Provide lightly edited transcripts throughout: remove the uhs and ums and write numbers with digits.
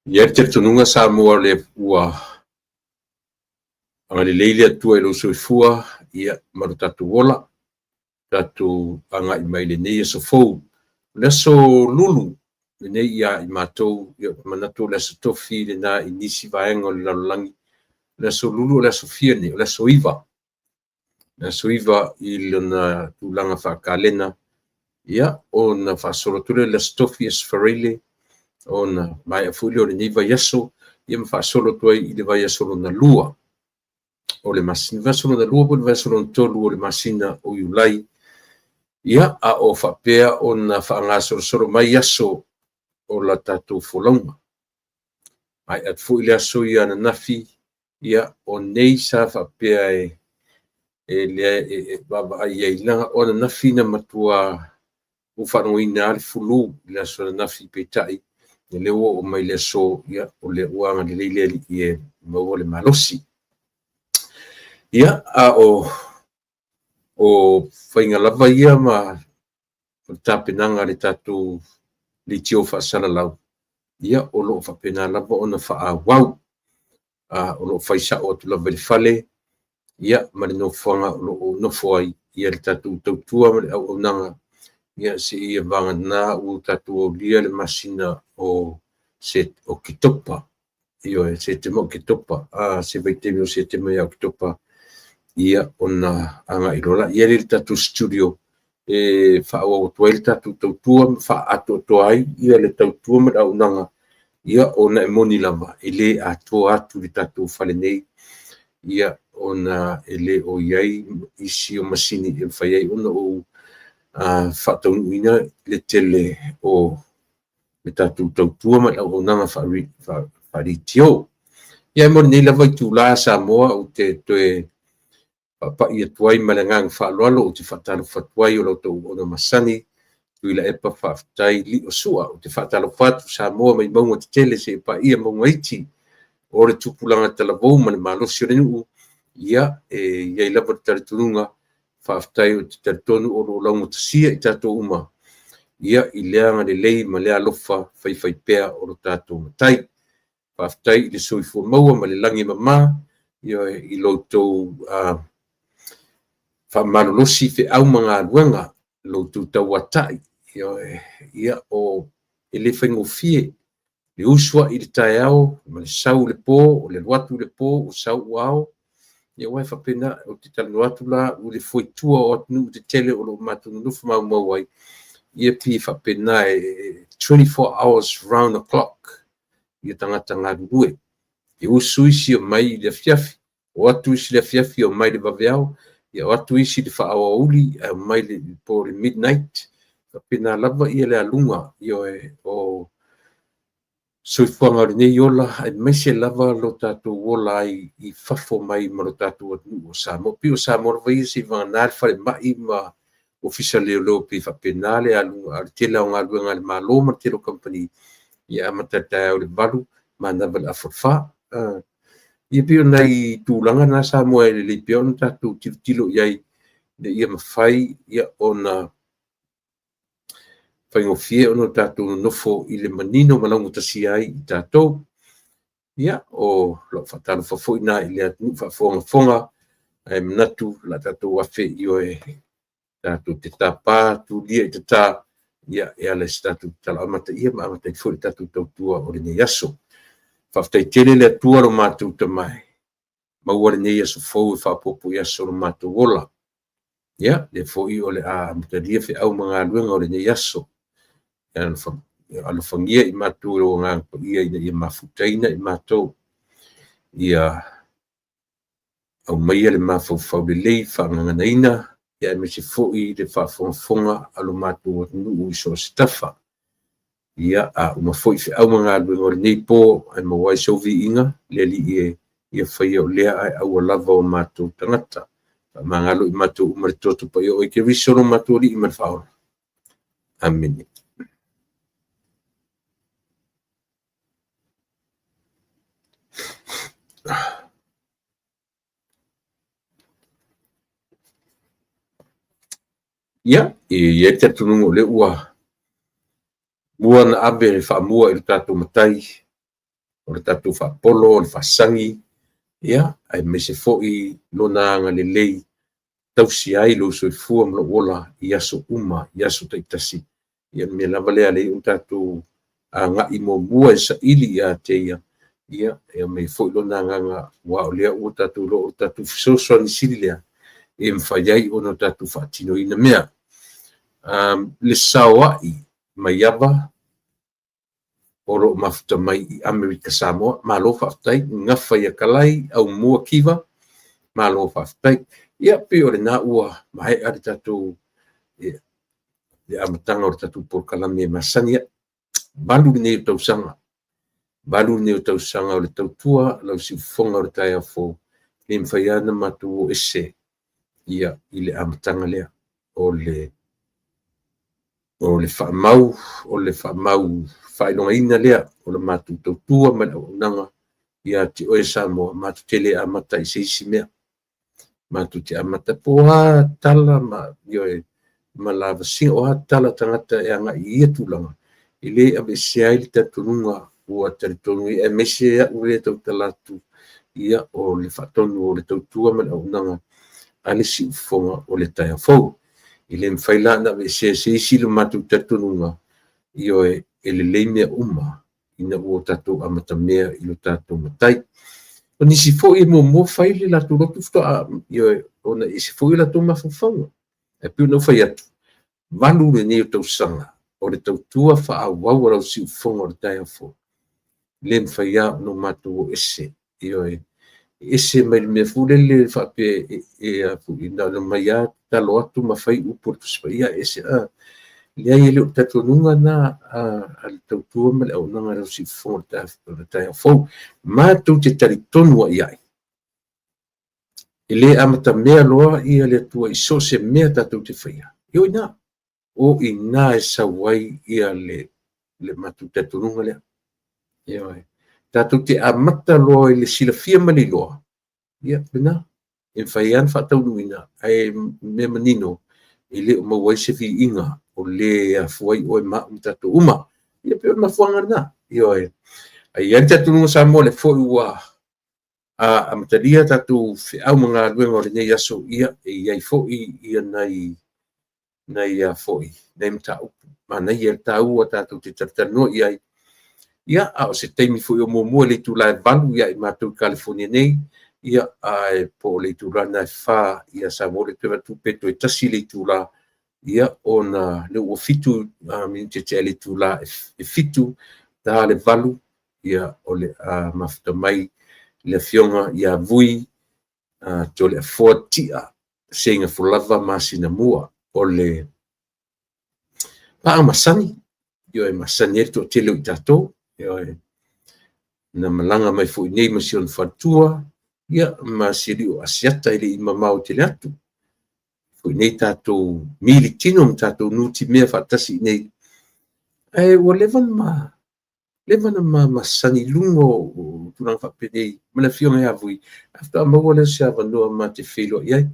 I ai le talitonuga Samoa o lea ua agalelei le Atua i lou soifua ia ma lo tatou ola, tatou agai mai i lenei aso fou. O le aso Lulu lenei ia i matou, ia ou te manatu o le aso Tofi lena i nisi vaega o le lalolagi. O le aso Lulu o le aso fia lenei? O le aso 9. Le aso 9 i lona tulaga faakalena, ia ona faasolo atu lea i le aso Tofi, aso Faraile, ona maea foi lea o lenei vaiaso, ia ma faasolo atu ai i le vaiaso lona lua o le masina, vaiaso lona lua po o le vaiaso lona tolu o le masina o Iulai, ia a o faapea ona faagasolosolo mai aso o la tatou folauga. Maea atu foi le aso ia ananafi, ia o nei sa faapea e e vaavaai i ai, leaga o ananafi na matua ua faalogoina lava le fulu i le aso ananafi, peitai o lea ua oo mai le aso, ia o lea ua agalelei le Alii e maua le malosi. Ia, a o faiga lava ia ma o le tapenaga a le tatou leitio faasalalau, ia o lo o faapena lava ona faaauau. O lo o fai sao atu lava i le fale, ia ma le nofoaga o lo o nofo ai ia le tatou tautua ma le auaunaga, ia seia vagana ua tatou aulia le masina o Oketopa. Ioe, Setema, Oketopa, se vaitaimi o Setema ia Oketopa, ia ona agai loa lea i le tatou studio e faaauau atu ai le tatou tautua ma faaatoatoa ai ia le tautua ma le auaunaga, ia ona e moni lava e le atoa atu le tatou fale nei, ia ona e le o i ai isi o masini e mafai ai ona ou faataunuuina le tele o le tatou tautua ma le auaunaga faaleitio. Ia mo lenei lava itula Samoa, ou te toe faapai atu ai ma le agaga faaaloalo, ou te faatalofa atu ai o la outou auauna masani, Tuilaepa faafetai Lio Sua. Ou te faatalofa atu Samoa mai mauga tetele seia paia mauga iti, o le tupulaga talavou ma le malosi o le nuu, ia e i ai lava le talitonuga, faafetai ou te talitonu o lo o laugatasia i tatou uma, ia i le agalelei ma le alofa faifaipea o lo tatou Matai. Faafetai i le soifua maua ma le lagi e mama, ia i lo outou faamalolosi feau ma galuega, lo outou tauatai, ia o e le faigofie le usu ai i le taeao ma le sau i le po, o le alu atu i le po o sau ua ao. Ia aua e faapena, ou te talanoa atu la i le foitua o atunuu tetele o lo o matou nonofo maumau ai, ia pei e faapena e 24 hours round the clock ia tagata galulue. E usu isi o mai i le afiafi, o atu isi i le afiafi o mai i le vaveao, ia o atu isi i le faaoauli ae o mai le po le midnight. Faapena lava ia le aluga ia o soifuaga o lenei ola, aemaise lava lo tatou ola ai i fafo mai ma lo tatou atunuu o Samoa. Pei o Samoa lava ia seivagana le falemai ma ofisa leoleo pei faapena le aluga, a o le tele o galuega a le Malo ma le tele o kamupani, ia amata i le taeao i le 8, manava i le afa 4. Ia pei o nai tulaga na Samoa e lelei pea ona tatou tilotilo i ai, ina ia mafai ia ona faigofie ona tatou nonofo i le manino ma laugatasia ai i tatou. Ia, o lau faatalofa foi na i le atunuu faafogafoga, ae manatu o le a tatou afe ioe tatou te tapa tulia i tata, ia e ala i se tatou tatalo amataia ma amata ai foi le tatou tautua o lenei aso. Faafetai tele le Atua lo matou Tama e maua lenei aso fou e faaopoopo i aso o lo matou ola. Ia, lea foi o le a amatalia feau ma galuega o lenei aso. Alofagia i matou e lou Agaga Paia ina ia mafutaina i matou, ia aumaia le mafaufau lelei faagaganaina, ia aemaise foi le faafogafoga a lo matou atunuu i so o se tafa. Ia, a uma foi feau ma galuega o lenei po, ae maua ai sou viiga, le Alii e ia faia o lea ae aua lava o matou tagata. Faamagalo i matou uma le toto paia o oe Keriso lo matou Alii ma le Faaola. Amene. Ia, e i ai le talitonuga o lea ua mua ona ave le faamua i le tatou Matai. O le tatou faapolo, o le faasagi, ia, aemaise foi lona agalelei tausi ai lou soifua ma lou ola i aso uma, i aso taitasi. Ia, le mea lava lea e alai ona tatou agai muamua e saili ia te ia, ia, e aumai foi lona agaga, aua o lea ua tatou iloa o le tatou fesoasoani sili lea e mafai ai ona tatou faatinoina mea. Le saoai maiava o lo o mafuta mai i Amerika Samoa. Malo faafetai, gafa ia Kalai, Aumua Kiva, malo faafetai. Ia, pei o lena ua maea le tatou le amataga o le tatou polokalame e masani ai. 8 lenei o tausaga, 8 lenei o tausaga o le tautua lau siufofoga o le taeao fou, le mafai lava ona matou o ese ia i le amataga lea o le faamau, o le faamau faailogaina lea o le matou tautua ma le auaunaga ia te oe Samoa. Matou te le amata i se isi mea, matou te amata po o a tala ma ioe ma lavasiga, o a tala tagata e agai i ia tulaga, e le aveesea ai le talitonuga ua talitonu ai, aemaise au lea tautala atu, ia, o le faatonu o le tautua ma le auaunaga a le siufofoga o le taeao fou. E le mafai la ona aveesea se isi le matou talitonuga, ioe, e lelei mea uma ina ua tatou amatamea i lo tatou Matai. O nisi foi e muamua fai le latou lotu faatoa, ioe, ona e ese foi o latou mafaufauga. Ae pei ona ou fai atu, 8 lenei o tausaga o le tautua faaauau a lau siufofoga o le taeao fou, le mafai lava ona matou o ese, ioe, ese mai le mea foi lele faapea e na ona mai lava tatalo atu ma fai upu o le Tusi Paia, ese a. Leai, e le o le talitonuga na a le tautua ma le auaunaga a lau siufofoga o le taeao fou. Matou te talitonu ai ai, e le amatamea loa ia le Atua i so o se mea tatou te faia. E o i ina, o i ina e sau ai ia le matou talitonuga lea. Ioe. Tatou te amata loa i le silafia ma le iloa, ia, lena, e mafai lava ona faataunuuina, ae mea manino, e le o maua ai se viiga o le afua ai oe ma au ma tatou uma. Ia, pei o le mafuaaga lena. Ioe. Ae i ai le talitonuga Samoa, le foi ua amatalia tatou feau ma galuega o lenei aso, ia, e i ai foi ia nai foi nai mataupu manaia le taua tatou te talatalanoa i ai. Ia, a o se taimi foi o muamua i le itula e 8 ia i matou i California nei, ia, ae po o le itula lena e 4 ia Samoa, le toe avatu pe toe 1 le itula, ia, ona le ua 7 minute tea le itula e 7 ta le 8, ia, o le mafuta mai le afioga ia Vui Toleafoa Tia Seigafolava Masinamua, o le paa masani, ioe, masani ai le toatele o i tatou, ioe, na malaga mai foi nei ma si ona faletua, ia, ma si alii o Asiata e le i mamao tele atu. Foi nei tatou militino ma tatou nutimea faatasi i nei. Ae ua leva na masani i luga o tulaga faapenei ma le afioga ia Vui, ae faatoa maua lea o se avanoa ma te feiloai ai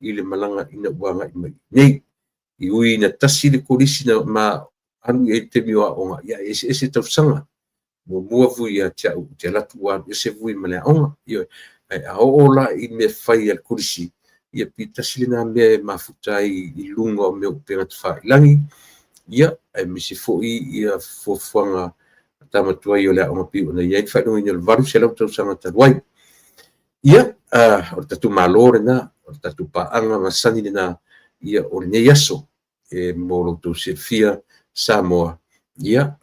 i le malaga ina ua agai mai nei. I ui na tasi le kolisi na ma alu i ai le taimi o aoga, ia, e eseese tausaga. Muamua Vui ia te au, te alu atu ua alu ese Vui ma le aoga. Ioe, ae a oo la i mea fai a le kolisi, ia, pe tasi lena mea e mafuta ai i luga o mea o upega tafailagi, ia, aemaise foi ia fuafuaga tamatuai o le aoga pei ona i ai le faailogaina o le 800 tausaga talu ai. Ia, o le tatou malo lena, o le tatou paaga masani lena, ia, o lenei aso, e mo lo outou silafia Samoa, ia,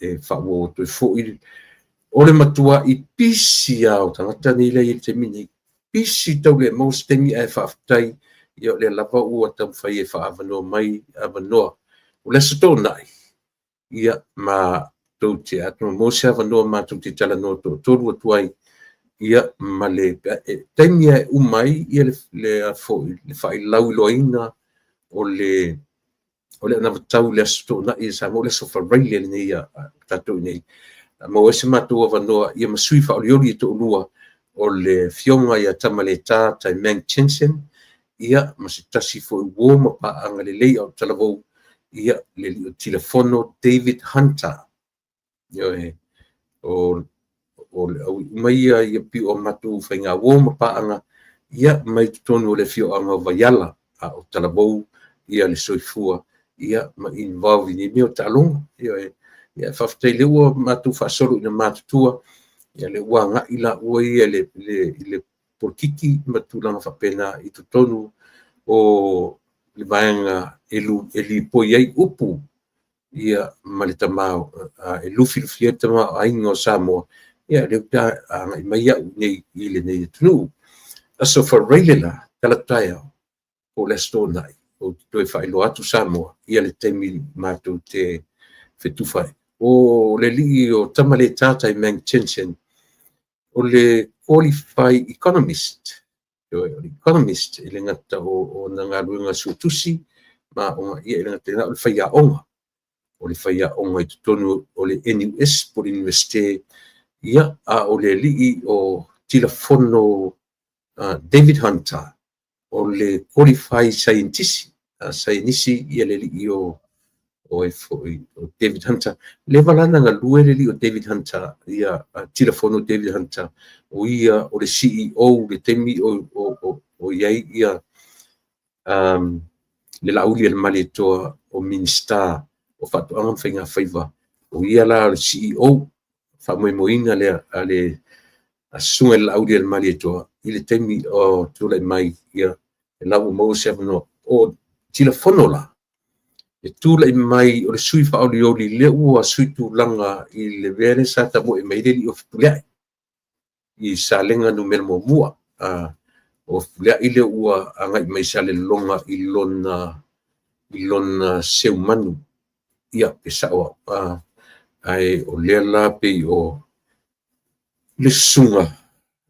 e faaauau atu ai foi o le matua i pisi lava o tagata nei la i le taimi nei. Pisi tau le maua se taimi, ae faafetai, ia, o lea lava ua taumafai e faaavanoa mai avanoa. O le aso Toonai, ia, ma tou te atonu maua se avanoa matou te talanoa toatolu atu ai, ia, ma le taimi e uma ai ia le foi le failauiloaina o le anavatau i le aso Toonai e Samoa, o le aso Faraile lenei a tatou nei. Maua ai se matou avanoa, ia, ma sui faaolioli e toalua, o le afioga ia Tamaleta Taimang Jensen, ia, ma se tasi foi uo ma paaga lelei a o talavou, ia, le alii o Tilafono David Hunter. Ioe, o o le auivi uma ia ia pei o matou faigauo ma paaga ia mai totonu o le afioaga o Vaiala, a o talavou ia le soifua ia ma involve i nei mea o taaloga. Ioe. Ia faafetai lea ua matou faasolo ina matutua, ia lea ua agai laua ia i le polokiki ma tulaga faapena i totonu o le vaega e lipoi ai upu ia ma le tama e lufilufi ai le tamaoaiga o Samoa, ia lea ua agai mai au nei i lenei atunuu. Aso Faraile la, talaatu taeao, po o le Aso Toonai, ou te toe faailoa atu Samoa ia le taimi matou te fetufa ai. O le alii o Tamaleta Taimang Jensen, o le qualified economist, o le economist e le gata o ona galuega suetusi ma aoga, ia e le gata i lena o le faiaoga. O le faiaoga i totonu o le NUS po o le Iunivesite, ia, a o le alii o Tilafono David Hunter, o le qualified scientist, saienisi ia le alii o foi o David Hunter. Leva la na galue le alii o David Hunter, ia Tilafono David Hunter, o ia o le CEO le taimi o i ai ia le Laauli a le Malietoa o Minisita o Faatoaga ma Faiga Faiva. O ia la o le CEO, faamoemoeina lea a le susuga i le Laauli a le Malietoa i le taimi o tulai mai ia la ua maua se avanoa. O Tilafono la, e tulai mai o le sui faaolioli lea ua sui tulaga i le mea lea sa tamoe mai le alii o Fepuleai i Salega numera 1. O Fepuleai lea ua agai mai Salelologa i lona seumanu, ia pe sao au. Ae o lea la pei o le susuga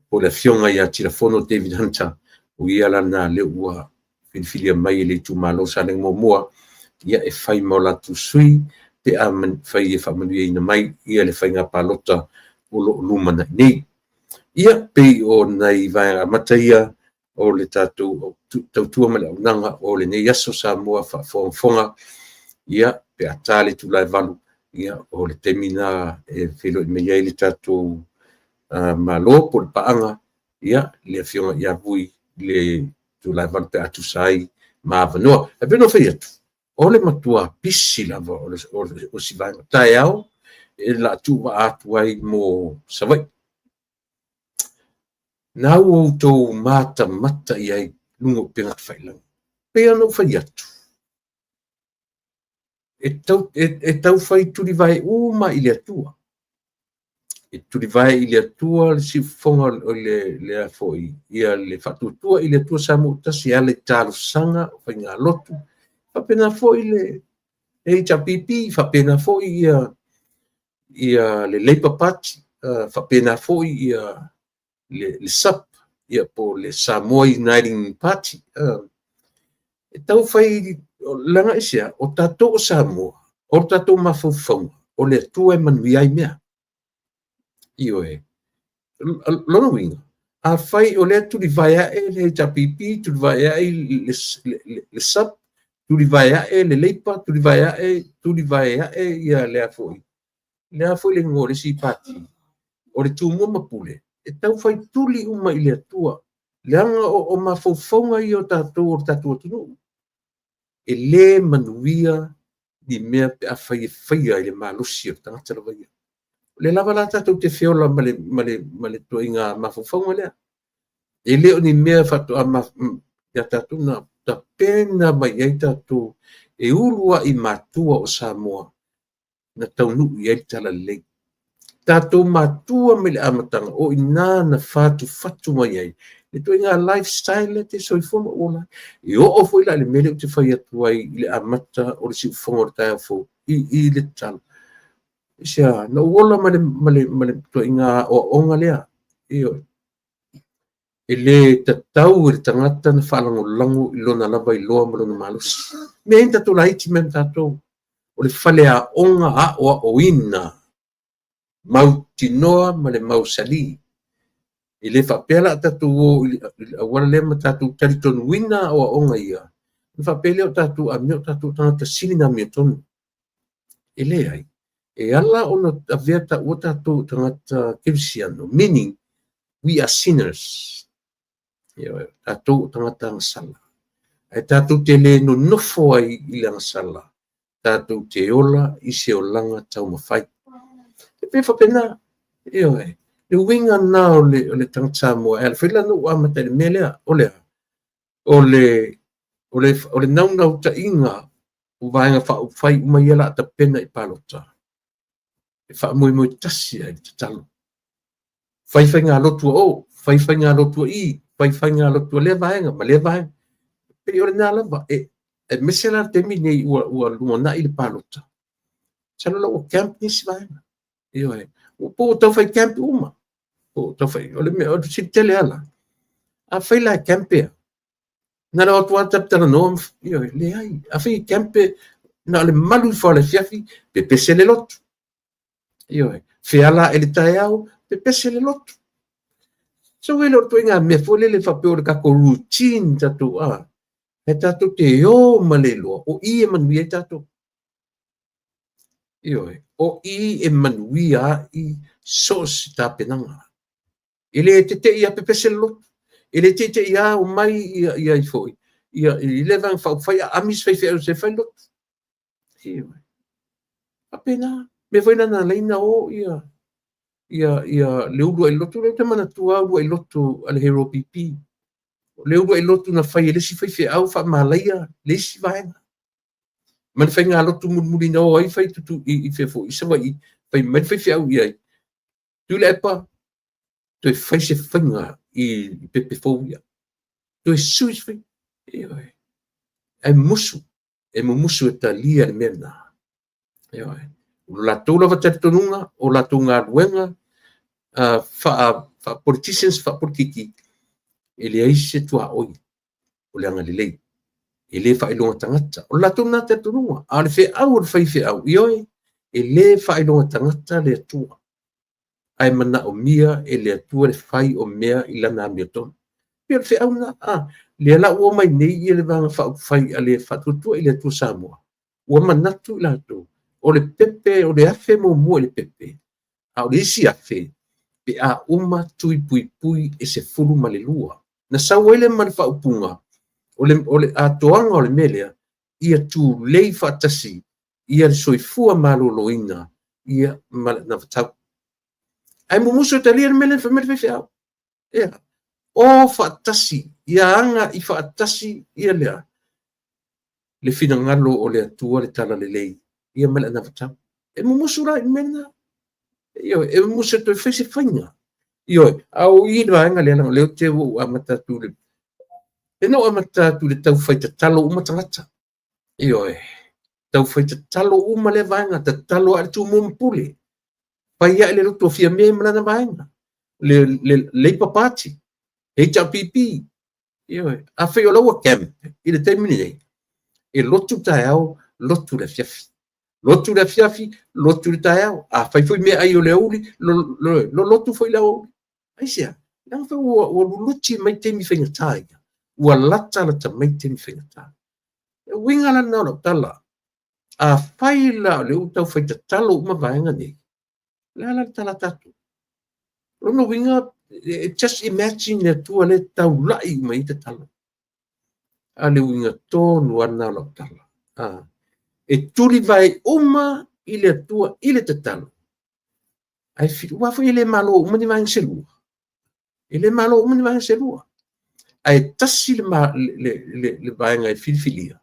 o le afioga ia Tilafono David Hunter, o ia la na lea ua filifilia mai e le itumalo Salega 1, ia e fai ma o latou sui pe a fai e faamanuiaina mai ia le faiga palota o lo o lumanai nei. Ia pei o nai vaega amata ia o le tatou tautua ma le auaunaga o lenei aso Samoa faafogafoga, ia pe a ta le itula e 8, ia o le taimi na e feiloai mai ai le tatou Malo po o le paaga, ia le afioga ia Vui le itula e 8 pe a tusa ai ma avanoa. Ae pei ona fai atu, o le matua pisi lava o si vaega taeao e la tuuvaa atu ai mo Savaii. Na ua outou matamata i ai luga o upega tafailagi. Pei ona ou fai atu, e taufai tulivae uma i le Atua. E tulivae i le Atua le siufofoga o le foi, ia le faatuatua i le Atua Samoa tasi e ala i talosaga o faigalotu. Faapena foi le HRPP, faapena foi ia le Labour Party, faapena foi ia le SUP, ia po le Samoa Uniting Party. E tau fai leaga i sea, o tatou o Samoa, o tatou mafaufauga, o le Atua e manuia ai mea. Ioe. Lona uiga, afai o lea tulivae ae le HRPP, tulivae ae le SUP, tulivae ae le Labour, tulivae ae ia lea foi. Lea foi le igoa o le isi pati, o le Tumua ma Pule, e tau fai tuli uma i le Atua. Leaga o mafaufauga ia o tatou o le tatou atunuu. E le manuia ni mea pe a fai e faia i le malosi o le tagata lava ia. O le lava la tatou te feola ma le ituaiga mafaufauga lea. E le o ni mea faatoa ia tatou na tapena mai ai tatou e ulu ai matua o Samoa na taunuu i ai le talalelei. Tatou matua mai le amataga o ina na fatufatu mai ai le ituaiga lifestyle le te soifua ma ola. E oo foi la i le mea lea ou te fai atu ai i le amata o le siufofoga o le taeao fou i le tatalo. Aisea, na ou ola ma le ituaiga aoaoga lea. Ioe. E le tatau i le tagata na faalagolago i lona lava iloa ma lona malosi. Mea ai na tatou laiti mai ma tatou. O le faleaoga aoaoina mautinoa ma le mausali. E le faapea la tatou o i le auala lea ma tatou talitonuina aoaoga ia. Na faapea lea o tatou amio o tatou tagata sili na amiotonu. E leai. E ala ona avea taua tatou o tagata kerisiano, meaning we are sinners. Ioe, tatou o tagata agasala. Ae tatou te le nonofo ai i le agasala, tatou te ola i se olaga taumafai. E pei e faapena, ioe, le uiga lena o le, o le tagata Samoa. E ala foi la na ou amata i le mea lea, o le a? O le, o le, o le naunautaiga o Vaega Faaupufai uma ia o le a tapena i palota, e faamoemoe tasi ai le tatalo. Fai faigalotu a o, fai faigalotu a i, fai faigalotu a lea vaega ma lea vaega. E pei o lena lava, e, aemaise la le taimi lenei ua, ua lumanai le palota. Masalo la ua camp nisi vaega. Ioe. Po ua tau fai camp uma. Po ua tau fai, o le mea, o le fesili tele lava la. Afai la e camp pea, Na o le o atu lava talatalanoa, ioe, leai. Afai e camp na o le malu ifo lava o le afiafi, pepese le lotu. Ioe, feala ae le taeao, pepese le lotu. So e le o le ituaiga mea foi lele faapea o le tatou routine tatou a, e tatou te o ma le iloa o i e manuia ai tatou. Ioe, o i e manuia ai so o se tapenaga. E le tete'i lava pepese le lotu. E le teite'i lava omai ia, ia ai foi, ia, i lea vaega faaupufai aami isi faifeau se fai lotu. Ioe. Faapena. Mea foi na na ala ai ona o ia, ia, ia le uluai lotu lea ou te manatua lava uluai lotu a le Hero PP. O le uluai lotu na fai e le isi faifeau faamalaia le isi vaega. Ma le faigalotu mulimuli na o ai fai tutu i, i, i, i Savaii, fai mai le faifeau i ai, Tuilaepa, toe fai se faiga i pepe fou ia. Toe sui se faiga. Ioe. Ae mumusu, e mumusu e talia le mea lena. Ioe. O lo latou lava talitonuga, o latou galuega uh, faa, faa politicians, faa politiki, e leai se tuaoi o le agalelei. E le faailoga tagata. O le latou lena talitonuga. A o le feau o le faifeau, ioe, e le faailoga tagata le Atua. Ae manaomia e le Atua le fai o mea i Lana amiotonu. E pei o le feau lena, a lea la ua omai nei ia le Vaega Faaupufai a le Faatuatua i le Atua Samoa, ua manatu i latou, o le pepe, o le afe muamua i le pepe, a o le isi afe pe a uma tui puipui e 12. Na sau ai lea ma le faaupuga, o le, o le atoaga o le mea lea, ia tulei faatasi ia le soifua maloloina ia ma le anavatau. Ae mumusu e talia le mea lea na fai mai le faifeau. Ia, o faatasi, ia aga i faatasi ia lea, le finagalo o le Atua le talalelei, ia ma le anavatau. E mumusu la i le mea lena. Ioe, e mumusu e toe fai se faiga. Ioe, a o i le vaega lea, leaga o lea ou te ua ou amata atu i le, lea na ou amata atu i le tau fai tatalo uma tagata. Ioe, tau fai tatalo uma lea vaega, tatalo ae le Tumua ma Pule, fai ae le lotu a Fiame ma lana vaega, le, le Labour Party, HRPP, ioe, afai o la ua camp i le taimi lenei, e lotu taeao, lotu le afiafi. Lotu le afiafi, lotu le taeao. Afai foi meaai o le aoauli, lo, lo, lo lotu foi le aoauli. Aisea? Leaga foi ua, ua luluti mai taimi faigata ia. Ua latalata mai taimi faigata. Le uiga la lena o lau tala, afai la o lea ua tau fai tatalo uma vaega nei, o le a la le tala a tatou? O lona uiga, just imagine le Atua lea e taulai uma i ai tatalo. A le uiga tonu lava lena o lau tala. A, e tulivae uma i le Atua i le tatalo. Ae aua foi e le malo uma ni vaega se lua. E le malo uma ni vaega se lua. Ae tasi le, le, le, le vaega e filifilia,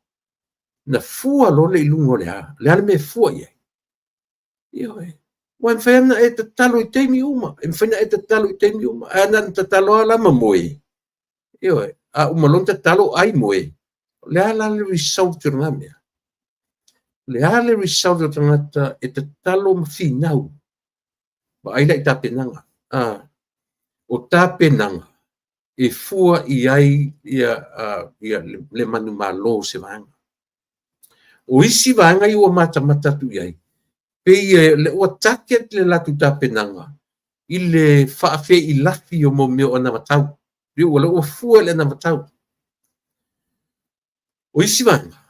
na fua loa lea i luga o le a? O le a le mea e fua i ai? Ioe. Ua e mafai ona e tatalo i taimi uma. E mafai ona e tatalo i taimi uma. Ae na ona tatalo lava la ma moe. Ioe. A uma loa ona tatalo, ai moe. O le a la le result o lena mea? O le a le result o le tagata e tatalo ma finau? Vaai la i tapenaga. A, o tapenaga e fua i ai ia, ia le, le manumalo o se vaega. O isi vaega ia ua matamata atu i ai, pei e, le, ua target le latou tapenaga i le faafeilafi o mo mea o anavatau. Pei ua, ua fua i le anavatau. O isi vaega,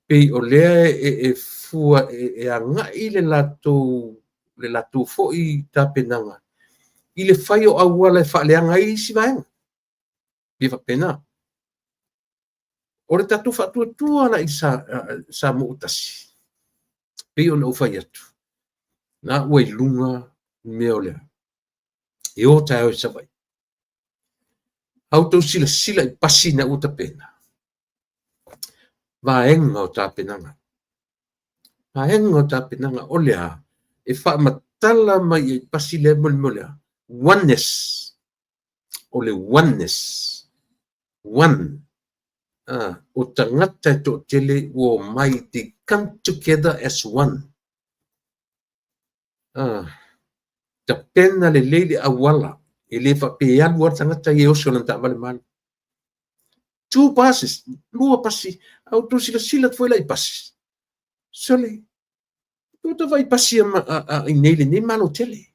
pei o lea e fua e agai le latou foi tapenaga i le fai o auala e faaleaga ai isi vaega. Pe faapena. O le tatou faatuatua la i Samoa ua tasi, pei ona ou fai atu, na ua i luga mea o lea. E o taeao i Savaii. A outou silasila i pasi na ua tapena, vaega o tapenaga. Vaega o tapenaga o le a? E faamatala mai i pasi lea mo le mea o le a? Oneness. O le oneness. One. O tagata e toatele ua omai, they come together as one. Tapena lelei le auala, e le faapea e alu lava le tagata ia e oso i lana taavale ma alu. Two buses, lua pasi, a outou silasila atu foi la i pasi. Sole, ua outou vaai i pasi a i lenei Malo tele.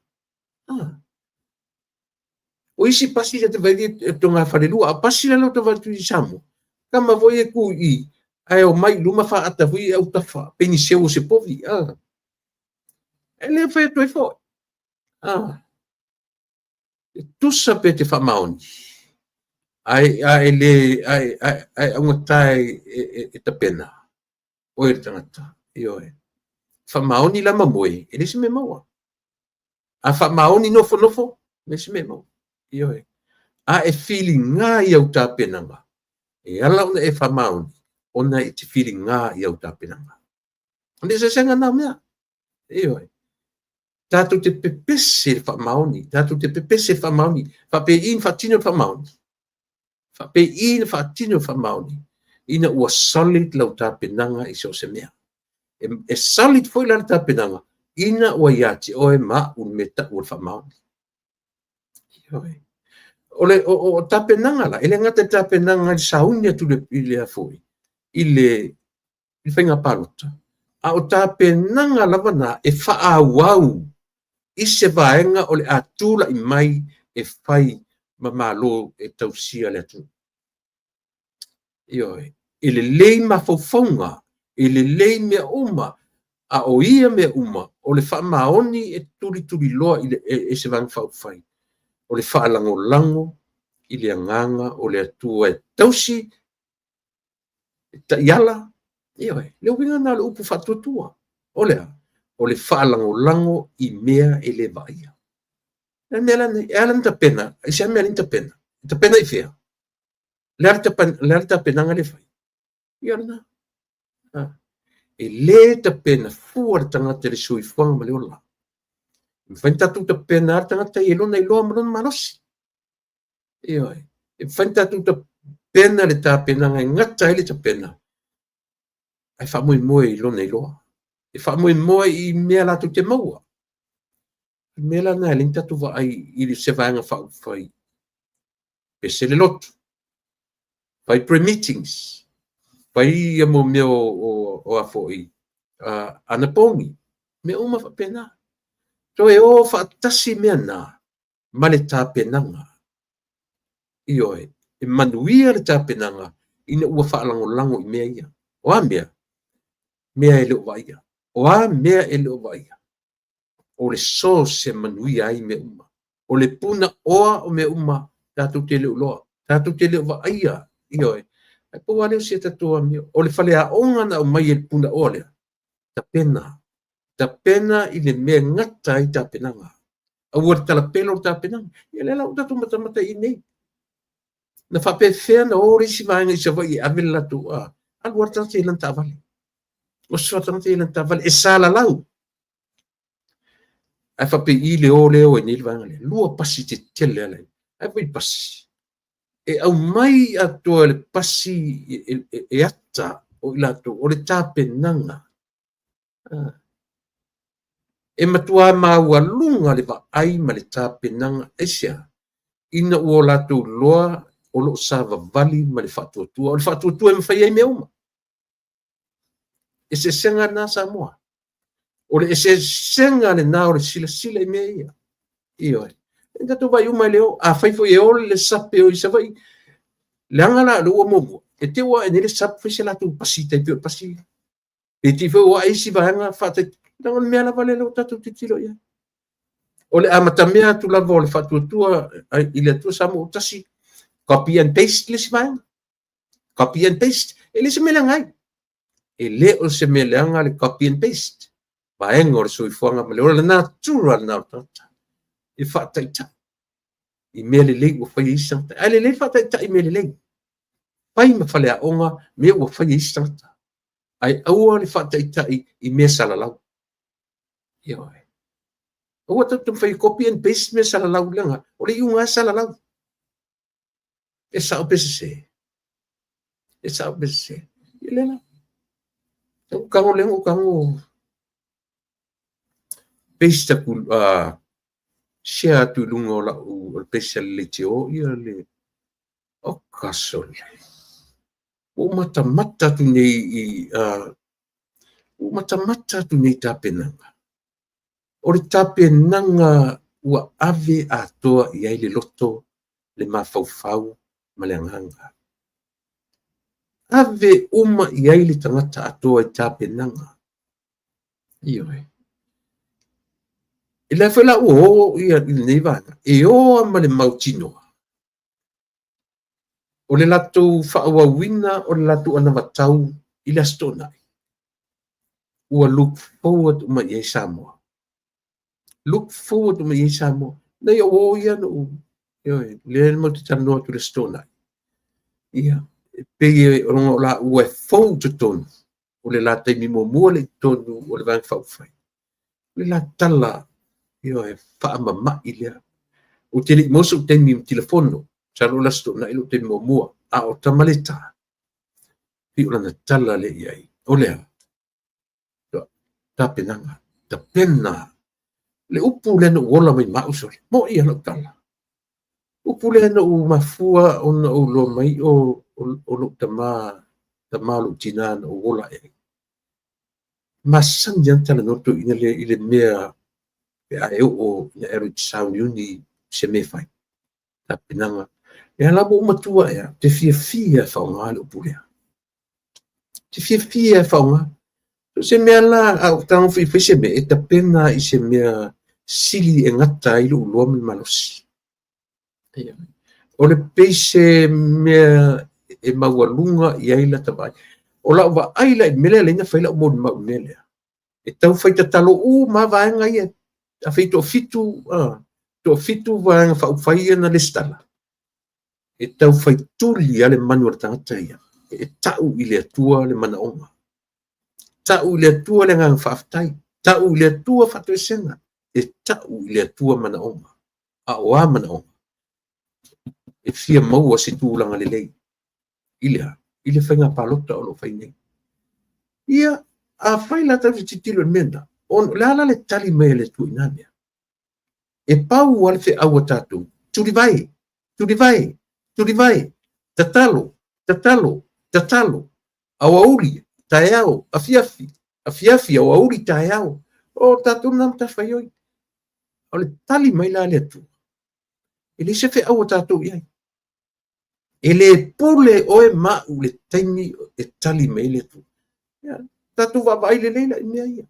O isi pasi e te vaai e toga falelua, a pasi la lea ua atu i Samoa, kama foi e ku i, ae o mai i luma faata foi i autafa, pe ni seu o se povi. E le fai atu ai foi. E tusa pe te faamaoni, ae le ae augata e tapena oe le tagata. Ioe. Faamaoni la ma moe, e le se mea maua. A faamaoni nofonofo, le se mea maua. Ioe. A e filiga i au tapenaga, e ala ona e faamaoni, ona e te filiga i au tapenaga. O le eseesega na o mea. Ioe. Tatou te pepese le faamaoni, tatou te pepese le faamaoni, faapei na faatino le faamaoni. Faapei na faatino le faamaoni, ina ua solid lau tapenaga i so o se mea. E solid foi la le tapenaga, ina ua ia te oe ma au le mea tau o le faamaoni. Ioe. O le o tapenaga la, e le gata i tapenaga i le sauni atu i le foi, i le faiga palota, a o tapenaga lava na e faaauau i se vaega o le a tulai mai e fai ma malo e tausia le atunuu. Ioe. E lelei mafaufauga, e lelei mea uma, a o ia mea uma, o le faamaoni e tulituliloa e se Vaega Faaupufai, o le faalagolago i le agaga o le Atua e tausi, e taiala. Ioe, le uiga lena o le upu faatuatua. O le a? O le faalagolago i mea e le vaaia. Le mea la e ala ona tapena, i se mea le tapena? Tapena i fea? Le a le tapenaga le fai? Ia lena. E le tapena fua le tagata i le soifuaga ma le ola. E mafai ona tatou tapena le tagata i lona iloa ma lona malosi. Ioe. E mafai ona tatou tapena le tapenaga e gata ai le tapena, ae faamoemoe i lona iloa. E faamoemoe i mea latou te maua. O le mea la lena e ala ai ona tatou vaai i se Vaega Faaupufai. Pese le lotu, fai pre-meetings, fai ia mo mea o a foi, anapogi, mea uma faapena. Toe o faatasi mea na ma le tapenaga. Ioe, e manuia le tapenaga ina ua faalagolago i mea ia. O a mea? Mea e le o vaaia. O a mea e le o vaaia? O le source e manuia ai mea uma. O le puna oa o mea uma tatou te le o iloa. Tatou te le o vaaia. Ioe. Ae pau lava lea o si a tatou amio. O le faleaoga na aumai e le puna oa lea. Tapena. Tapena i le mea e gata ai tapenaga. Aua le talapelo le tapenaga. Ia lea la ua tatou matamata i nei. Na faapefea na o le isi vaega i Savaii e ave le latou alu lava le tagata i lana taavale. Oso le tagata i lana taavale e salalau. Ae faapei le o lea o ai nei le vaega lea. Lua pasi tetele ala ai. Ae foi pasi. E aumai atoa le pasi e ata o i latou, o le tapenaga. E matua maualuga le vaai ma le tapenaga aisea, ina ua latou iloa o lo o savavali ma le faatuatua. O le faatuatua e mafai ai mea uma. Eseesega lena Samoa. O le eseesega lena o le silasila i mea ia. Ioe. E tatou vaai uma e le o. A fai foi e o le SUP e o i Savaii, leaga la le ua muamua, e te ua ae nei le SUP fai se latou pasi tai pei o le pasi. Peitai foi ua ae isi vaega faataitai, leaga o le mea lava lea ua tatou tilotilo i ai. O le amatamea atu lava o le faatuatua i le Atua Samoa ua tasi, copy and paste le isi vaega. Copy and paste. E le o se mea leaga ai. E le o se mea leaga le copy and paste. Vaega o le soifuaga ma le ola, le natura lena o le tagata. E faataitai i mea lelei ua fai e isi tagata. Ae lelei le faataitai i mea lelei. Fai ma faleaoga mea ua fai e isi tagata. Ae aua le faataitai i mea salalau. Ioe. Aua tatou te taumafai e copy and paste mea salalau leaga o le iuga lava e salalau. E sao pe sese? E sao pe sese? Ia lea la. Ou tago lea, ou tago paste atu, share atu i luga o lau o le page a le leitio ia le oka sole. Ua ou matamata atu nei i ua ou matamata atu nei i tapenaga. O le tapenaga ua ave atoa i ai le loto, le mafaufau ma le agaga. Ave uma i ai le tagata atoa i tapenaga. Ioe. E lea foi la ua o ia i lenei vaega, e o lava ma le mautinoa. O le latou faaauauina o le latou anavatau i le Aso Toonai, ua look forward uma i ai Samoa. Look forward uma i ai Samoa. Nei ou o ia na ou, ioe, lea matou te talanoa atu i le Aso Toonai. Ia, e pei o laua e fou i totonu, o le la taimi muamua lea i totonu o le Vaega Faaupufai. O le la tala, ioe, faamama'i lea. Ou te le i maua sou taimi ma tilafono, masalo o le Aso Toonai lou taimi muamua, a o Tamaleta, pei o lana tala lea i ai. O le a? Tapenaga, tapena. Le upu lea na ou ola mai ma au sole, mo'i lava lau tala. Upu lea na ou mafua ona ou iloa mai o lou tama, tama o lou tina na ou ola ae ai. Masani lava ona talanoa le toeaina lea i le mea pe a e oo ina e alu e te sauniuni i se mea e fai. Tapenaga. Lea la ua ou matua ae lava, ou te fiafia e faaaoga le upu lea. Ou te fiafia e faaaoga. So se mea la, a ou tago foi e fai se mea, e tapena i se mea sili e gata ai lou iloa ma le malosi. O le pei se mea e maualuga i ai lata vaai. O lau vaai la i le mea lea e ala ai ona fai lau molimau i le mea lea, e tau fai tatalo uma lava vaega ia, afai toafitu, toafitu vaega faaupufai ia na resitala, e tau fai tuli lava le manu o le tagata ia, e tau i le Atua le manaoga, tau i le Atua le agaga faafetai, tau i le Atua faatoesega, e tau i le Atua manaoga. A o a manaoga? E fia maua se tulaga lelei i le a? I le faiga palota o lo o fai nei. Ia, afai la tatou te tilotilo i le mea lena, o le a la le tali mai a le Atua i na mea? E pau lava le feau a tatou, tulivae, tulivae, tulivae, tatalo, tatalo, tatalo, aoauli, taeao, afiafi, afiafi, aoauli, taeao. O tatou lena matafaioi. O le tali mai la a le Atua, e leai se feau a tatou i ai. E le pule oe ma au i le taimi e tali mai ai le Atua. Ia, tatou vaavaai lelei la i mea ia.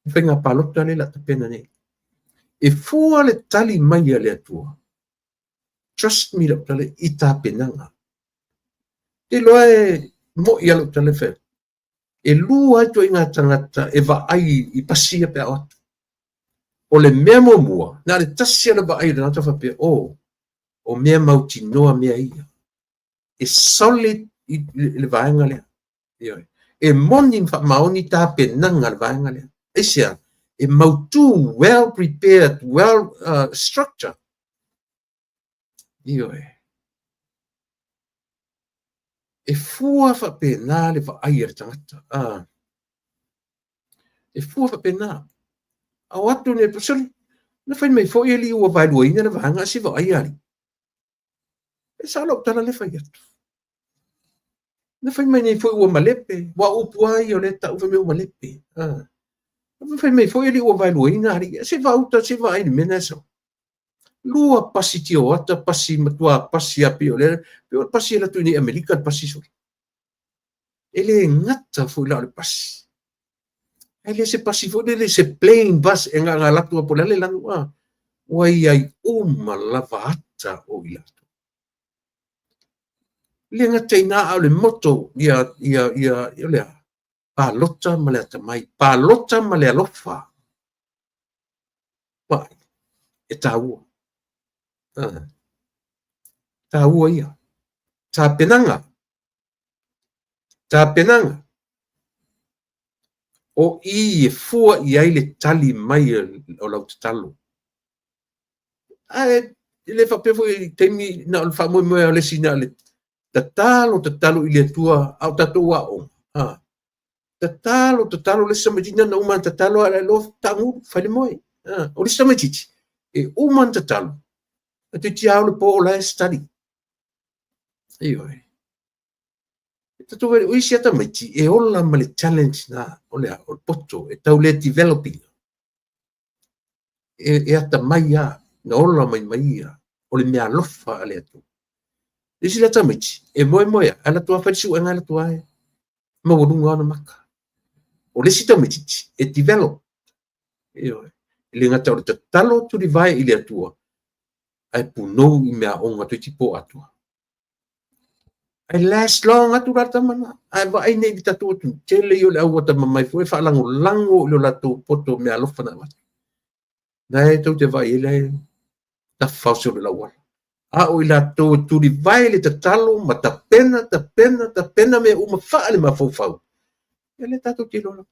I faiga palota lea o le a tapena nei. E fua le tali mai a le Atua. Trust me lau tala i tapenaga. Te iloa e mo'i lava lau tala e fai atu. E lua lava ituaiga tagata e vaai i pasi ia pe a o atu. O le mea muamua, na o le tasi lava le vaai o le tagata faapea, oh, o mea mautinoa mea ia. E solid i le vaega lea. Ioe. E moni ma faamaoni tapenaga a le vaega lea. Aisea? E mautu, well prepared, well structure. Ioe. E fua faapena le vaai a le tagata. E fua faapena. A o atu nei, sole, na fai mai foi alii ua vaeluaina le vaega, a se vaai alii. E sao lau tala lea fai atu. Na fai mai nei foi ua malepe, ua upu lava ia o lea tau fai mai ua malepe. Na fai mai foi alii ua vaeluaina alii. Se vaauta, se vaai i le mea na e sau. Lua pasi tioata, pasi matua pasi lava pei o lea, pei o le pasi e alu atu i nei Amerika le pasi sole. E le gata foi la o le pasi. Ae le se pasi foi lele, se plain bus e gaga alu atu po o le a le lanu, a. Ua i ai uma lava ata o i latou. E le gata i ina, a o le motto ia ia ia o le a? Palota ma le atamai, palota ma le alofa. Vaai, e taua. Taua ia. Tapenaga. Tapenaga. O i e fua i ai le tali mai o lau tatalo. Ae le faapea foi i taimi na o le faamoemoe o le isi na o le tatalo, tatalo i le Atua, a o tatou aoga. Tatalo, tatalo le isi tamaitiiti na uma ona tatalo ae loa taagulu, fai le moe. O le isi tamaitiiti, e uma ona tatalo, ae toeitiiti ao le po o la e study. Ioe. O isi lava tamaiti e ola ma le challenge na, o le a, o le poto, e tau le develop ina. E atamai lava, na ola mai ma ia, o le meaalofa a le Atua. Le isi la tamaiti, e moemoe ae alu atu lava fai le suega alu atu lava e maualuga ona maka. O le isi tamaitiiti, e develop. Ioe. E le gata o le tatalo tulivae i le Atua, ae punou i meaaoga toeitiiti po atoa. Ae last long atu la le tama lena. Ae vaai nei i le tatou atunuu, tele ia o le au atamamai foi e faalagolago i lo latou poto meaalofa na avatu. Na e tou te vaai ai la e tafafaosi o le lauala. A o i latou e tulivae le tatalo ma tapena, tapena, tapena mea uma faa le mafaufau, ia lea tatou te iloa lava.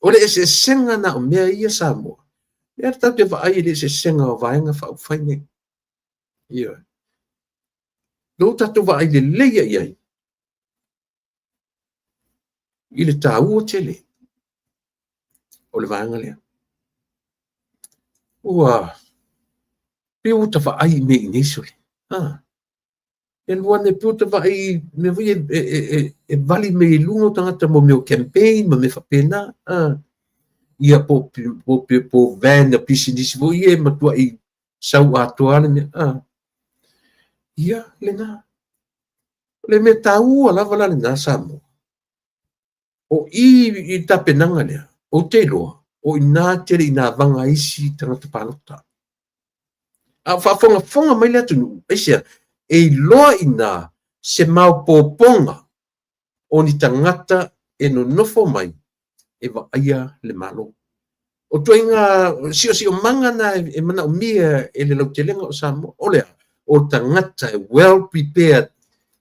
O le eseesega na o mea ia Samoa, lea tatou te vaai i le eseesega o Vaega Faaupufai nei. Ioe. Lou tatou vaai lelei i ai i le taua tele o le vaega lea. Ua pei ua ta vaai i mea i nei sole. E lua ane pei ua ta vaai i mea foi e vali mai i luga o tagata mo mea o campaign ma mea faapena. Ia po van a pisinisi foi ia e matuai sau atoa le mea. Ia, lena. O le mea taua lava la lena Samoa. O i i tapenaga lea, ou te iloa, o ina tele ina vaga ai isi tagata palota. A o faafogafoga mai le atunuu, aisea, e iloa ina se maopoopoga o ni tagata e nonofo mai e vaaia le Malo. O ituaiga siosiomaga na e manaomia e le lautelega o Samoa. O le a? O tagata e well prepared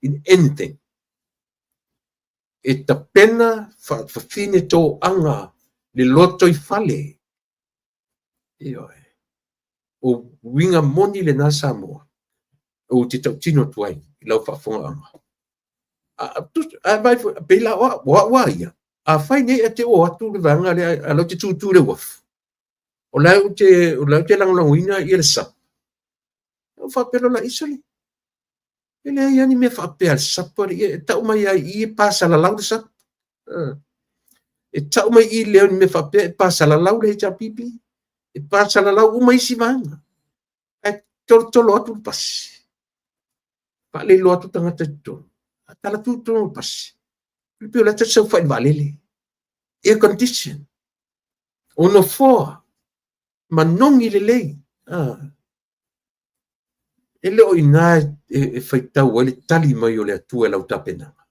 in anything. E tapena faafafine toaga le lotoifale. Ioe. O uiga moni lena Samoa, ou te tautino atu ai i lau faafofogaaga. A vai foi, pei la o au a ia, afai nei ae te o atu le vaega lea, a o la ou te tutu i le uafu, o la ou te lagolagoina ia le SUPP. Ou faapea loa la, sole, e leai lava ni mea faapea a le SUPP, e tau mai lava i i e pasalalau le SUPP. E tau mai i lea o ni mea faapea e pasalalau le HRPP, e pasalalau uma isi vaega. Ae tolotolo atu le pasi, faaleiloa atu tagata i totonu, a tala tu totonu o le pasi, e pei o la e saofai i le vaalele, air condition, o nofoa, manogi lelei. E le o i ina e faitau ai le tali mai o le Atua i lau tapenaga.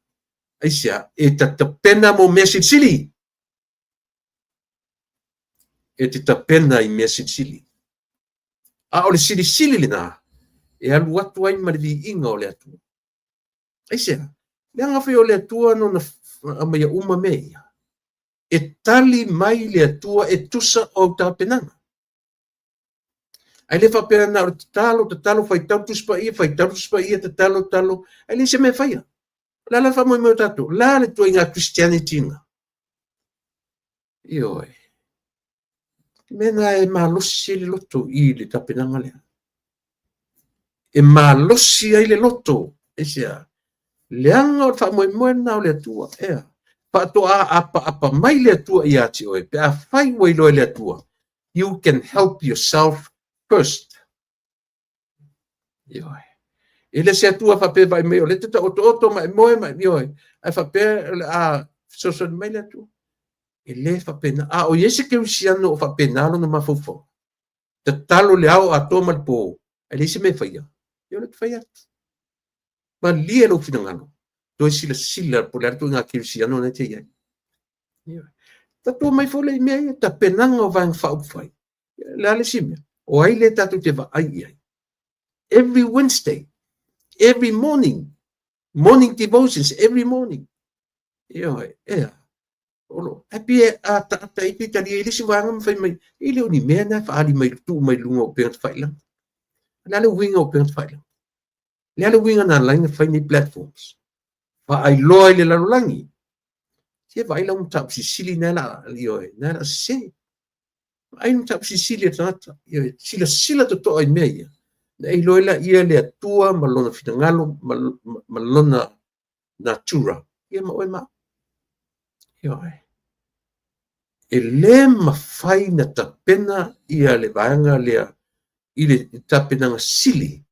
Aisea, e tapena mo mea silisili. E te tapena i mea silisili. A o le silisili lena, e alu atu ai ma le viiga o le Atua. Aisea, leaga foi o le Atua nona aumaia uma mea ia. E tali mai le Atua e tusa o au tapenaga. Ae le faapea na o le tatalo, tatalo, faitau le Tusi Paia, faitau le Tusi Paia, tatalo, tatalo, ae leai se mea e faia. O le a la le faamoemoe o tatou? O le a le ituaiga Christianity na? Ioe. Mea na e malosi ai le loto i le tapenaga lea. E malosi ai le loto. Aisea? Leaga o le faamoemoe lena o le Atua. Ea. Faatoa apaapa mai le Atua ia te oe, pe afai ua iloa e le Atua, you can help yourself first. Ioe. E le se Atua faapea vaai mai o le te taotooto ma e moe ma ioe. Ae faapea o le a fesoasoani mai le Atua. E le faapena. A o i ai se kerisiano o faapena lona mafaufau, tatalo le ao atoa ma le po, ae leai se mea e faia, ia o lea ou te fai atu. Malie lou finagalo, toe silasila po o le a le ituaiga kerisiano lena e te i ai. Tatou omai foi lea i mea ia, tapenaga o Vaega Faaupufai. O le a le isi mea? O ai lea tatou te vaai i ai? Every Wednesday, every morning, morning devotions every morning. Ioe, ea. Ae pei e ataata ai talia i le isi vaega ma fai mai, e le o ni mea na e faaali mai tuu mai luga o upega tafailagi. O le a le uiga o upega tafailagi? O le a le uiga na ala ai ona fai nei platforms? Faailoa i le lalolagi. Se vaai lau mataupu silisili na la, ioe, na la sese. Vaai le mataupu silisili a le tagata. Ioe, silasila totoa i mea ia. Na e iloa ai lea le Atua ma lona finagalo ma lona natura. Ia ma oe ma au. Ioe. E le mafai na tapena ia le vaega lea i le tapenaga sili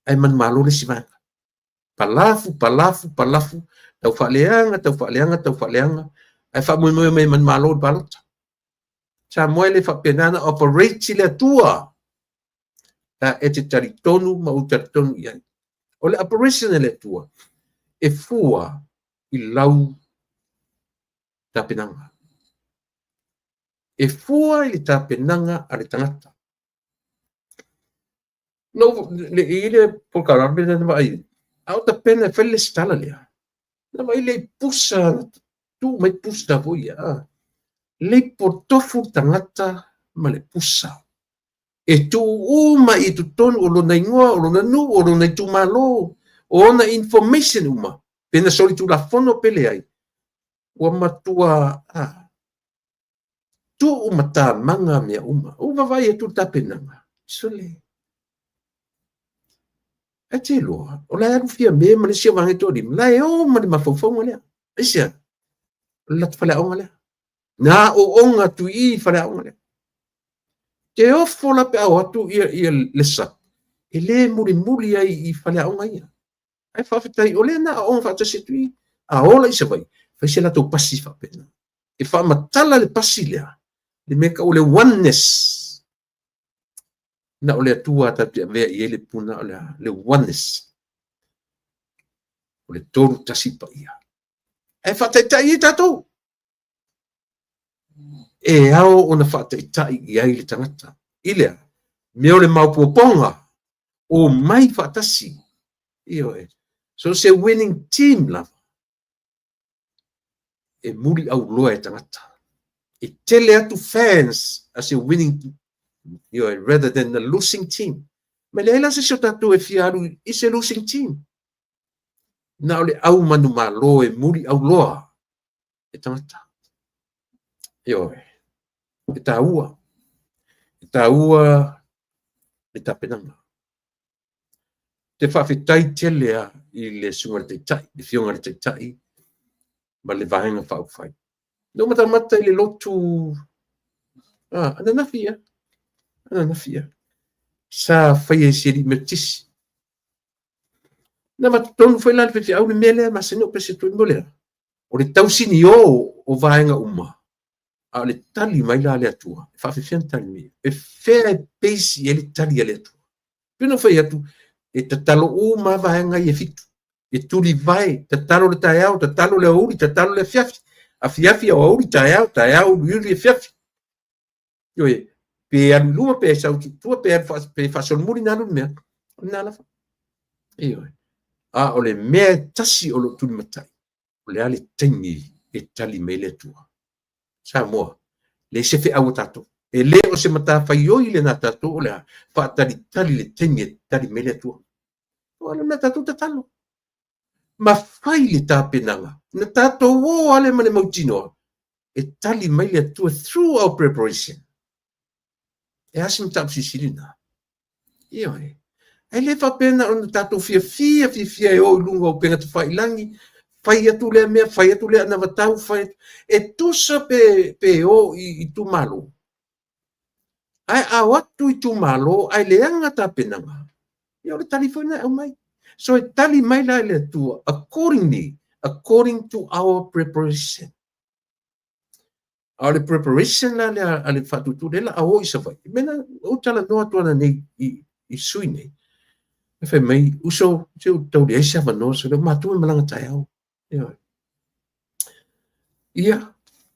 ae manumalo le isi vaega. Palafu, palafu, palafu, tau faaleaga, tau faaleaga, tau faaleaga, ae faamoemoe mai e manumalo i le palota. Samoa e le faapena na operate le Atua. E te talitonu ma ou talitonu i ai. O le operation a le Atua, e fua i lau tapenaga. E fua i le tapenaga a le tagata. No, le i le polokalame lea na vaai, a o tapena e fai le lesitala lea, na vaai lea i pusa, tuu mai pusa foi ia, lei potofu le tagata ma le pusa. E tuu uma i totonu o lona igoa, o lona nuu, o lona itumalo, o ona information uma, pe na solitulafono pe leai, ua matua tuu matamaga mea uma. Ua vaavaai atu le tapenaga, sole. Ae te iloa, o la e alu Fiame ma le isi vaega e toalima, la e o ma le mafaufauga lea. Aisea? O le latou faleaoga lea. Na aooga atu i i faleaoga lea. Te ofo la pe a o atu ia le SUPP, e le mulimuli ai i faleaoga ia. Ae faafetai, o lea na aooga faatasi atu i, a ola i Savaii, fai se latou pasi faapena. E faamatala le pasi lea, le mea tau o le oneness. Na o le Atua tatou te avea i ai le puna o le oneness. O le tolu tasi paia. Ae faataitai ai tatou. E ao ona faataitai i ai le tagata. I lea, mea o le maopoopoga, o mai faatasi. Ioe. So se winning team lava, e muli auloa e tagata. E tele atu fans as a winning, ioe, rather than the losing team. Ma leai la se isi o tatou e fia alu i se losing team. Na o le au manumalo e muli auloa e tagata. Ioe, e taua. E taua le tapenaga. Te faafetai tele a i le susuga i le Taitai, le Afioga i le Taitai ma le Vaega Faaupufai. Na ou matamata i le lotu ananafi ia, ananafi ia, sa faia e si alii Metotisi. Na avatu tonu foi la le faifeau le mea lea e masani ona ou pese atu ai, mo le a? O le tausinio o vaega uma, a o le tali mai la a le Atua, e faafefea ona tali mai? E fea e base i ai le tali a le Atua? Pei ona ou fai atu, e tatalo uma lava vaega ia e fitu. E tulivae, tatalo le taeao, tatalo le aoauli, tatalo le afiafi. Afiafi, aoauli, taeao, taeao, uliuli, afiafi. Ioe, pe alu i luma, pe sau i tua, pe alu pe faasolomuli na alu le mea, o lena lava. Ioe. A o le mea e tasi o lo o tulimatai, o le a le taimi e tali mai ai le Atua. Samoa, leai se feau a tatou. E le o se matafaioi lena a tatou o le a faatalitali le taimi e tali mai le Atua. O le mea tatou tatalo. Ma fai le tapenaga. Na tatou o ale ma le mautinoa e tali mai le Atua through our preparation. E a se mataupu silisili lena? Ioe. Ae le faapea na ona tatou fiafia fiafia e o i luga o upega tafailagi, fai atu lea mea, fai atu lea anavatau, fai atu. E tusa pe o i itumalo. Ae a o atu itumalo ae leaga tapenaga, ia o le tali foi lena e aumai. So e tali mai la e le Atua accordingly, according to our preparation. A o le preparation la lea a le faatuatua lea o le a o i Savaii, mea na ou talanoa atu ananei i sui nei, e fai mai, uso, se ua tau leai se avanoa, se o matou e malaga taeao. Ioe. Ia,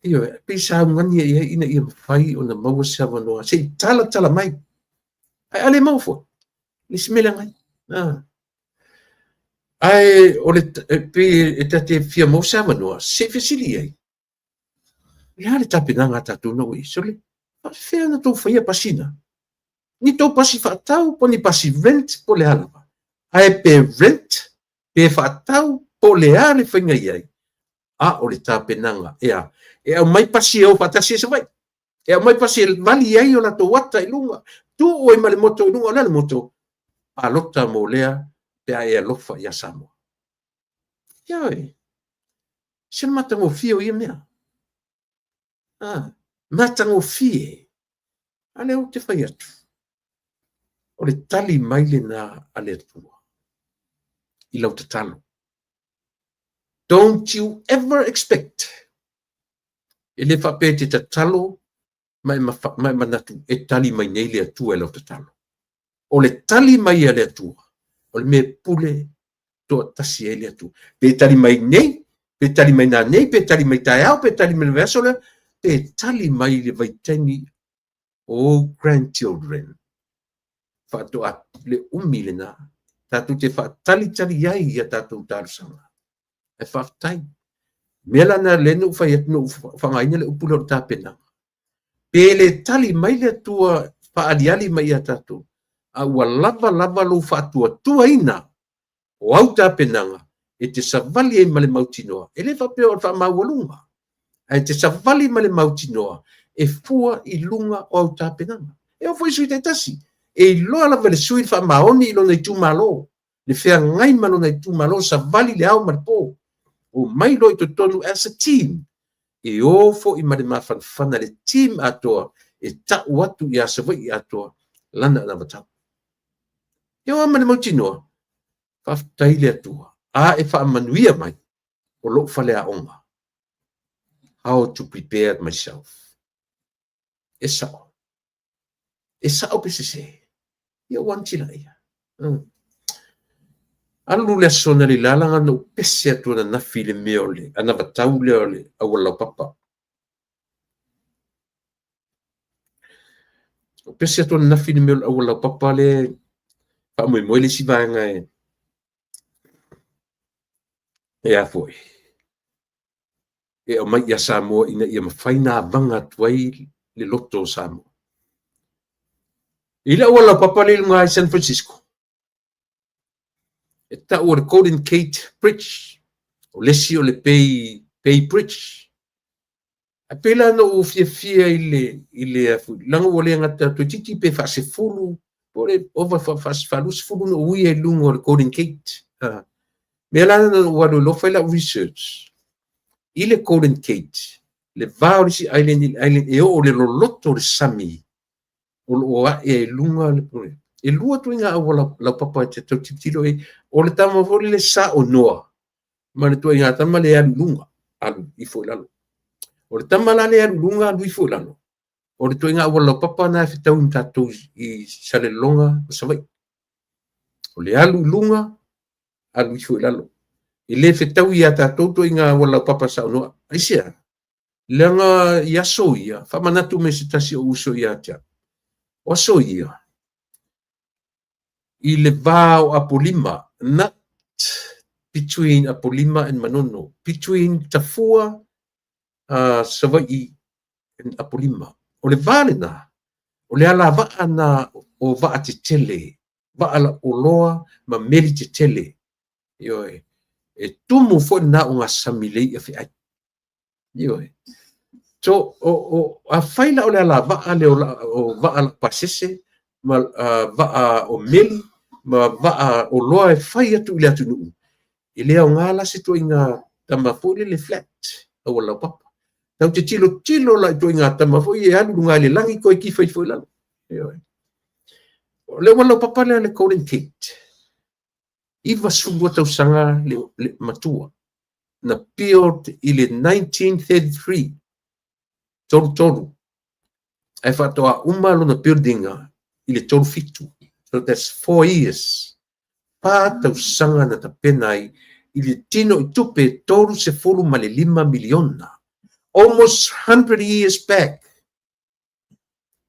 ioe, pei sa augani ai ina ia mafai ona maua se avanoa, se i talatala mai. Ae a le maua foi, le isi mea leaga ai. Ah. Ae o le, pei e ta te fia maua se avanoa, se i fesili i ai. O le a le tapenaga a tatou na ua i ai? Sole, faafefea ona tou faia pasi na? Ni tou pasi faatau po o ni pasi rent po o le a lava. Ae pe rent, pe faatau po o le a le faiga i ai, a o le tapenaga e a? E aumai pasi e o faatasi ai Savaii. E aumai pasi e vali ai o latou ata i luga, tuu ai ma le moto i luga, o le a le moto? Palota mo lea pe a e alofa ia Samoa. Ioe, se matagofie o ia mea. Ah, matagofie. A lea ou te fai atu, o le tali mai lena a le Atua i lau tatalo. Don't you ever expect e le faapea e te tatalo ma e manatu e tali mai nei le Atua i lau tatalo. O le tali mai a le Atua, o le mea e pule toatasi ai le Atua. Pe tali mai nei, pe tali mai nanei, pe tali mai taeao, pe tali mai le vaiaso lea, pe tali mai i le vaitaimi o ou grandchildren. Faatoa le umi lena, tatou te faatalitali ai i a tatou talosaga. Ae faafetai. Mea la na lea na ou fai atu, na ou faaaogaina le upu lea o le tapenaga. Pe le tali mai le Atua faaaliali mai ia tatou, a ua lava lava lou faatuatuaina o au tapenaga e te savali ai ma le mautinoa. E le faapea o le faamaualuga, ae te savali ma le mautinoa e fua i luga o au tapenaga. E oo foi i sui taitasi, e iloa lava e le sui le faamaoni i lona itumalo, le feagai ma lona itumalo, savali le ao ma le po, omai loa i totonu as a team, e o foi ma le mafanafana le team atoa e tau atu ia Savaii atoa lana anavatau. E o lava ma le mautinoa, faafetai le Atua, a e faamanuia mai o lou faleaoga, how to prepare myself. E sao. E sao pe sese. Ia ua anatila ia. Alu le aso analeila leaga na ou pese atu ananafi i le mea o le anavatau lea o le auala laupapa. Ou pese atu ananafi i le mea o le auala laupapa lea e faamoemoe le isi vaega e e a foi e aumai ia Samoa ina ia mafai ona avaga atu ai le loto o Samoa. I le auala laupapa lea i luga i San Francisco, e tau o le Golden Gate Bridge, o le isi o le Bay, Bay Bridge. Ae pei la na ou fiafia i le, i le, leaga ua le gata toeitiiti pe faasefulu, po o le ova faalusefulu na ou uia i luga o le Golden Gate. Mea la na ou alu loa fai lau research i le Golden Gate, le va o le isi island i le island e oo i le loloto o le sami o lo o ae ai i luga le E lua ituaiga auala laupapa e te tau tilotilo i ai. O le tama foi lele saonoa ma le ituaiga tama lea e alu i luga, alu ifo i lalo. O le tama la lea e alu i luga, alu ifo i lalo, o le ituaiga auala laupapa lena e fetaui ma tatou i Salelologa ma Savaii. O le alu i luga, alu ifo i lalo. E le fetaui ia tatou ituaiga auala laupapa saonoa. Aisea? Leaga i aso ia, faamanatu mai se tasi o uso ia te au, o aso ia, i le va o Apolima, not between Apolima and Manono, between Tafua, Savaii and Apolima. O le va lena, o le alavaa na o vaa tetele, vaa lauoloa ma meli tetele. Ioe, e tumu foi lena o gasami le i'a feai. Ioe. So, o, o, afai la o le alavaa lea o, la, o vaa laupasese ma vaa o meli ma vaa oloa e fai atu i le atunuu, e le aoga la se ituaiga tama foi lele flat, auala laupapa. Tatou te tilotilo la i ituaiga tama foi e alu i luga i le lagi toe tifa ifo i lalo. Ioe. O le auala laupapa lea le Golden Gate, 92 tausaga le, le matua na build i le 1933. 33, ae faatoa uma lona building i le 37. So that's 4 years. 4 tausaga na tapena ai i le tino i tupe 35 miliona. Almost 100 years back.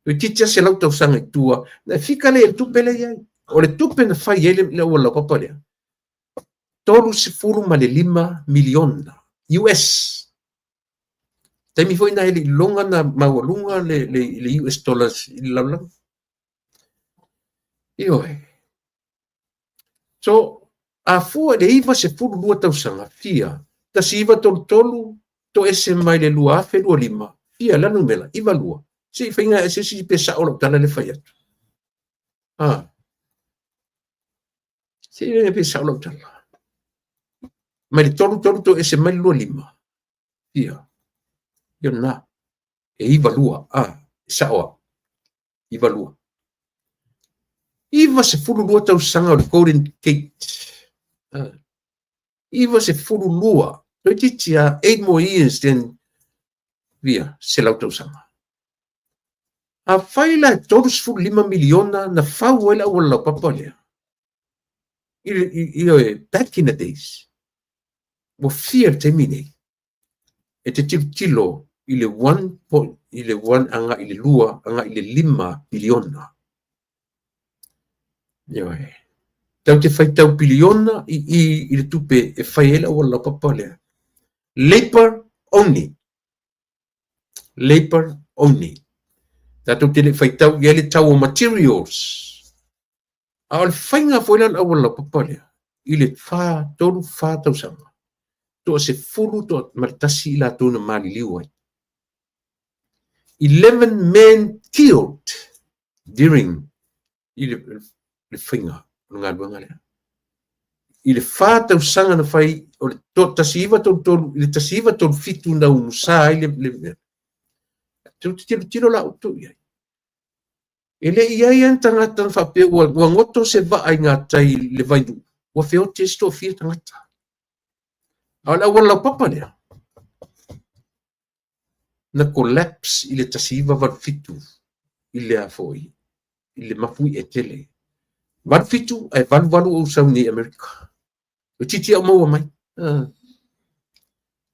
Toeitiiti 100 tausaga i tua, na fika le le tupe le iai. O le tupe na fai ai le auala laupapa lea, 35 miliona US. Taimi foi na e le iloga na maualuga le US dollars i le lalolagi. Ioe. So, a fua i le 92 tausaga, fia, 1933, toese mai le 2025, fia la numera, 92. Se i faiga se si pe sao lau tala le fai atu. Ah. Se i pe sao lau tala. Mai le 33 toese mai le 25. Fia. Ia na. E 92. Ah, sao a. 92. 92 tausaga o le Golden Gate. Ah. 92. Toeitiiti a 8 more years then via 100 tausaga. A fai la 35 miliona na fau ai le auala laupapa lea. I, back in the days. Ua fia le taimi nei. E te tilotilo i le 1 point, i le 1 aga i le 2 aga i le 5 piliona. Ioe. Tau te faitau piliona i le tupe e fai ai le auala laupapa lea. Labor only. Labor only. Tatou te le faitau i ai le tau o materials. A o le faiga foi la le auala laupapa lea, i le 4, 3, 4 tausaga. 11 i latou na maliliu ai. 11 men killed during i le faiga o le galuega lea. I le 4 tausaga na fai o le 1933 i le 1937 na umusa ai le Tou te tilotilo la outou i ai. E le i ai ni tagata na faapea ua goto se vaa i gatai i le vainuu, ua feoti ai se toafia tagata. A o le auala laupapa lea, na collapse i le 1987 i le a foi, i le mafuie tele. 87 ae 88 ou sau nei Amerika. O titi au maua mai.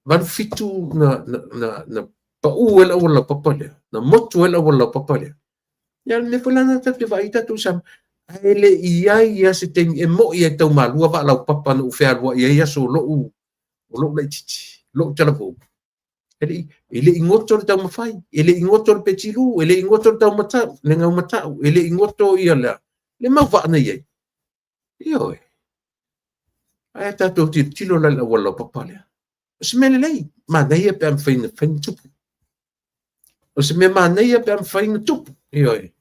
87 na pau e le auala laupapa lea, na motu e le auala laupapa lea. Ia le mea foi la na tatou te vaai tatou sa ae le i ai ia se taimi e moi ai tau malua vaa laupapa na ou fealuai ai aso o lou laitiiti, lou talavou. E le i goto le taumafai, e le i goto le petilu, e le i goto le taumatau, le gaumatau, e le i goto ia le mau vaa na i ai. Ioe. Ae tatou tilotilo la i le auala laupapa lea. O se mea lelei, manaia pe a mafai ona fai na tupu. O se mea manaia pe a mafai ona tupu. Ioe.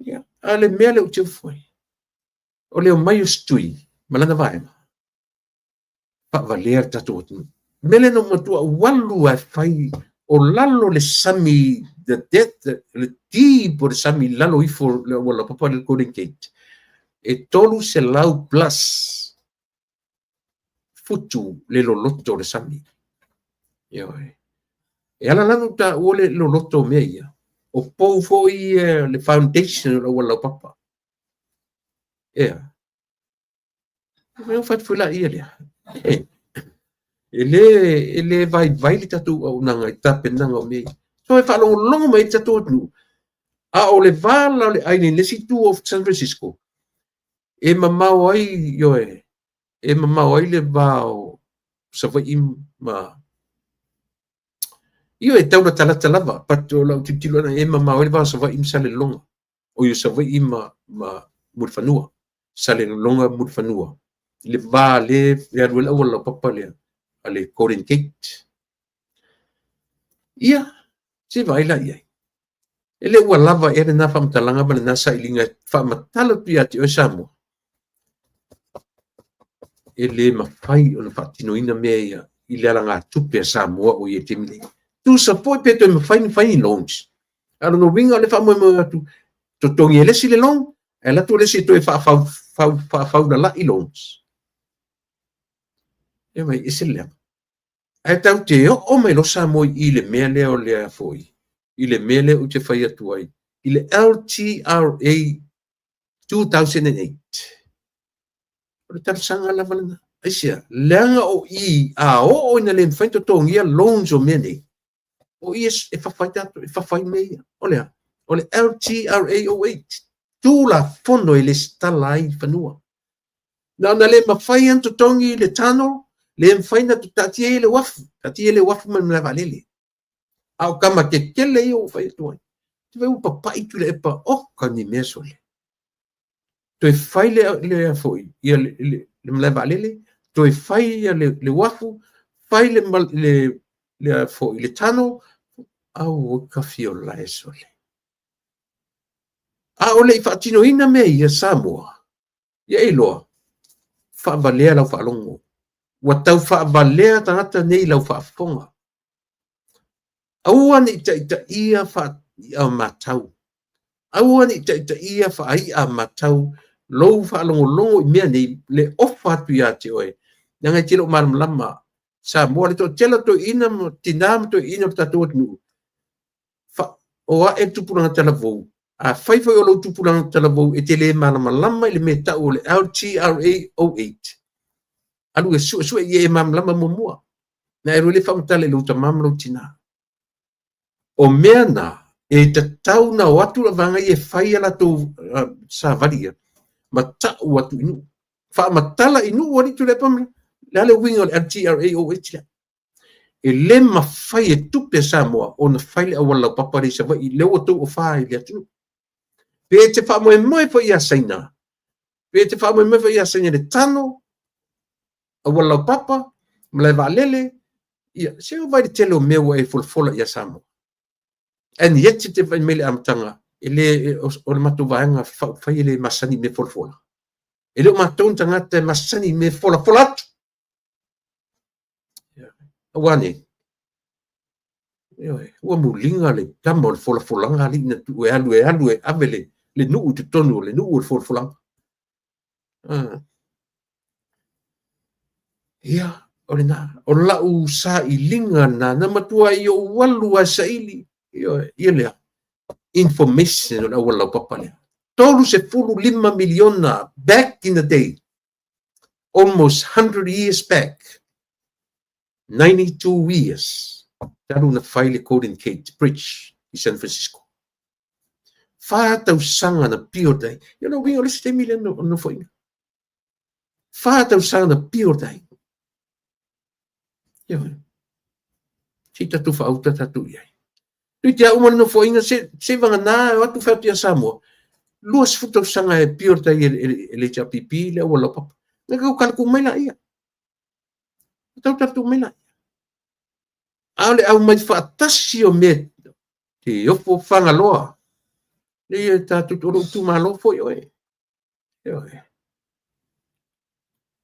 Ia, a le mea lea ou te ofo ai, o le omai o se tui ma lana vaega, faavalea le tatou atunuu. O le mea lea na ou matua ou alu ae fai o lalo le sami, the depth, le deep o le sami i lalo ifo o le auala laupapa lea le Golden Gate, e 300 plus futu le loloto o le sami. Ioe. E ala la ona ou taua le loloto o mea ia, o pou foi le foundation o le auala laupapa. Ea. E fai la ia lea. E le vaivai le tatou auaunaga i tapenaga o mea ia. So e faalogologo mai ai le tatou atunuu, a o le va la o le island i le isi itu o San Francisco, e mamao ai, ioe, e mamao ai le va o Savaii ma ioe, e taulatalata lava, but o lau tilotilo ana e mamao ai le va o Savaii ma Salelologa. O i o Savaii ma Mulifanua. Salelologa Mulifanua. Le va le e alu ai le auala laupapa lea a le Golden Gate. Ia, se vaai la i ai. E le ua lava ea lena faamatalaga ma lena sailiga e faamatala atu ia te oe Samoa. E le mafai ona faatinoina mea ia i le alagatupe a Samoa o i ai taimi nei. Tusa foi pe toe mafai ona fai ni loans. A o lona uiga o le faamoemoe atu, totogi e le isi le loan, ae alu atu le isi e toe faafaulalai loans. E mai ese le leaga. Ae tatou te oo mai loa Samoa i le mea lea o le a foi, i le mea lea ou te fai atu ai, i le LTRA 2008. O le talosaga lava lena. Aisea? Leaga o i a oo ina le mafai ona totogia loans o mea nei, o i e fafa ai tatou, e fafa ai mea ia. O le a? O le LTRA 08, Tulafono e lesitala ai fanua. Na ona le mafai ona totogi le tunnel, le mafai ona taatia ia le uafu, taatia ia le uafu ma le malae vaalele. A o tama tetele ia ua fai atu ai. Te vaai ua papai Tuilaepa, oka ni mea sole. Toe fai le, le foi, ia le, le, le malae vaalele, toe fai ia le, le uafu, fai le, le, le, foi, le tunnel, au ka fiola e sole. A o le i faatinoina mea ia Samoa, ia e iloa, faavalea lau faalogo. Ua tau faavalea tagata nei i lau faafofoga. Aua ne i taitaia faai'a matau. Aua ne i taitaia faai'a matau lou faalogologo i mea nei, le ofa atu ia te oe, leaga e te le o malamalama. Samoa, le toatele o toeaiina ma tinā ma toeaiina o le tatou atunuu, o ae le tupulaga talavou, afai foi o lou tupulaga talavou e te le malamalama i le mea e tau o le LTRA 08, alu e suesue ia e malamalama muamua, na e alu ai lea faamatala i lou tama ma lou tinā. O mea na, e tatau na o atu le vaega ia e fai a latou savali ia, ma tau atu i nuu. Faamatala i nuu alii Tuilaepa ma le a le uiga o le LTRA 08 lea. E le mafai e tupe a Samoa ona fai le auala laupapa lea i Savaii, lea ua tou ofa i le atunuu. Pe e te faamoemoe foi ia Saina, pe e te faamoemoe foi ia Saina i le tano, auala laupapa, malae vaalele, ia, se o vaai i le tele o mea ua e folafola ia Samoa. And yet e te vaai mai i le amataga, e le, o le matou vaega faaupufai e le masani i mea folafola. E le o matou ni tagata e masani i mea folafola atu. Aua ne, ioe, ua muliga le tama o le folafolaga alii na tuu e alu e alu e ave le, le nuu i totonu o le nuu o le folafolaga. Ia, o lena, o lau sailiga lena, na matua i ou alu lava e saili, ioe, ia lea, information o le auala laupapa lea. 35 miliona back in the day, almost 100 years back, 92 years, talu na fai le Golden Gate Bridge i San Francisco. Fa tausaga na build ai. Ia lona uiga o le isi taimi lea o le nofoaiga. Fa tausaga na build ai. Ioe. Se i tatou faauta tatou i ai. Tui te uma le nofoaiga se, se vagana o atu fai atu ia Samoa. 20 tausaga e build ai e le HRPP le auala laupapa. Na tau tala tuu mai laia. Na tau tala tuu mai laia. A o le aumai faatasi o mea te ofo Fagaloa. Leia tatou, o lou itumalo foi oe. Ioe.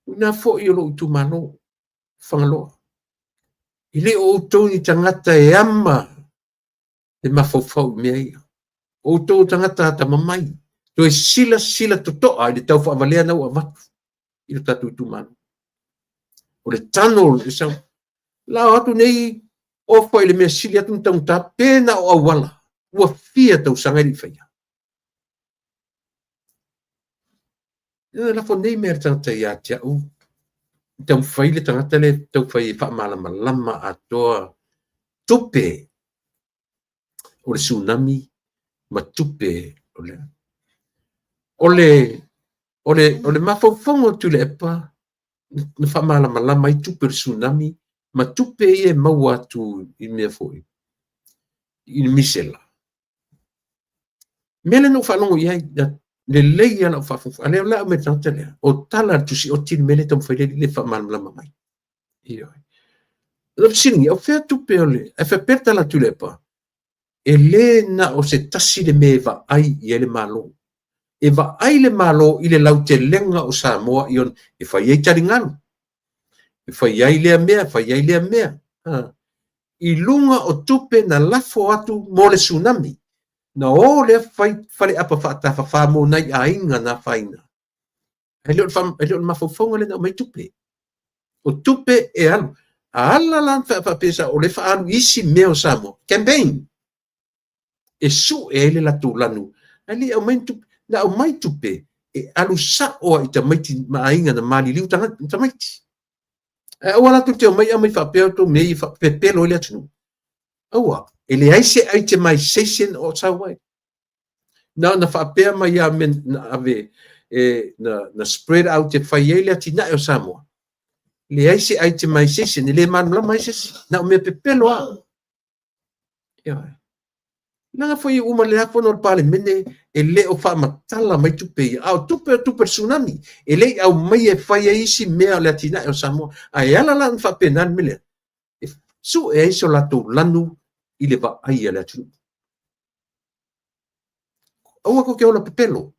O ina foi o lou itumalo, Fagaloa. E le o outou ni tagata e ama le mafaufau i mea ia. O outou o tagata atamamai, toe silasila totoa i le tau faavalea na ua avatu i lo tatou itumalo. O le tunnel e sau. La o atu nei ofa i le mea sili atu na taugata pe na o auala ua fia tausaga e le i faia. Ina lafo nei mea le tagata ia te au, taumafai le tagata lea taufai e faamalamalama atoa tupe o le tsunami ma tupe o le o le o le o le mafaufauga o Tuilaepa na faamalamalama ai tupe o le tsunami ma tupe ia e maua atu i mea foi i le misela. Mea lea na ou faalogo i ai, lelei lava lau faafogafoga, a lea o le a aumai le tagata lea, o tala a le tusioti le mea lea e taumafai le alii lea e faamalamalama mai. Ioe. Na fesiligia, o fea tupe o le, ae faapea le tala a Tuilaepa, e le na o se tasi le mea e vaai i ai le Malo. E vaai le Malo i le lautelega o Samoa i ona, e fai ai taligalu, e fai ai lea mea, e fai ai lea mea. Ha. I luga o tupe na lafo atu mo le tsunami, na o lea fai faleapa faatafafa mo nai aiga na afaina. Ae le o le, e le o le mafaufauga lea na aumai tupe. O tupe e alu. A ala la faapea o le faaalu isi mea o Samoa, campaign, e sue ai le latou lanu, ae le i aumai ni tupe. Na aumai tupe e alu sao lava i tamaiti ma aiga na maliliu tamaiti. Ae aua la tou te omai aumai faapea outou mea ia faapepelo ai le atunuu. Aua, e leai se itemization o sau ai. Na ona faapea mai lava mea na ave e, na spread out e fai ai le atinae o Samoa. Leai se itemization, e le malamalama ai se isi. Na o mea pepelo lava. Ioe. Leaga foi uma le fono o le Palemene e le o faamatala mai tupe ia. A o tupe o tupe o le tsunami. E le i aumaia e fai ai isi mea o le atinae o Samoa. Ae ala la ona faapena le mea lea, e sue ai so latou lanu i le vaai a le atunuu. Aua tou te ola pepelo.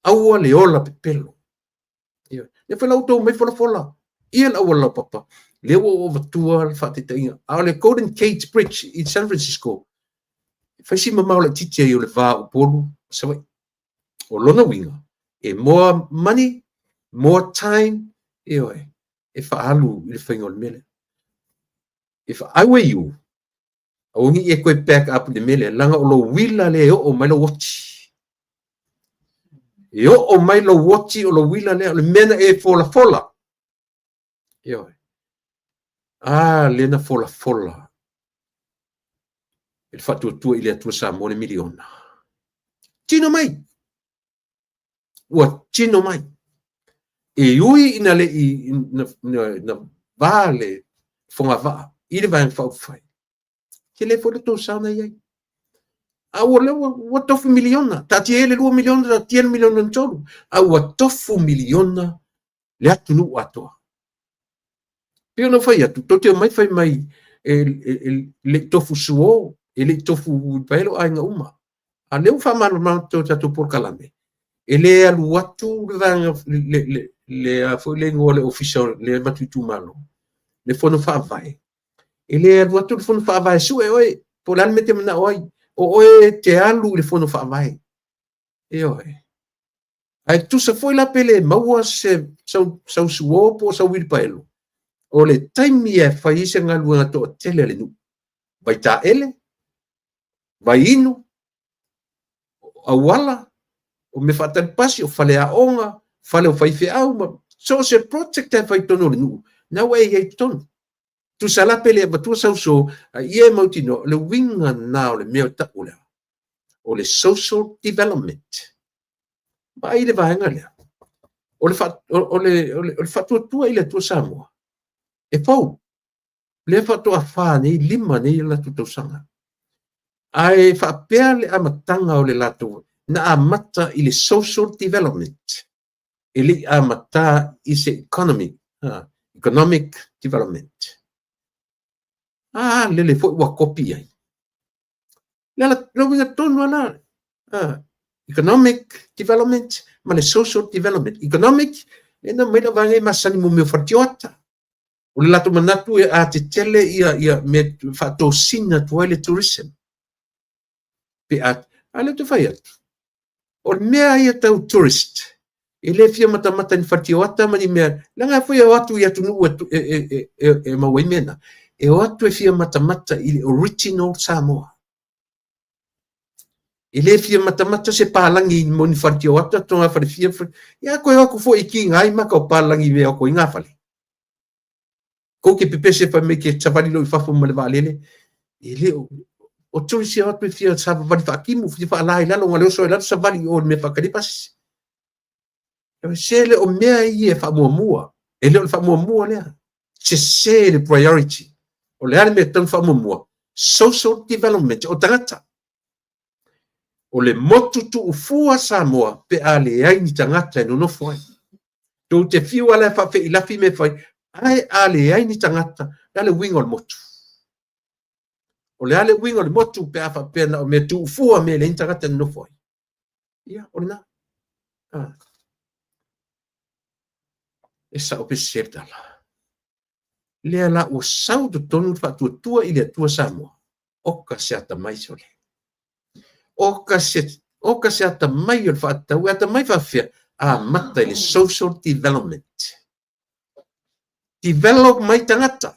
Aua le ola pepelo. Ioe. Lea foi la ua outou omai folafola ia le auala laupapa, lea ua ou avatua le faataitaiga. A o le Golden Gate Bridge i San Francisco, e fai si mamao laitiiti ai o le va o Upolu ma Savaii. O lona uiga, e more money, more time, ioe, e faaalu i le faiga o le mea lea. If I were you, aua ne i e toe back up i le mea lea, leaga o lou uila lea e oo mai lou oti. E oo mai lou oti o lou uila lea, o le mea na e folafola. Ioe. A, lea na folafola e le Faatuatua i le Atua Samoa le miliona. Tino mai! Ua tino mai. E ui ina le i na, na, na va le fogavaa i le Vaega Faaupufai, tele foi le tou sao na i ai. A ua lea ua, ua tofu miliona, taatia ia le 2 miliona, taatia le miliona na tolu, a ua tofu miliona le atunuu atoa. Pei ona ou fai atu, tou te omai fai mai e le i tofu suo, e le i tofu uilipaelo aiga uma. A lea ua faamalamalama atu e tatou polokalame, e le alu atu le vaega, le a foi le igoa o le ofisa lea e avatu i itumalo, le fono faavae. E le alu atu le fono faavae e sue oe, po o le a le mea e te manao ai. O oe e te alu i le fono faavae. Ioe. Ae tusa foi la pe le maua se sau suo po o sau uilipaelo, o le taimi e fai ai se galuega toatele a le nuu, vaitaele, vaiinu, auala, o mea faatali pasi, o faleaoga, fale o faifeau, ma so o se project e fai i totonu o le nuu, na ua e i ai i totonu. Tusa la pe le avatua sau suo, a ia e mautinoa, o le uiga lena o le mea o tau lea, o le social development. Vaai i le vaega lea, o le, o le, o le, o le faatuatua i le Atua Samoa, e fou, lea faatoa fa nei, lima nei o latou tausaga. Ae faapea le amataga o le latou, na amata i le social development, e le i amata i se economy, economic development. A, lele foi ua kopi i ai. Le ala, le uiga tonu lava la, economic development ma le social development. Economic, e na mai le vaega e masani mo mea o fale-tioata. O le latou manatu e a tetele ia, ia mea faatosina atu ai le tourism. Pe a, a lea ou te fai atu, o le mea ia tau tourist, e le fia matamata i ni fale-tioata ma ni mea, leaga foi e o atu i atunuu e, e, e, e, e maua ai mea na, e o atu e fia matamata i le original Samoa. E le fia matamata se palagi mo ni fale-tioata, togafale fia, ia koe o atu foi e kiga ai maka o palagi mea o koe i ngā fale. Kou ke pepese fai mai ke savali loa i fafo ma le vaalele, e le o, o tourist ia o atu e fia savavali faakimu, fia faala i lalo, ona le oso ai lalo savali i o i le mea faatali pasi. Se le o mea ia e faamuamua, e le o le faamuamua lea. Sese le priority. O le a le mea e tatau ona faamuamua? Social development o tagata. O le motu tuufua Samoa pe a leai ni tagata e nonofo ai. Tou te fiu lava la e faafeilafi mea e fai, ae a leai ni tagata, o le a le uiga o le motu? O le a le uiga o le motu pe a faapea na o mea tuufua mea e leai ni tagata e nonofo ai? Ia, o lena. Ah. E sao pe sese le tala. Lea la ua sau totonu le faatuatua i le Atua Samoa. Oka se atamai sole. Oka se, oka se atamai o le faatatau. E atamai faafefea? Amata i le social development. Develop mai tagata,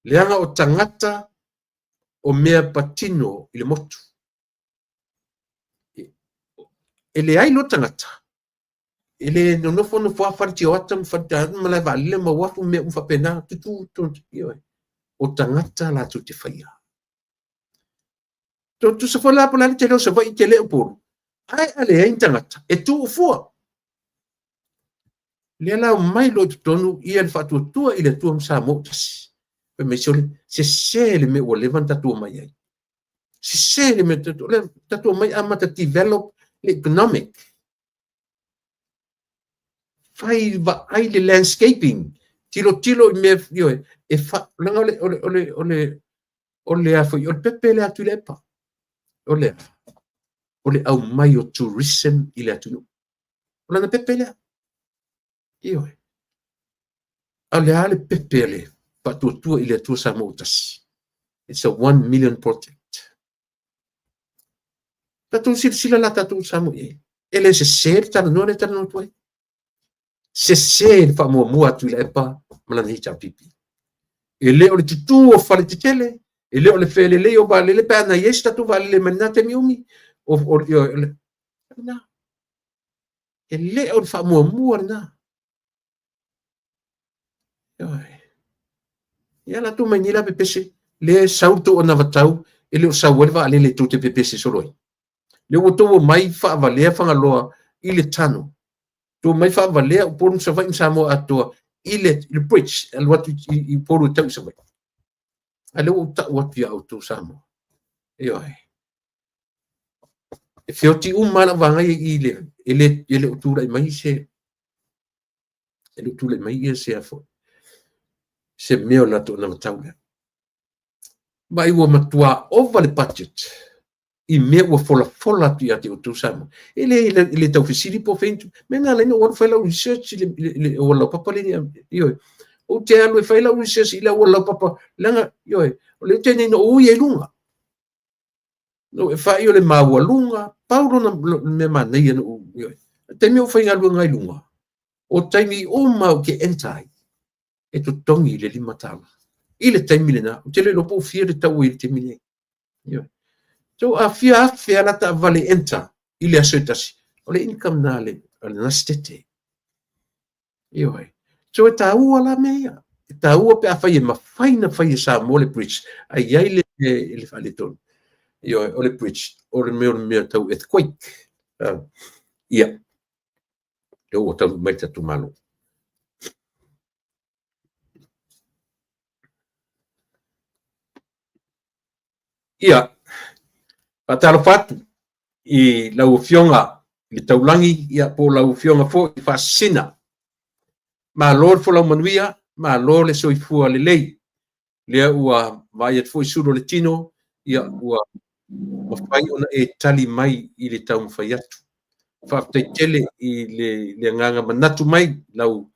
leaga o tagata o mea patino i le motu. E leai loa tagata, e le nonofo nofo lava fale tioata ma fale ma malae vaalele ma uafu ma mea uma faapena, tutu ioe. O tagata latou te faia. Tusa foi la po o le a le tele o Savaii, tele o Upolu, ae a leai ni tagata e tuu fua. Lea la omai loa i totonu ia le Faatuatua i le Atua ma Samoa ua tasi. Fai mai, sole, sese le mea ua leva ona tatou omai ai. Sese le mea tatou omai amata develop le economic. Fai vaai le landscaping, tilotilo i mea, ioe, e fa, leaga o le, o le, o le, o le, o le a foi, o le pepe lea a Tuilaepa, o le, o le aumai o tourism i le atunuu. O lana pepe lea. Ioe. A o le a le pepe a le Faatuatua i le Atua Samoa ua tasi? It's a 1 million project. Tatou silasila la tatou Samoa i ai. E le sese le talanoa lea e talanoa atu ai. Sese le faamuamua a Tuilaepa ma lana HRPP. E le o le tutū o fale tetele, e le o le felelei o vaalele pe ana i ai se tatou vaalele mai lena taimi umi, o le, lena. E le o le faamuamua lena. Ioe. Ia latou mai nei la pepese, lea e sau le tou anavatau, e le o sau ai le vaalele tou te pepese solo ai. Lea ua outou omai faavalea Fagaloa i le tano. Tou omai faavalea Upolu ma Savaii ma Samoa atoa i le bridge, alu atu i Upolu e tau i Savaii. A lea ua ou tau atu ia outou Samoa. Ioe. E feoti uma lau vagai i le, e le o tulai mai se, e le o tulai mai ia se afo, se mea o le latou anavatau lea. Vaai ua matua ova le budget i mea ua folafola atu ia te outou Samoa. E le tau fesili po o fea mea na ala ai ona ou alu fai lau research i le auala laupapa lea. Ioe. Ou te alu e fai lau research i le auala laupapa, leaga, ioe, o le taimi na ou ui ai i luga. No e fai o le maualuga, pau lona mea manaia na ou, ioe. O le taimi ou faigaluega ai luga, o taimi uma ou te enter ai, e totogi le $5. I le taimi lena, ou te le iloa po o fia le tau ai i le taimi nei. Ioe. So a fia afe lava la taavale enter i le aso e tasi, o le income na a lena setete. Ioe. So e taua la mea ia. E taua pe afai e mafai ona fai e Samoa le bridge, ae i ai le faaletonu. Ioe, o le bridge, o le mea tau earthquake. Ia, lea ua taunuu mai le tatou Malo. Ia, faatalofa atu i lau Afioga i le Taulagi, ia po o lau Afioga foi i le Faasisina. Malo le folau manuia, malo le soifua lelei. Lea ua vaai atu foi sulu o le tino, ia ua mafai ona e tali mai i le taumafai atu. Faafetai tele i le agaga manatu mai lau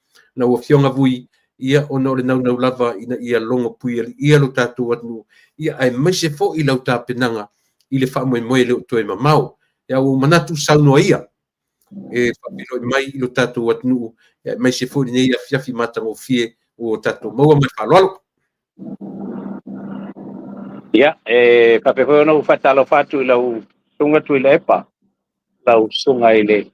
Afioga Vui, ia ona o le naunau lava ina ia logo puialiia lo tatou atunuu, ia aemaise foi lau tapenaga i le faamoemoe le o toe mamao. Ia ua ou manatu saunoa ia e faafeiloai mai i lo tatou atunuu, ia aemaise foi lenei afiafi matagofie ua tatou maua ma le faaaloalo. Ia, e faapea foi ona ou faatalofa atu i lau Susuga Tuilaepa, lau Susuga i le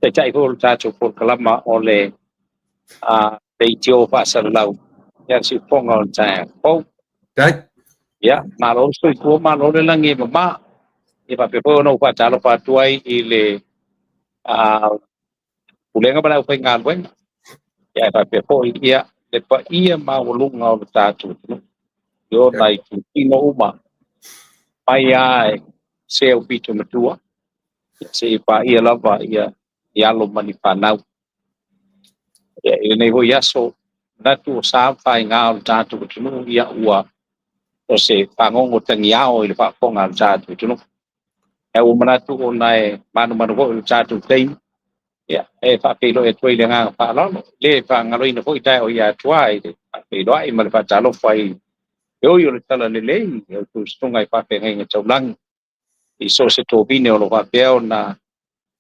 Taitai foi o le tatou polokalama o le leitio faasalalau ia siufofoga o le taeao fou. Tai. Ia, malo le soifua, malo le lagi e mama. Ia faapea foi ona ou faatalofa atu ai i le Pulega ma le aufaigaluega. Ia, e faapea foi ia le paia maualuga o le tatou atunuu i ona itutino uma, mai lava e se au pito matua seia paia lava ia i alo ma ni fanau. Ia, i lenei foi aso, manatu o sa ma faiga o le tatou atunuu, ia ua o se fagogo tagiao i le faafofoga a le tatou atunuu. Ae ua manatu ona e manumanu foi le tatou taimi, ia, e faafeiloai atu ai i le agaga faaaloalo. Le faagaloina foi taeao ia atua i le faafeiloai ma le faatalofa i le oi o le talalelei i outou susuga i faafeagaiga taulagi i so o se tovine o lo o faapea ona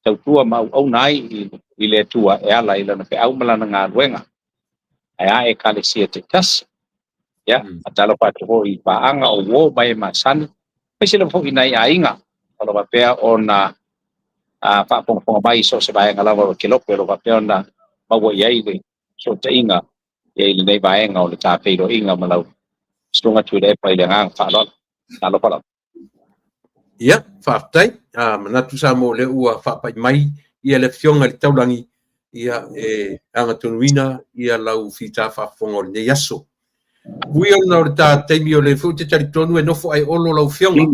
tautua ma auauna ai i le Atua e ala i lana feau ma lana galuega ae a Ekalesia taitasi. Ia, faatalofa atu foi i paaga o uo ma e masani, aemaise lava foi i nai aiga o lo o faapea ona faafogafoga mai i so o se vaega lava o le kelope o lo o faapea ona maua i ai le fesootaiga i lenei vaega o le ta feiloaiga ma lau Susuga Tuilaepa i le agaga faaaloalo. Talofa lava. Ia, faafetai. Manatu Samoa o lea ua faapai mai ia le Afioga i le Taulagi ia e agatonuina ia lau fita faafofoga o lenei aso. Ui ona o le ta taimi o lea foi ou te talitonu e nofo ae olo lau Afioga.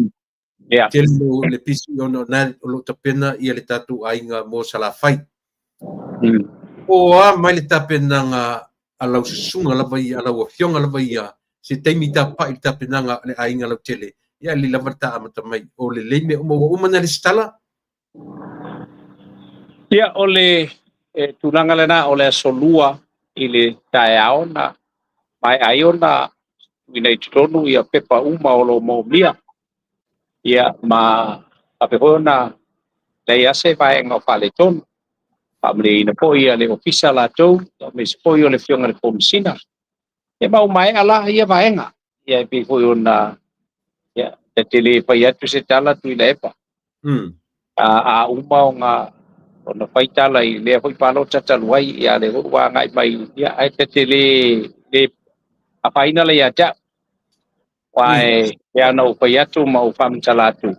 Tele le pisi ona o lo o tapena ia le tatou aiga mo Salafai. O a mai le tapenaga a lau susuga lava ia, a lau afioga lava ia, se taimi tapa'i le tapenaga a le aiga lautele, ia e lelei lava le ta amata mai. O lelei mea uma ua uma na lesitala? Ia, o le tulaga lena o le aso Lua i le taeao na maea ai ona tuuina i totonu ia pepa uma o lo o moomia. Ia, ma faapea foi ona leai lava se vaega o faaletonu. Faamalieina foi ia le ofisa latou, aemaise foi o le Afioga i le Komesina. Ia ma ua maea la ia vaega. Ia e pei foi ona ia, ta te le fai atu se tala Tuilaepa. A uma ona fai tala i lea foi palota talu ai, ia lea foi ua agai mai, ia ae ta te le afaina la ia te au. Aua e pei ona ou fai atu ma ou faamatala atu,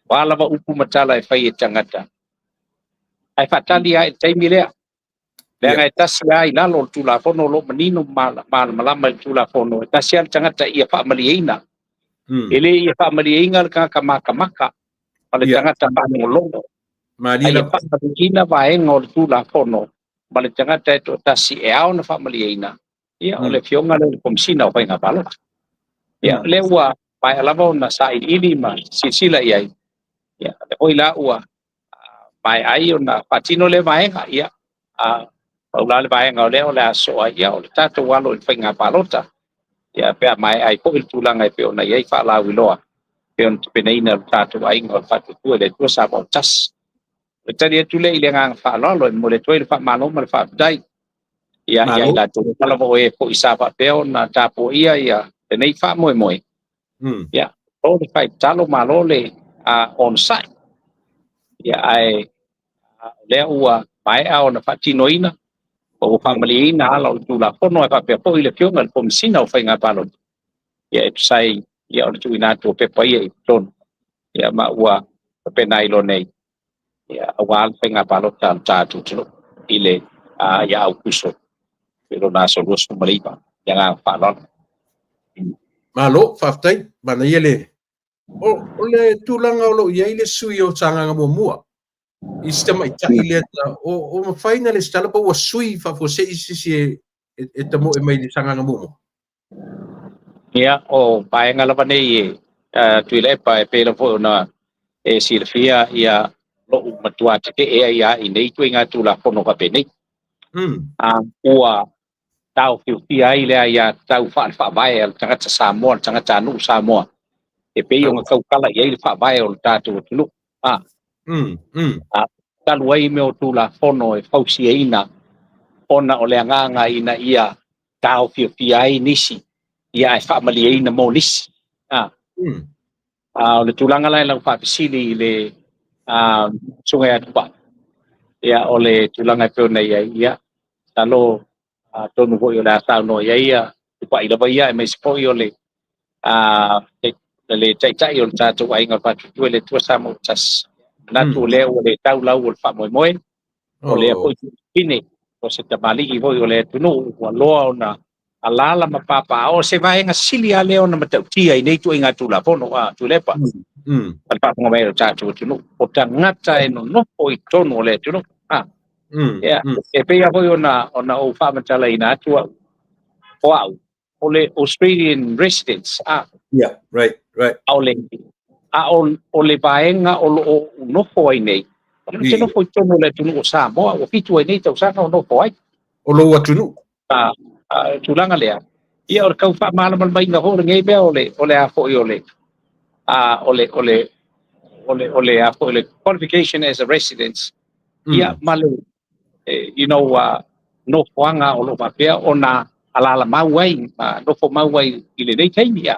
o a lava upu ma tala e fai e tagata, ae faatali lava i le taimi lea. Leaga e tasi lava i lalo o le Tulafono o lo o manino ma malamalama i le Tulafono, e tasi lava le tagata ia faamalieina. E le ia faamalieina le tagata matamata ma le tagata faalogologo. Ae ia faamalieina vaega o le Tulafono ma le tagata e toatasi e ao ona faamalieina, ia o le Afioga lea o le Komesina o Faiga Palota. Ia lea ua maea lava ona sailiili ma silasila i ai, ia lea foi la ua maea ai ona faatino lea vaega. Ia, pau la le vaega o lea o le a soa, ia o le tatou alo i le faiga palota. Ia pe a maea ai foi le tulaga e pei ona i ai faalauiloa, pei ona tapenaina e le tatou aiga o le Faatuatua i le Atua Samoa Tasi. O le tali atu lea i le agaga faaaloalo e momoli atu ai le faamalo ma le faafetai. Ia, ia i latou uma lava o e foi sa faapea ona tapuaia ia lenei faamoemoe. Ia, malo le fai tatalo, malo le onosai. Ia, ae o lea ua maea ona faatinoina, ua faamalieina ala o le Tulafono ae faapea foi le Afioga i le Komesina o Faiga Palota. Ia, e tusa ai ia o le tuuina atu o pepa ia i totonu. Ia, ma ua faapena ai loa nei, ia, aua le faiga palota a le tatou atunuu i le ia Aokuso i lona aso 29. I le agaga faaaloalo. Malo, faafetai. Manaia le o le tulaga o lo o i ai le sui o Sagaga Muamua i si tamaitai lea o mafai na lesitala po ua sui faafuasei se isi e tamoe mai le Sagaga Muamua? Ia, o vaega lava nei e Tuilaepa e pei lava foi ona e silafia ia lo'u matua tetee ai lava i nei ituaiga Tulafono faapenei. Ua taofiofia ai le aiatatau faale-faavae a le tagata Samoa, le tagatanuu Samoa, e pei ona tautala i ai le faavae o le tatou atunuu. Talu ai mea o Tulafono e fausiaina ona o le agaga ina ia taofiofia ai nisi, ia ae faamalieina mo nisi. O le tulaga la e lau faafesili i le Susuga ia Tupai, ia o le tulaga e pei ona i ai, ia masalo atonu foi o le a saunoa i ai ia Tupai lava ia, aemaise foi o le taitai o le tatou aiga o le Faatuatua i le Atua Samoa Tasi. Manatu o lea ua le tau lau o le faamoemoe, o lea foi pine o se tamalii foi o le atunuu ua loa ona alala ma papaaao, o se vaega sili lava lea ona matautia i nei ituaiga Tulafono a Tuilaepa. Ma le faafofoga mai o le tatou atunuu, o tagata e nonofo i totonu o le atunuu. Ia, e pei lava foi ona ou faamatalaina atu au, o au, o le Australian residents. Yeah, right, right. A o le vaega o lo o nofo ai nei, o te nofo i totonu o le atunuu o Samoa, ua 7 ai nei tausaga o nofo ai. O lou atunuu. Tulaga lea, ia o le tau faamalamalamaina foi o lenei mea o le a foi o le o le a foi le qualification as a residence, ia ma le nofoaga o lo o faapea ona alaala ai ma nofo mau ai i lenei taimi, ia.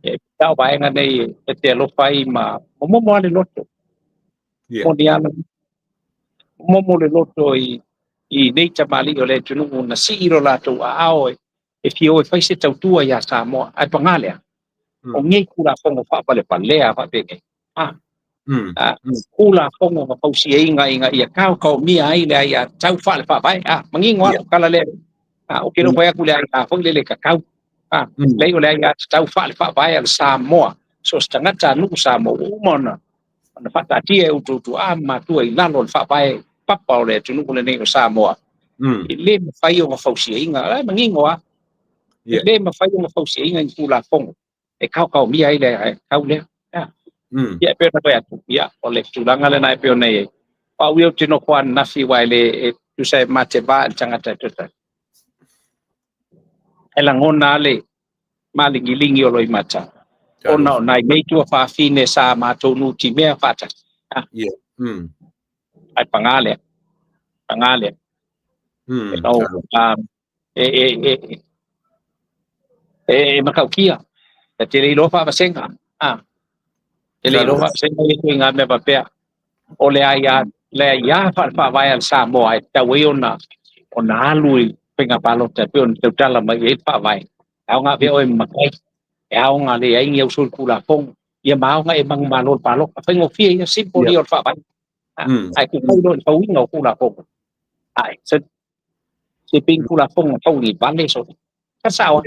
E tau vaega nei e te alofa ai ma momomo le loto. Moni ala momo le loto i nei tamalii o le atunuu na sii lo latou aao e fia o e fai se tautua iā Samoa, ae pagā lea o nei Tulafono faapalepalea faapenei. Tulafono ma fausiaiga ina ia taotaomia ai le aiatatau faale-faavae. Manino lava tala lea. Ou te le o fai atu le aia foi lele tatau. Leai, o le aiatatau faale-faavae a le Samoa. So se tagata nuu Samoa ua uma ona faataatia e outou tuaa ma matua i lalo o le faavae papa o le atunuu lenei o Samoa. E le mafai ona fausiaiga. E manino lava. E le mafai ona fausiaiga i Tulafono e taotaomia ai le aiatatau lea. Ia, e pei ona fai atu, ia, o le tulaga lena e pei ona i ai. O au ia ou te nofo ananafi aua e le e tusa e mateva i le tagata e toe e lagona le maligiligi o loimata ona o nai nei tuafafine sa matou nutimea faatasi. Ai pagā lea. Pagā lea. E matautia. E te le iloa faavasega. Te le iloa faavasega ia ituaiga mea faapea. O le aia le aia faale-faavae a le Samoa e tatau ai ona alu i faiga palota e pei ona tautala mai ai le faavae. E aoga avea oe ma matai, e aoga leai ni au solitulafono, ia ma aoga e manumalo le palota. Faigofie ia, simple ia o le faavae. Ae tuufau loa i le fauina o Tulafono. Ai, se pei Tulafono fau ni vale so. Ka sao.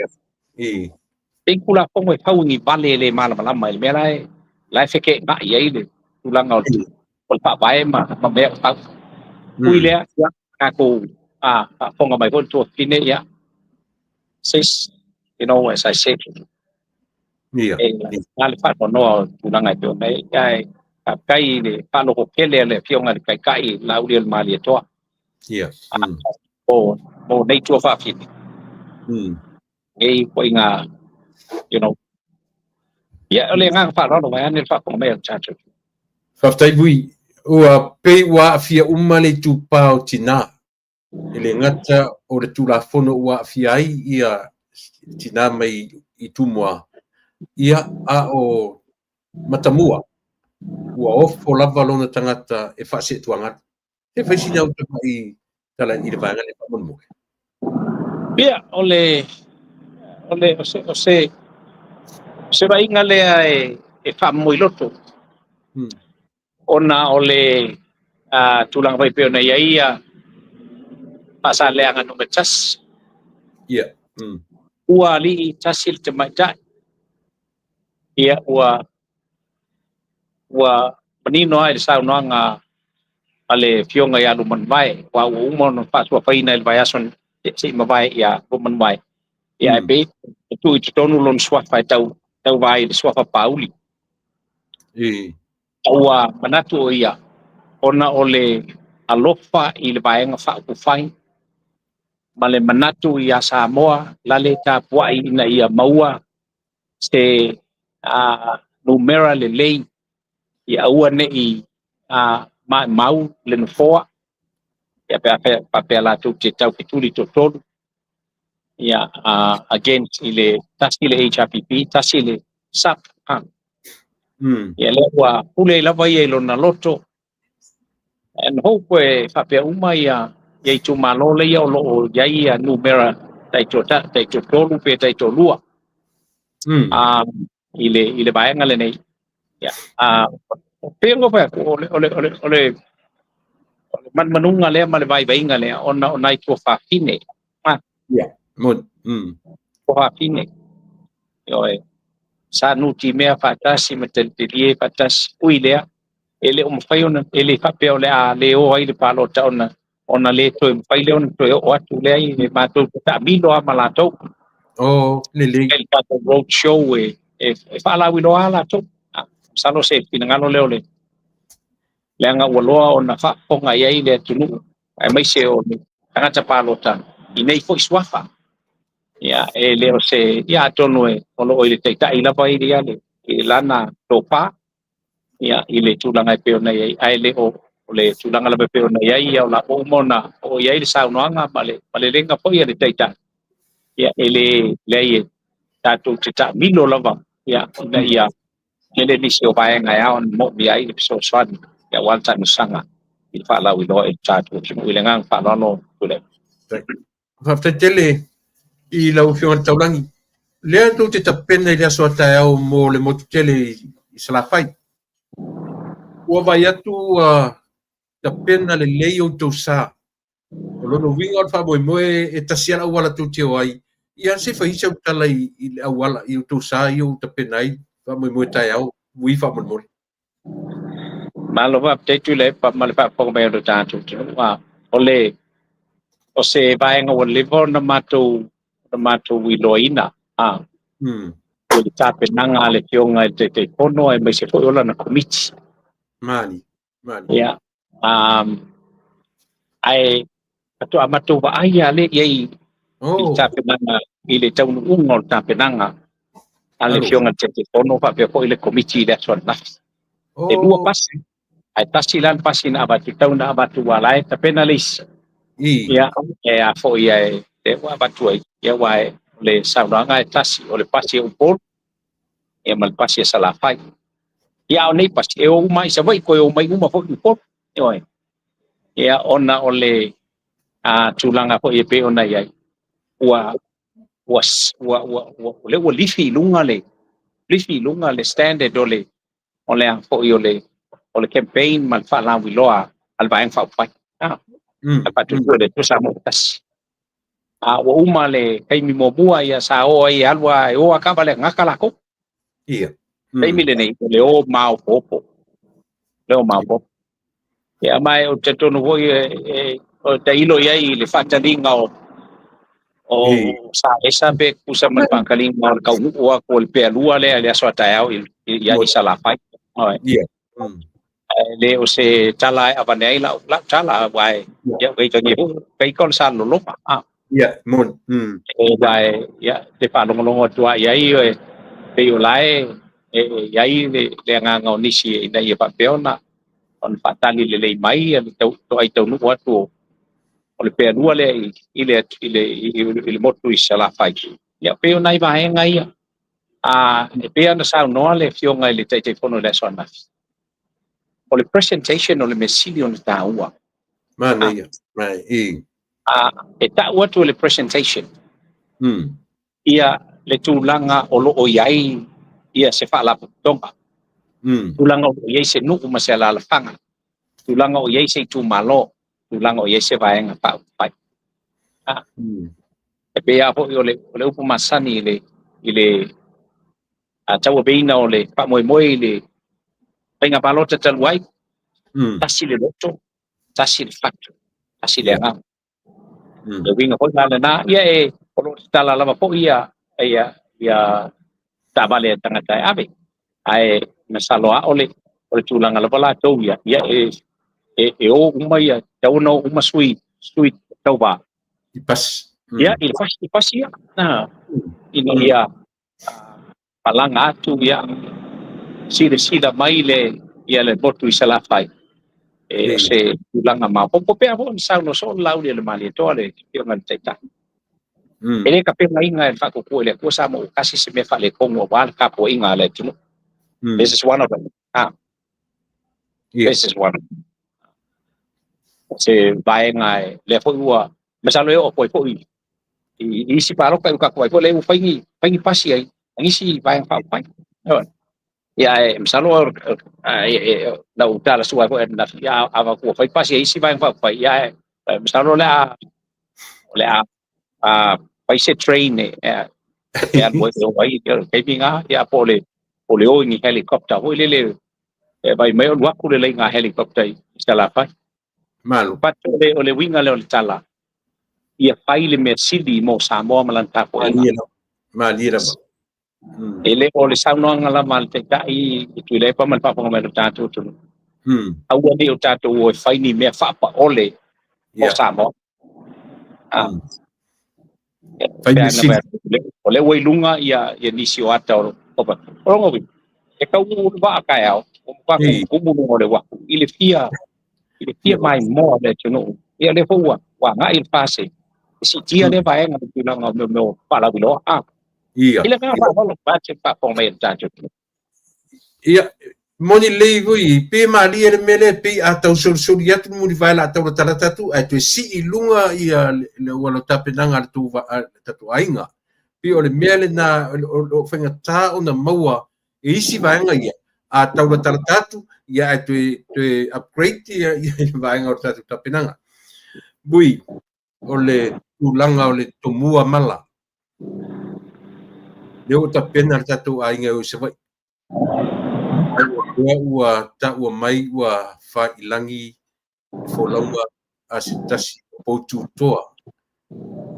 Pei Tulafono e fau ni vale le malamalama i le mea la e feke'ena'i ai le tulaga o le faavae ma mea o fau. Ui lea, ia, tatou faafofoga mai foi le tuafafine, ia, sis, as I said, e na le faanoanoa o tulaga e pei ona i ai, ae faafetai i le faalototele a le Afioga i le Taitai Laaulialemalietoa mo nei tuafafine. Nei ituaiga, ia, o le agaga faaaloalo vaeane le faafofoga mai a le tatou. Faafetai Vui. Ua pei ua aafia uma le itupa o tinā. E le gata o le Tulafono ua aafia ai ia tinā mai i Tumua, ia a o Matamua, ua ofo lava lona tagata e faaseetuagalu. Se fai sina au tamai tala i le vaega lea faamolemole. Ia, o le o le o se o se se vaaiga lea e faamomoiloto ona o le tulaga foi pei ona i ai ia Faasaleleaga Nu.1. Ua alii tasi le tamaitai. Ia, ua manino lava i le saunoaga a le Afioga ia Lumanumae, aua ua uma ona faatuafaina i le vaiaso se i mavae ia Lumanumae. Ia, ae pei e tuu i totonu lona suafa e tauva ai i le suafa Pauli. Ua manatu o ia ona o le alofa i le vaega faaupufai ma le manatu ia Samoa lale tapuai ina ia maua se numera lelei ia aua ne'i maumau le nofoa ia pe a faapea latou te taufetuli toatolu ia against i le tasi le HRPP, tasi le SAP. Ia, lea ua pule lava ia i lona loto. And hope e faapea uma ia itumalo leia o lo o i ai ia numera taitoatolu pe taitoalua i le vaega lenei. Ia, pei ona fai atu, o le manumanuga lea ma le vaivaiga lea ona o nai tuafafine. Ia, moni. Tuafafine. Ioe. Sa nutimea faatasi ma talitalie faatasi. Ui lea, e le o mafai ona, e le faapea o le a le o ai le palota ona le toe mafai lea ona toe oo atu lea i le matou te taamilo lava ma latou. Oh, lelei. Le tatou road show e faalauiloa lava latou. Masalo se finagalo lea o le leaga ua loa ona faafofoga i ai le atunuu aemaise o le tagata palota i nei foi suafa. Ia, e le o se, ia, atonu e o lo o i le taitai lava i ia le i lana tofa. Ia, i le tulaga e pei ona i ai, ae le o o le tulaga lava e pei ona i ai, ia o la ua uma ona oo i ai le saunoaga ma le malelega foi a le Taitai. Ia, e le leai e tatou te taamilo lava, ia, ina ia tele nisi o vaega e ao ona moomia ai le fesoasoani, ia, aua le taamilosaga i le faalauiloa i le tatou atunuu. I le agaga faaaloalo, Tuilaepa. Faafetai tele i lau Afioga i le Taulagi. Lea tou te tapena i le aso a taeao mo le motu tele i Salafai. Ua vaai atu ua tapena lelei outou sa. O lona uiga o le faamoemoe e tasi lava le auala tou te o ai. Ia se i fai sau tala i le auala i outou sa ia ua tapena ai faamoemoe taeao, ui faamolemole. Malo faafetai, Tuilaepa, ma le faafofoga mai o le tatou atunuu. O le o se vaega ua leva ona matou iloaina o le tapenaga a le Afioga i le Taitaifono aemaise foi o lana Komiti. Mani, mani. Ia, ae faatoa matou vaai lava lea i ai i le tapenaga, i le taunuuga o le tapenaga a le Afioga i le Taitaifono faapea foi le Komiti i le aso ananafi. E lua pasi, ae tasi la le pasi na avatu, tau na avatu ua la e tapena le isi. Ia, e a foi e le ua avatu ai, ia aua o le saunoaga e tasi, o le pasi e Upolu, ia ma le pasi e Salafai. Ia, a o nei pasi, e o uma i Savaii, toe o mai uma foi i Upolu. Ioe. Ia, ona o le tulaga foi e pei ona i ai, ua ua ua ua ua o lea ua lifi i luga le standard o le a foi o le campaign ma le faalauiloa a le Vaega Faaupufai. A faatuatua i le Atua Samoa ua tasi. A ua uma le taimi muamua, ia sa o ai e alu a e o a taavale gata latou. Taimi lenei o le o maopoopo. Le o maopoopo. Ia ma e ou te talitonu foi e o tailo i ai i le faataliga o sa esa pe tusa ma le faataliga o le taunuu atu o le pealua lea i le aso a taeao i Salafai. Oi. Ae le o se tala e avane ai lau tala, aua e ia kai tangi kai ko sa loloma. Ia, moni. E vai ia te faalogologo atu ai ai e pei o la e i ai le agaga o nisi ina ia faapea ona faatali lelei mai ia le tau toai taunuu atu o le pealua lea i le motu i Salafai. Ia pei o nai vaega ia. E pei ona saunoa le Afioga i le Taitaifono i le aso ananafi. O le presentation o le mea sili ona taua. Manaia. Mai, i. E tau atu le presentation ia le tulaga o lo o i ai ia se faalapotopotoga. Tulaga o lo o i ai se nuu ma se alalafaga. Tulaga o i ai se itumalo. Tulaga o i ai se Vaega Faaupufai. E pei lava foi o le upu masani i le tauaveina o le faamoemoe i le faiga palota talu ai, tasi le loto, tasi le fatu, tasi le agaga. Le uiga foi la lena, ia e o lo o tatala lava foi ia taavale a tagata e ave. Ae masalo lava o le tulaga lava latou ia, ia e o uma ia, tatau ona o uma sui tauva. I pasi. Ia, i le pasi ia. Ina ia malaga atu ia silasila mai le motu i Salafai. E o se tulaga maopoopo pea foi ona saunoa soo le Lauli o le Malietoa, le Afioga i le Taitai. E le tapenaina e le Faatuatua i le Atua Samoa ua tasi se mea faaletonu aua le tapuaiga a le atunuu. This is one of them. This is one of them. Se vaega e lea foi ua masalo e oo atu ai foi i isi palota i tatou ai foi lea ua fai ni pasi ai a nisi Vaega Faaupufai. Ia e masalo na ou tala sua ai foi ananafi, ia a ua fai pasi e isi Vaega Faaupufai, ia e masalo o le a fai se train e alu ai e o ai le taimi na, ia po o le o i ni helicopter foi lele e vai mai o alu atu le leiga helicopter i Salafai. Malo. But o le uiga lea o le tala, ia fai le mea sili mo Samoa ma lana tapuaiga. Malie lava. Malie lava. E le o le saunoaga lava a le Taitai i Tuilaepa ma le faafofoga mai o le tatou atunuu. Aua ne i o tatou o e fai ni mea faapaole o Samoa. Fai mea sili. O lea ua i luga ia nisi o ata o o lona uiga, e tau le vaa taeao, Ua matua tumutumu luga o le uafu i le fia maimoa o le atunuu. Ia lea foi ua agai le FAST e siitia lea vaega i le tulaga o mea o faalauiloa. I le agaga faaaloalo vaeatu le faafofoga mai a le tatou atunuu. Ia, moni lelei foi, pe malie le mea lea, pei a tau solisoli atu le mulivae la taulatalata atu, ae toe sii i luga ia le auala o tapenaga a le tatou aiga. Pei o le mea lena o lo o faigata ona maua e isi vaega ia, a taulatalata atu, ia ae toe upgrade ia le vaega o le tatou tapenaga. Mui, o le tulaga o le tomua mala. Lea ua tapena le tatou aiga e o i Savaii. Ai ua taua mai ua failagi le folauga a se tasi o poututoa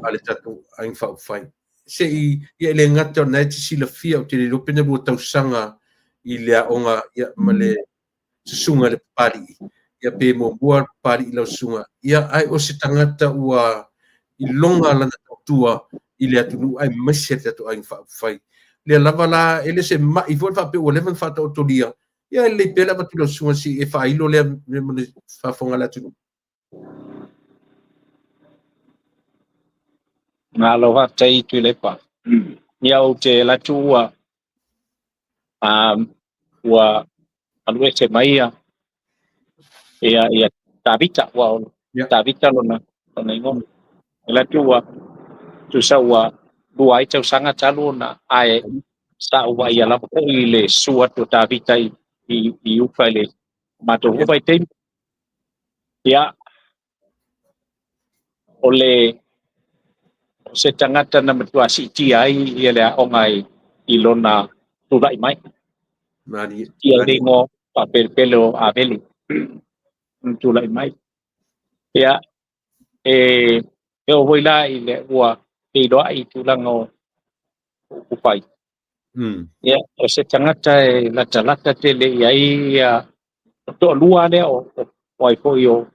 a le tatou Aiga Faaupufai. Se i ia e le gata o lena e te silafia, ou te le iloa pe na 2 tausaga i le aoga ia, ma le susuga i le Papali'i, ia pe muamua le Papali'i lau susuga, ia ae o se tagata ua iloga lana tautua i le atunuu aemaise le tatou Aiga Faaupufai. Lea lava la, e le se mai foi le faapea ua leva ona faataotolia, ia e lelei pea le avatu i lau susuga se i e faailo lea mea mo le faafofoga a le atunuu. Malo faafetai Tuilaepa. Ia ou te alu atu ua alu ese mai ia Tavita, ua Tavita lona igoa. Alu atu ua tusa ua 2 ai tausaga talu ona ae sa ou vaaia lava foi i le susu atu o Tavita i uka i le matou foi vaitaimi. Ia, o le o se tagata na matua siitia ai ia le aoga i lona tulai mai. Malie. Ia le igoa faapelepele o Avele na tulai mai. Ia, e oo foi la i le ua feiloai i tulaga o upufai. Ia, o se tagata e latalata tele i ai ia o toalua lea o ai foi o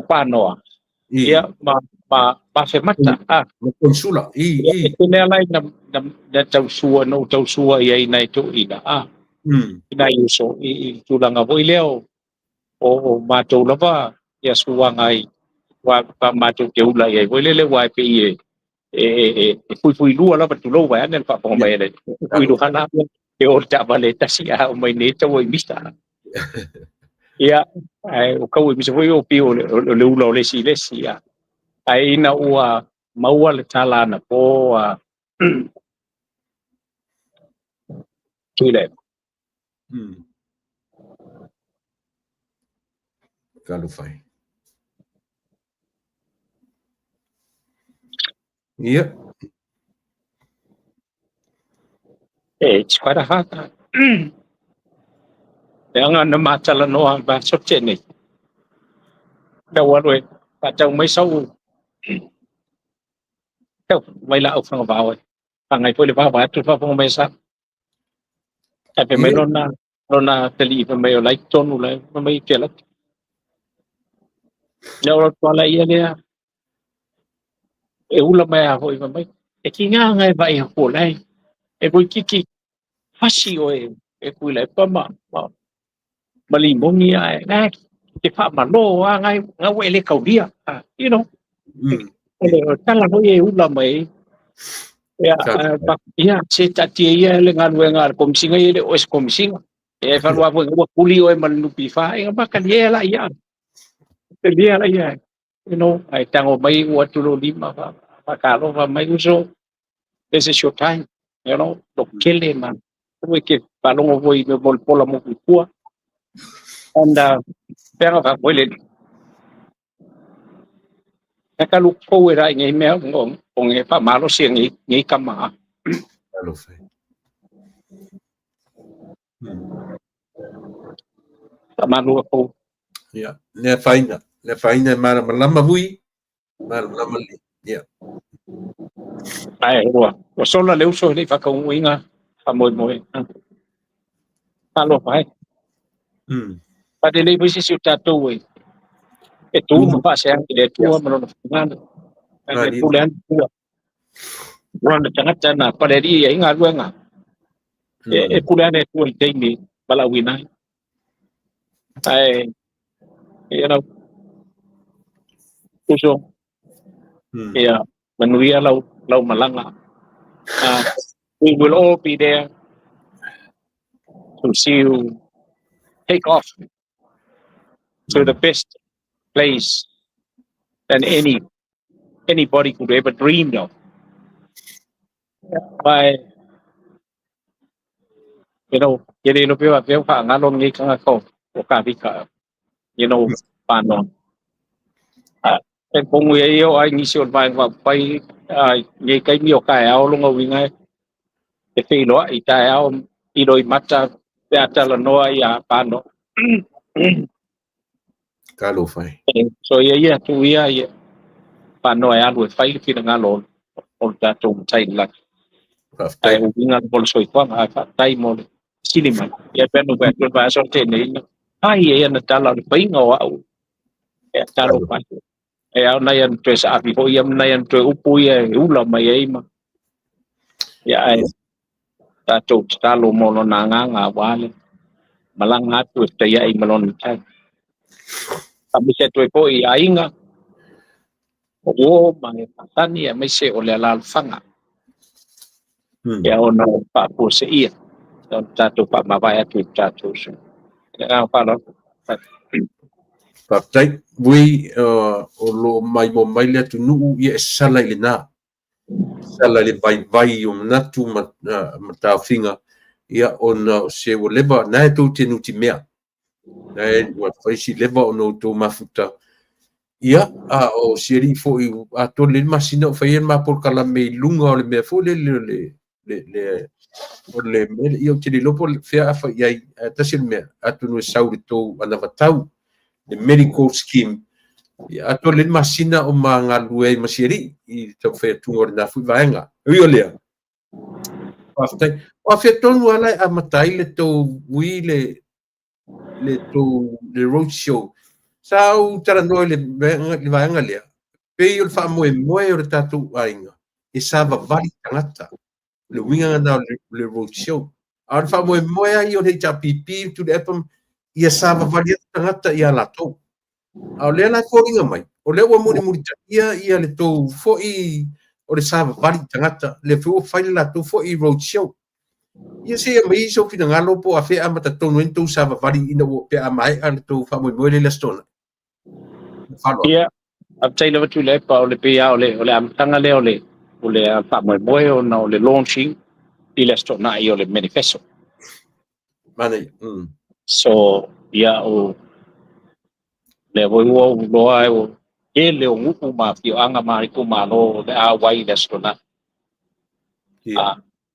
Panoa. Ia, ma Afemata. Ma Konsula. Ia, e tele ala na tausua, na ou tausua i ai nai toeaiina. I nai uso, i tulaga foi lea o matou lava ia suaga ai, wa pa matou te ula i ai foi lele ua e pei e fuifuilua lava tulou vaeane le faafofoga mai a le fuifuilua la e o le taavale e tasi a o mai nei tau i misa. Ia, ae o kau i misa foi o pei o le ula o le isi i le isi. Ia. Ae ina ua maua le tala anapo a Tuilaepa. Talofa. Ia. It's quite a hard time. Leaga na matalanoa ma sote nei. Tau alu e faatau mai sau tau mai lau fagavao e. Whangai foi le vava atu faafofoga mai sa. Ae fai mai lona talii fai mai o la i totonu la fai mai te alatu. Ia o tuala ia lea e ula mai a foi fai mai. E ki ngā ngai vai hapo lai. E koe kiki fasi o e kui lai pa ma limongi ae nai te whaamalo a ngai ngā ue le kaulia. You know, o le tala foi e ula mai. Ia, ia, se tatia ia le galuega a le Komisiga ia le o se Komisiga. E falua foi ua kuli oe ma le NPF, e maka lia la ia. Te lia la ia. You know, ai tango mai ua atu lo lima fa fa kalo fa mai uso. This is your time. You know, lo kele man. Ue ke palongo foi me mol pola mo pua. And pera fa foi le. E ka look forward ai ngai mea o nge fa malo sia ngai ngai kama. Talofa. Fa malo ko. Ia, lea faina. Lea faina e malamalama vui. Malamalama le. Ia. Ai ua ua sola le uso le whakauinga fa moe moe. Alo pai. Pa te lei foi se o tātou e. E tu ma fa se le tua ma lona whangana. E pule anu tua. Rona tangata na pareria i ngā ruanga. E pule ane tua i teimi. Valaauina ai. Ae you know, uso, ia manuia lau malaga. We will all be there to see you take off to the best place than anybody could ever dreamed of. By e le iloa pe faapea ua faagalo lenei tagata o Kavika, panoa. E pogu i ai e oo ai nisi o le Vaega Faaupufai i lenei taimi o taeao lona uiga e feiloai taeao i loimata pe a talanoa ia panoa. Talofa e. So ia ia tuu ia ia panoa e alu e fai le finagalo o le tatou matai i le lagi. Faafetai. Ae uiga mo le soifuaga, ae faafetai mo le fesili mai. Ia pe na fai atu le vaiaso tenei, ai e ia na tala o le faiga o au. Ia talofa e. E ao nai ana toe saafi foi ia ma nai ana toe upu ia e ula mai ai ma. Ia ae tatou tatalo mo lona agaga aua le malaga atu e fetaiai ma lona matai. Faamaise atu ai foi i aiga, o uo ma le masani aemaise o le alaalafaga. Ia ona o faafuaseia, ona tatou faamavae atu i le tatou uso. I le agaga faaaloalo. Faafetai. Ui o lo o maimoa mai le atunuu, ia e sala i lena. Sala i le vaivai o manatu ma taofiga, ia ona o se ua leva, na e tou te nutimea. Na e ua fai si leva ona outou mafuta. Ia, a o si alii foi atoa le masina o fai ai le ma polokalame i luga o le mea foi lele o le o le mea ia ou te le iloa po o fea a fai i ai, ae tasi le mea, atonu e sau i le tou anavatau, le medical scheme, ia atoa le masina o ma galulue ai ma si alii i le taumafai atuga o lena foi vaega. E ui o lea, faafetai. O afea tonu lava la e amata ai le tou ui le tou le road show. Sa ou talanoa i le vaega lea, pei o le faamoemoe o le tatou aiga e savavali tagata. Le uiga lena o le road show. A o le faamoemoe lava ia o le HRPP, Tuilaepa, ia savavali atu tagata ia latou. A o lea la e foliga mai, o lea ua mulimulitaia ia le tou foi o le savavali tagata, lea foi ua fai le latou foi road show. Ia se i aumai sou finagalo po o afea e amata tonu ai ona tou savavali ina ua pe a maea le tou faamoemoe lea i le Aso Toonai. Faaaloalo. Ia, faafetai lava Tuilaepa, o le pei lava o le amataga lea o le faamoemoe ona o le launching i le Aso Toonai o le manifesto. Manaia. So, ia o lea foi ua ou iloa o tele o nuu ma afioaga ma itumalo o le a auai i le Aso Toonai.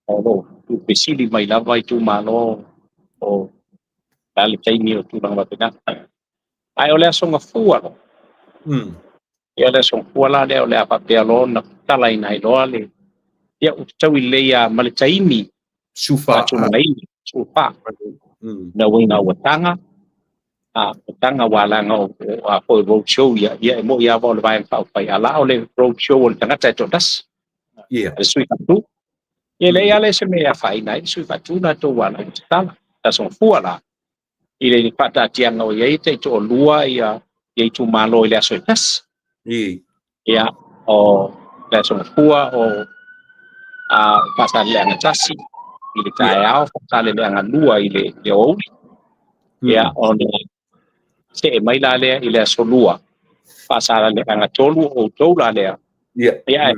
O lo o tuufesili mai lava itumalo o le a le taimi o tulaga faapena. Ae o le Aso Gafua loa. Ia o le Aso Gafua la lea o le a faapea loa ona tatalaina ai loa le ia ua fetaui lelei lava ma le taimi Sufa. faatulagaina 14. Na uiga ua taga ua taga ua alaga o a foi road show ia ia e moi lava o le Vaega Faaupufai a la o le road show o le tagata e toatasi. Le sui faatu. Ia leai lava se mea e afaina ai le sui faatu latou ua ala ua tatala. Le Aso Gafua la i le faataatiaga o i ai taitoalua ia itumalo i le aso e tasi. Ia o le Aso Gafua o Faasaleleaga 1 i le taeao, Faasaleleaga 2 i le aoauli. Ia ona see mai la lea i le Aso Lua, Faasaleleaga 3 o outou la lea. Ia ae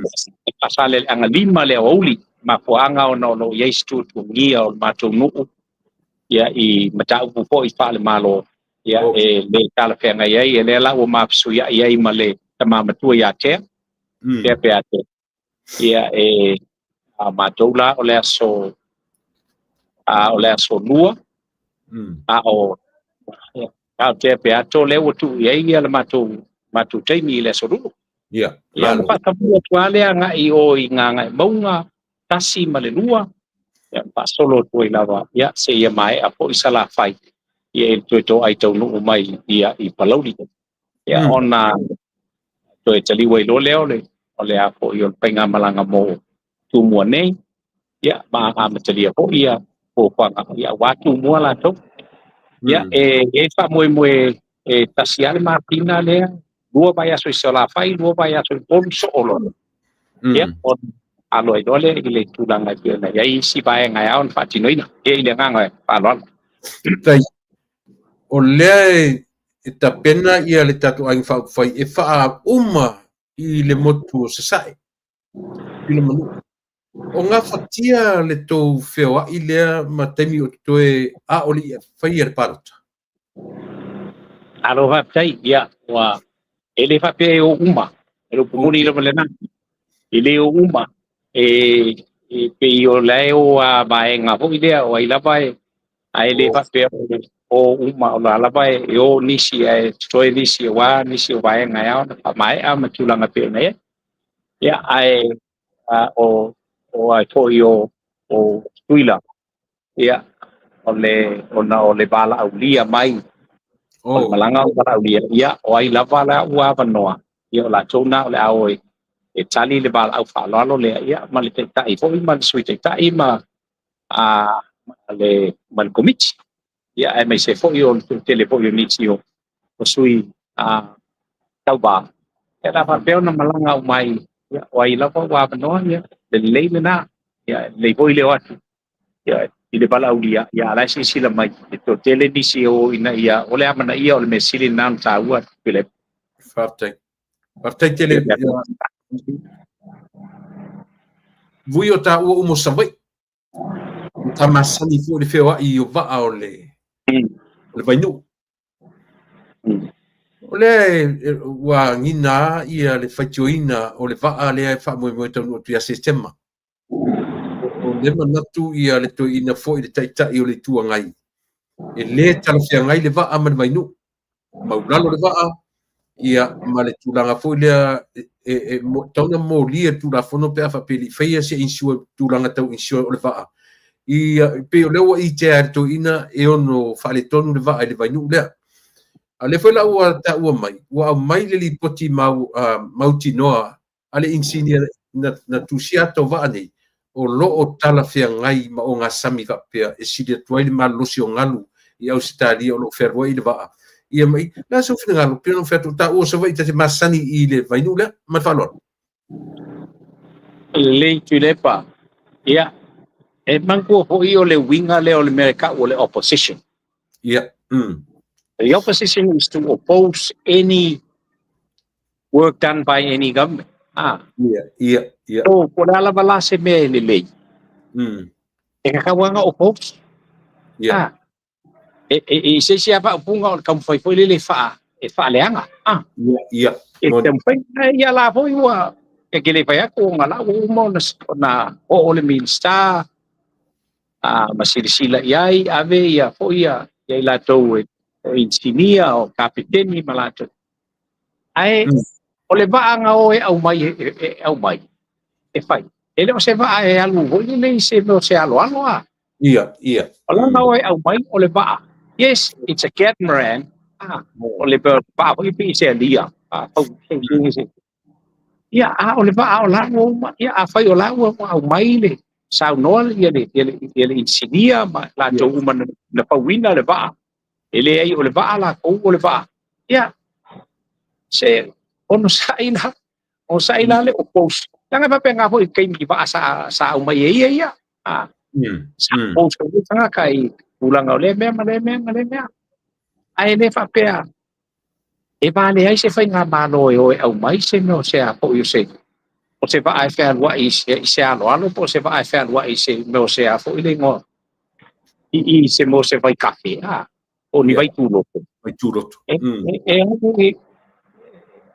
Faasaleleaga 5 le aoauli, mafuaaga ona o lo o i ai se tuatuagia o le matou nuu ia i mataupu foi faale-Malo ia e le talafeagai ai, e lea la ua mafesuiai ai ma le tama matua ia Tea, Tea pe a Tea. Ia e a matou la o le aso a o le Aso Lua a o a o Tea pe ato lea ua tuu i ai ia le matou taimi i le Aso Lulu. Ia Malo. Faatamu atu lava lea agai o i Gagaemauga 1 ma le 2, ia faasolo atu ai lava ia seia maea foi Salafai ia i le toe toai taunuu mai ia i Palauli. Ia ona toe taliu ai loa lea o le a foi o le faigamalaga mo Tumua nei, ia ma amatalia foi ia fuafuaga ia aua Tumua latou. Ia, e faamoemoe e tasi lava le masina lea, 2 vaiaso i Salafai, 2 vaiaso i Upolu, soo loa. Ia, ona alo ai loa lea i le tulaga e pei ona i ai isi vaega e ao ona faatinoina. Ia, i le agaga faaaloalo. Faafetai. O lea e tapena ia le tatou Aiga Faaupufai e faauma i le motu o Sasae, i le Manua. O gafatia le tou feoai lea ma taimi o totoe a o le i faia le palota? Alo faafetai. Ia, ua e le faapea e o uma. E le upu moni lava lena. E le o uma. E pei o la e o a vaega foi lea, o ai lava e, ae le faapea o uma, o la lava e o nisi ae totoe nisi, aua nisi o vaega e ao ona faamaea ma tulaga pei ona i ai. Ia, ae o ai foi o Tutuila, ia, o le, ona o le valaaulia mai, o le malaga o le valaaulia, ia, o ai lava la ua avanoa, ia, o latou na o le a o e tali le valaau faaaloalo lea, ia, ma le taitai foi, ma le sui taitai, ma le komiti. Ia, aemaise foi o le tele foi o nisi o sui tauva. Ia, la faapea ona malaga au mai, ia, o ai lava ua avanoa, ia, lelei lena. Ia, lelei foi le o atu, ia, i le valaaulia, ia, ala e silasila mai, e toatele nisi o ina ia, o le amanaia o le mea sili lena ona taua, Tuilaepa. Faafetai. Faafetai tele. Vui o taua uma o Savaii. Ta masani foi le feoai o vaa o le Vainuu. O lea ua agiga ia le faitioina o le vaa lea e faamoemoe taunuu atu ia Setema. O le manatu ia le toeaina foi le taitai o le Itu Agai, e le talafeagai le vaa ma le Vainuu. Maulalo le vaa, ia, ma le tulaga foi lea e tau na molia le Tulafono pe a faapea e le i faia se insure, tulaga tau insure o le vaa. Ia, pei o lea ua itea e le toeaina e ono faaletonu le vaa i le Vainuu lea. A lea foi la ua taua mai, ua aumai le lipoti mautinoa a le inisinia na tusia ata o vaa nei, o lo o talafeagai ma ogasami faapea e sili atu ai le malolosi o galu i Ausetalia o lo o fealuai i le vaa. Ia mai, la sou finagalo, pei ona ou fai atu, taua o Savaii ta te masani i le Vainuu lea, ma le faaaloalo. Lelei Tuilaepa. Ia, e manatua foi o le uiga lea o le mea e tau o le opposition. Ia. The opposition is to oppose any work done by any government. Ia. So, po o le a lava la se mea e lelei. E tatau lava ona oppose. E se isi lava faaupuga o le taumafai foi lele e faaleaga. Ia. E taumafai, ia la foi ua, e te le fai atu ona la ua uma ona oo le Minista, ma silasila i ai, ave ia foi ia i latou e inisinia o kapiteni ma latou. Ae o le vaa na o e aumai, e aumai, e fai. E le o se vaa e alu foi lele i se mea o se aloalo a. Ia. O la o e aumai o le vaa. Yes, it's a catamaran. O le vaa foi pe i se alia. Ia, a o le vaa o la ua uma, ia, a fai o la ua aumai le saunoa ia le inisinia ma latou uma na pauina le vaa. E leai o le vaa latou o le vaa. Ia, se ono sa'i la le oppose. Leaga faapena foi i taimi vaa sa aumai e ia ia. Sa oppose foi tagata i tulaga o lea mea ma lea mea ma lea mea. Ae le faapea e vale ai se faigamalo e o e aumai se mea o se a foi o se vaa e fealuai i se aloalo po o se vaa e fealuai i se mea o se a foi le igoa i se mea o se vaikafe o ni vaituloto. Vaituloto. E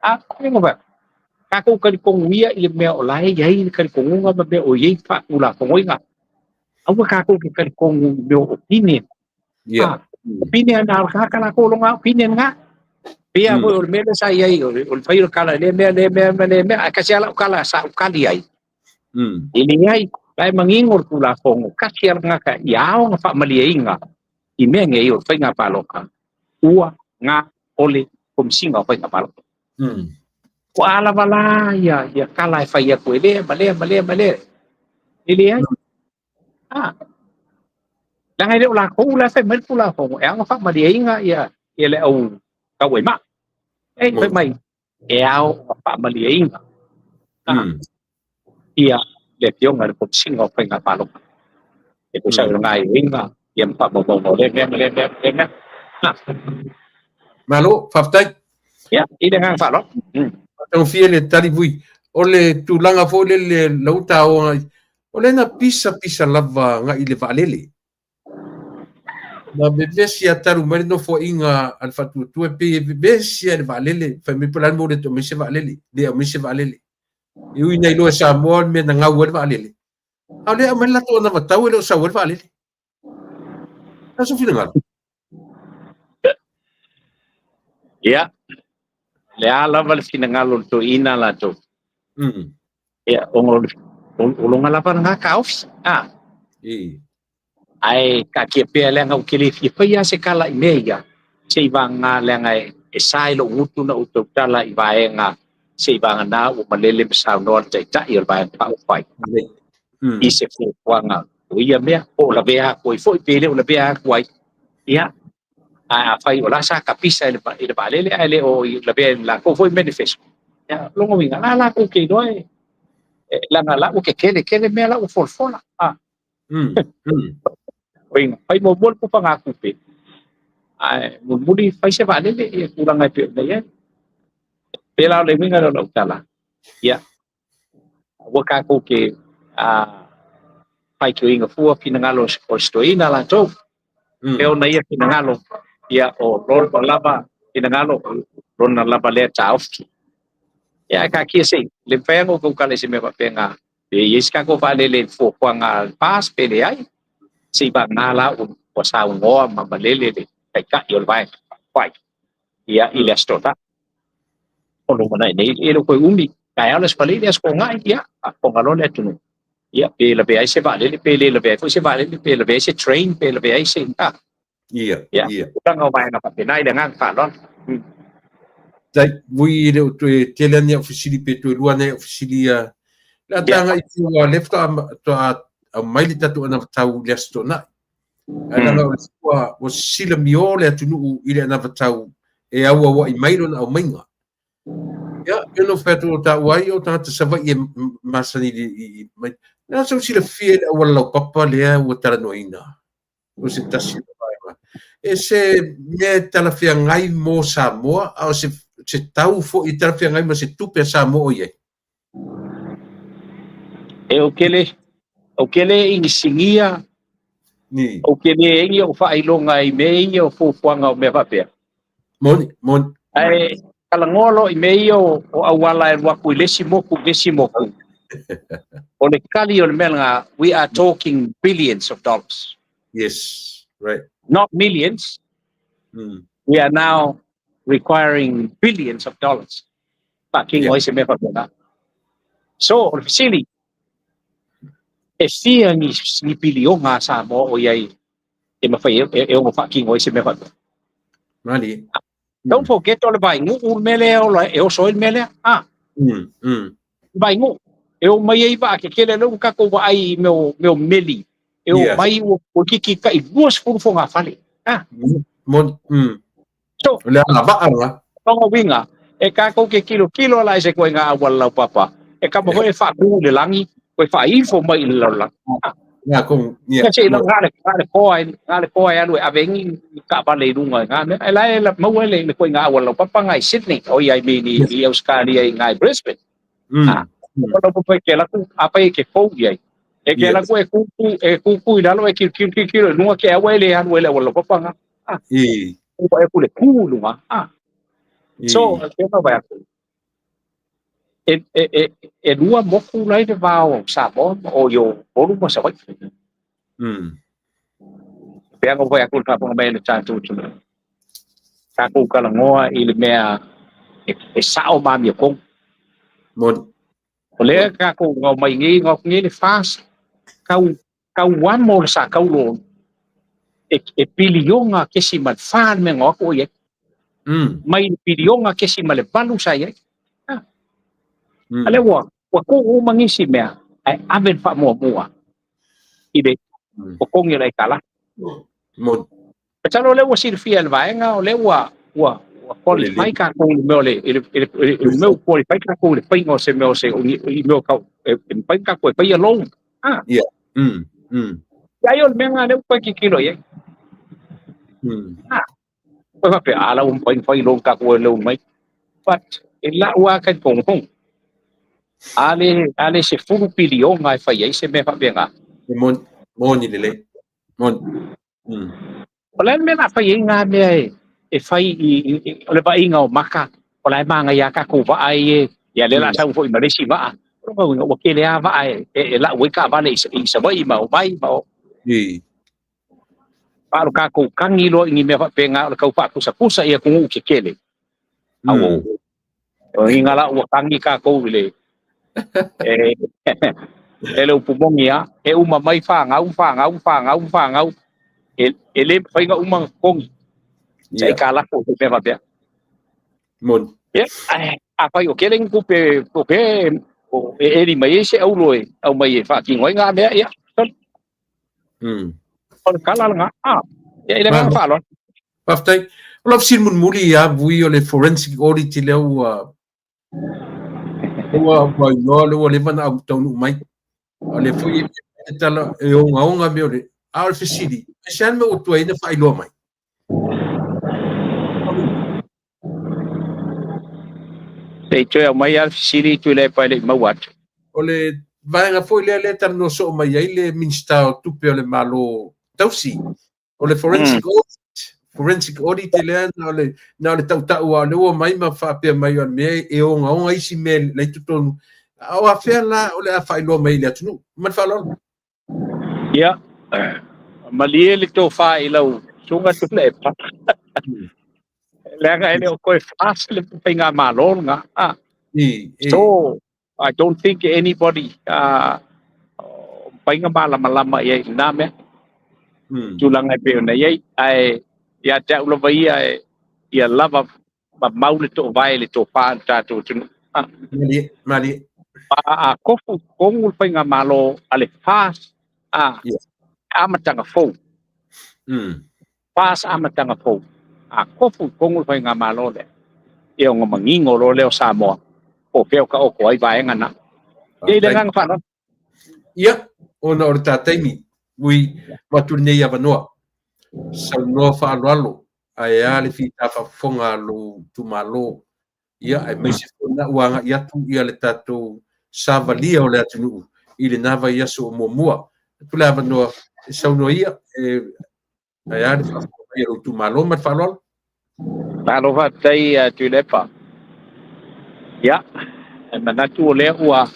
a koe tatou talitonu ia i le mea o la e i ai le talitonuga ma mea o i ai faatulafonoina. Aua tatou te talitonu i mea o opinion. Opinion na o le tagata latou o lona opinion na. Pei foi o le mea lea sa i ai, o le fai o le kala i lea mea, lea mea, ma lea mea. Ae kasi lava lau kala sa ou kali ai. E leai, la e manino le Tulafono, kasi lava le tagata ia ao ona faamalieina i mea nei o le faiga palota, ua na o le Komesina o Faiga Palota. Ua a lava la ia kala e fai atu e lea, ma lea, ma lea, ma lea. E leai. Leaga e le o lakou la e fai mai le Tulafono e ao ona faamalieina ia ia le au tauaimai. E fai mai e ao ona faamalieina ia le afioga i le Komesina o Faiga Palota e tusa ai o gaoioiga ia ma faamaumauga o lea mea ma lea mea ma lea mea. Malo, faafetai. Ia, i le agaga faaaloalo. Matagofie le tali vui. O le tulaga foi lele lau taoga, o lea na pisa pisa lava agai i le vaalele. Na vevesi a talu mai le nofoaiga a le Faatuatua e pei e vevesi lava i le vaalele, fai mai po o le a le mea ua le toe aumai se vaalele, le aumai se vaalele. E ui ina iloa e Samoa le mea na gau ai le vaalele, a o lea e aumai le latou anavatau e le o sau ai le vaalele. O le a sou finagalo? Ia, le a lava le finagalo o le toeaina latou. Ia, ona o lona lava lena taofi. Ah. Ae taatia pea leaga ou te le fia faia se tala i mea ia, se i vagana leaga e sa i lou gutu na ou tautala i vaega se i vagana ua malele ma saunoa le Taitai o le Vaega Faaupufai i se fuafuaga o ia mea, po o lavea atu ai foi pe le o lavea atu ai. Ia, ae afai o la sa tapisa i le vaalele ae le o lavea i le latou foi manifesto, ia, lona uiga, la latou te iloa e leaga la ua tetele tele mea la ua folafola. Ah. Uiga, fai muamua le pupagatupe, ae mulimuli fai se vaalele i tulaga e pei ona i ai. Pēlā o le uiga lea o lau tala, ia, ua tatou ke faitioina fua finagalo o se toeaina latou. E ona ia finagalo, ia, o lona lava finagalo, lona lava lea taofi. Ia, ae taatia se i, le mafai lava ona outou tala i se mea faapena, pe i ai se tatou vaalele i le fuafuaga a le FAST pe leai, se i vagana la ua saunoa ma malele le Taitai o le Vaega Faaupufai, ia, i le Aso Toonai. O lumanai nei, e le o toe umi, taeao le Aso Faraile, le Aso Toonai, ia, faafofoga loa le atunuu, ia, pe lavea ai se vaalele, pe le lavea ai foi se vaalele, pe lavea ai se train, pe lavea ai se, a. Ia, tulaga o vaega faapena i le agaga faaaloalo. Tai, vui e le o toe tele ane au fesili pe toe lua ane au fesili ia. Le a taga i tua le faatoa aumai le tatou anavatau i le Aso Toonai. Ae leaga o le ua ua sisila miō le atunuu i le anavatau e auauai mai lona aumaiga. Ia, e ono fai atu o taua ai o tagata Savaii e masani i mai. Le a sou silafia i le auala laupapa lea ua talanoaina? O se tasi o vaega. E se mea e talafeagai mo Samoa, a o se, se tau foi e talafeagai ma se tupe a Samoa o i ai? E ou te le, ou te le igisigia, Ni. ou te le ai ou faailoga i mea ia o fuafuaga o mea faapea. Moni, moni. Ae talanoa loa i mea ia o, o auala e alu atu i le isi motu i le isi motu. O le tali o le mea lena, we are talking billions of dollars. Yes, right. Not millions. We are now requiring billions of dollars. Faatino ai se mea faapena. So, o le fesili, e fia ni, ni piliona a Samoa o i ai e mafai e, e ono faatino ai se mea faapea? Mali. Don't forget o le vainuu le mea lea ola e oso ai le mea lea. Ah. Vainuu. E o mai ai vaa kekele lea ua tatou vaai i mea o, mea o meli. E o mai ua ua kiki tai 20 fogafale. Ah. Moni. So, O le agavaa la. Lona uiga, e tatou te tilotilo la i se ituaiga auala laupapa, e kama foi e faatu i le lagi, toe faaifo mai i le lalolagi. Ia, kong, ia. Ia se i na le na le toa e na le toa e alu e ave ai ni taavale i luga i ngā mea. E la e la maua ai le le ituaiga auala laupapa ngā i Sydney, oi ai mean i i Australia i ngā i Brisbane. Ah, o laupapa e ke alu atu, afai e ke fou i ai. E ke alu atu e kūkū e kūkū i lalo e kilokilo kilokilo i luga ke aua e le alu ai le auala laupapa ngā. Ah. Ua e ku le kū i luga. Ah. So, ke na vai atu. E, e, e, e lua moku la i le va o Samoa o i o Upolu ma Savaii. Pea nga vai atu le faafofoga mai a le tatou atunuu. Tatou talanoa i le mea e, e sao ma amiotonu. Moni. O lea tatou gao mai nei, gao atu nei le FAST, tau, tau amo le sa taulo e, e piliona kesi ma le fa le mea gao atu o i ai. Mai le piliona kesi ma le valu sa i ai. Ah. A lea ua, ua tuu uma nisi mea, ae ave le faamuamua i le totogi o le aitalafu. Moni. Masalo o lea ua silafia e le vaega, o lea ua qualify tatou i le mea o le i le i le mea ua qualify tatou i le faiga o se mea o se i mea o tau e mafai ona tatou e faia loan. Ah. Ia. Mm. Mm. Ai o le mea lena lea ua toe tilotilo i ai. Ah. Ua faapea, a la ua mafai ona fai loan tatou e loan mai. But e lau lava talitonu, a le 10 piliona e fai ai se mea faapena. E moni, moni lelei. Moni. O le a le mea o le a fai ai ngā mea e fai i o le vaaiga o maka, o la e manaia lava tatou vaa ia, ia lea o le a sau foi ma le isi vaa. O lona uiga ua tele lava vaa e lau ai taavale i Savaii ma omai ma o. A o le tatou kagi loa i ni mea faapena o le tau faapusapusa i atunuu tetele. O iga la ua kagi tatou i le e le upu moni lava, e uma mai fanau, fanau, fanau, fanau, e le mafai ona uma ona totogi. Se aitalafu o mea faapea. Moni. Ia, ae afai o tele ni tupe o pe e eli mai ai se aulo e aumai e faatino ai ngā mea, ia, O le tala lena. Ah, ia i le agaga faaaloalo. Faafetai. O lau fesili mulimuli ia Vui o le forensic audit lea ua iloa lea ua leva ona au taunuu mai. O lea foi e tala e ogaoga mea o le a o le fesili, e se a le mea ua tuai ai ona faailoa mai? Se i toe aumai lava le fesili Tuilaepa e le i maua atu. O le vaega foi lea lea talanoa soo mai ai le Minisita o Tupe o le Malo tausi. O le forensic audit, forensic audit lea na o le tautau lava o lea ua mai ma faapea mai o le mea e ogaoga isi mea la i totonu. A o afea la o le a faailoa mai i le atunuu? Ma le faaaloalo. Ia, malie le tofa i lau susuga Tuilaepa. Leaga e le o toe FAST le faigamalo lena. Ah. So, I don't think anybody mafai ona malamalama i ai i lena mea. Tulaga e pei ona i ai. Ae ia te au lava ia e ia lava mamau le toovae i le tofa o le tatou atunuu. Ah. Malie, malie. A tofu tonu le faigamalo a le FAST, ah, amataga fou. FAST amataga fou. A tofu tonu le faigamalo lea, ia ona manino loa lea o Samoa, po o fea o taoto ai vaega na. Ia i le agaga faaaloalo. Ia, ona o le ta taimi, Vui avatu lenei avanoa. Saunoa faaaloalo, ae a le fita faafofoga a lou itumalo. Ia, aemaise foi na ua agai atu ia le tatou savalia o le atunuu i lena vaiaso o muamua. Atu le avanoa e saunoa ia, e ae a le faafofoga mai a lou itumalo ma le faaaloalo. Malo faafetai Tuilaepa. Ia, e manatu o lea ua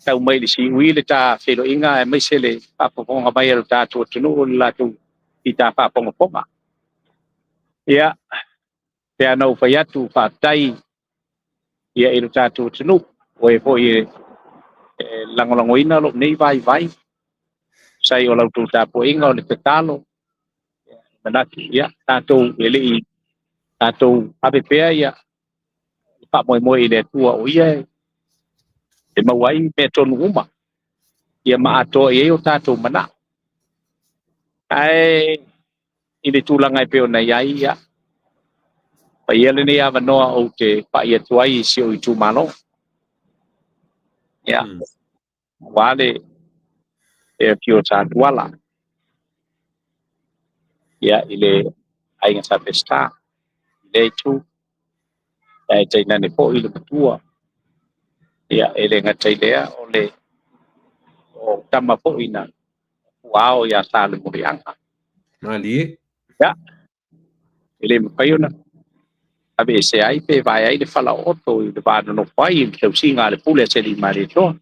tau mai le siui le ta feiloaiga aemaise le faafofoga mai a le tatou atunuu le latou fita faafogafoga. Ia, pe ana ou fai atu faafetai ia i le tatou atunuu, o e foi e lagolagoina lou nei vaivai, sai o la outou tapuaiga o le tatalo, manatu ia tatou e le i tatou ave pea ia faamoemoe i le Atua o ia e maua ai mea tonu uma ia ma atoa i ai o tatou manao. Ae i le tulaga e pei ona i ai, ia, paia lenei avanoa ou te pai atu ai i si ou itumalo. Ia, aua le e afio sa Tuala, ia, i le aiga sa Peseta, i lea itu, ae tainane foi le matua, ia, e le gata i lea o le o tama foi na puao ia Salemuliaga. Malie. Ia, e le mafai ona aveesea ai pe vae ai le falaooto i le va nonofo ai i le tausiga a le pule a Sealiimalietoa.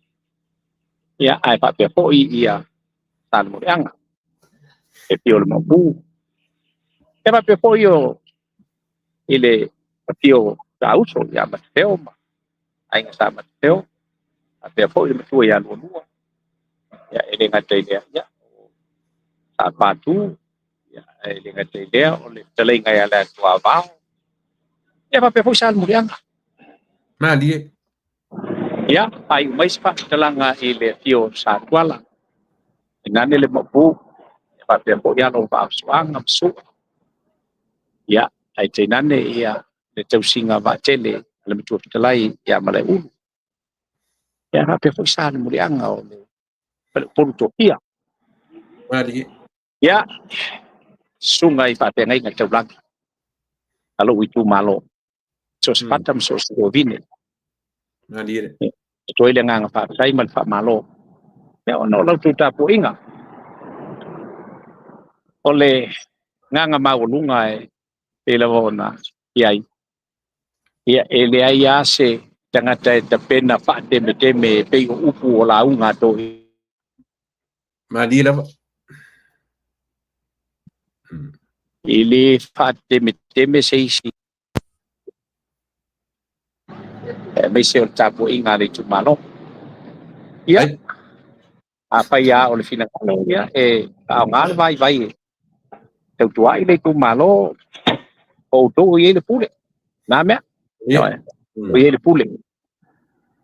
Ia, ae faapea foi ia Salemuliaga, e afio o le Maopu. Ia faapea foi o i le afio o Sauso ia Matafeo ma aiga sa Matafeo, faapea foi le matua ia Lualua. Ia, e le gata i lea, ia, o Sa Patu, ia, e le gata i lea o le fetalaiga ia le Atuavao. Ia faapea foi Salemuliaga. Malie. Ia, faaiu mai se faamatalaga i le afio o Sa Tuala, tainane le Maopu, Faapea foi alo o Vaafusuaga ma Sua. Ia, ae tainane ia le tausiga vaatele a le Matua Fetalai ia Malaeulu. Ia faapea foi sa le muliaga o le Faleupolu Tofia. Ia, susuga i faafeagaiga taulagi a lou itumalo, so o se fata ma so o se vavine. E toe le agaga faafetai ma le faamalo ia ona o la outou tapuaiga. O le agaga maualuga e pei lava ona i ai, ia e leai lava se tagata e tapena faatemeteme e pei o upu o lauga a toeaiina. Malie lava. E le faatemeteme se isi aemaise o le tapuaiga a le itumalo. Ia, afai lava o le finagalo, ia, e faaaoga le vaivai e tautua ai le itumalo, o outou o i ai le pule. Na mea, o i ai le pule.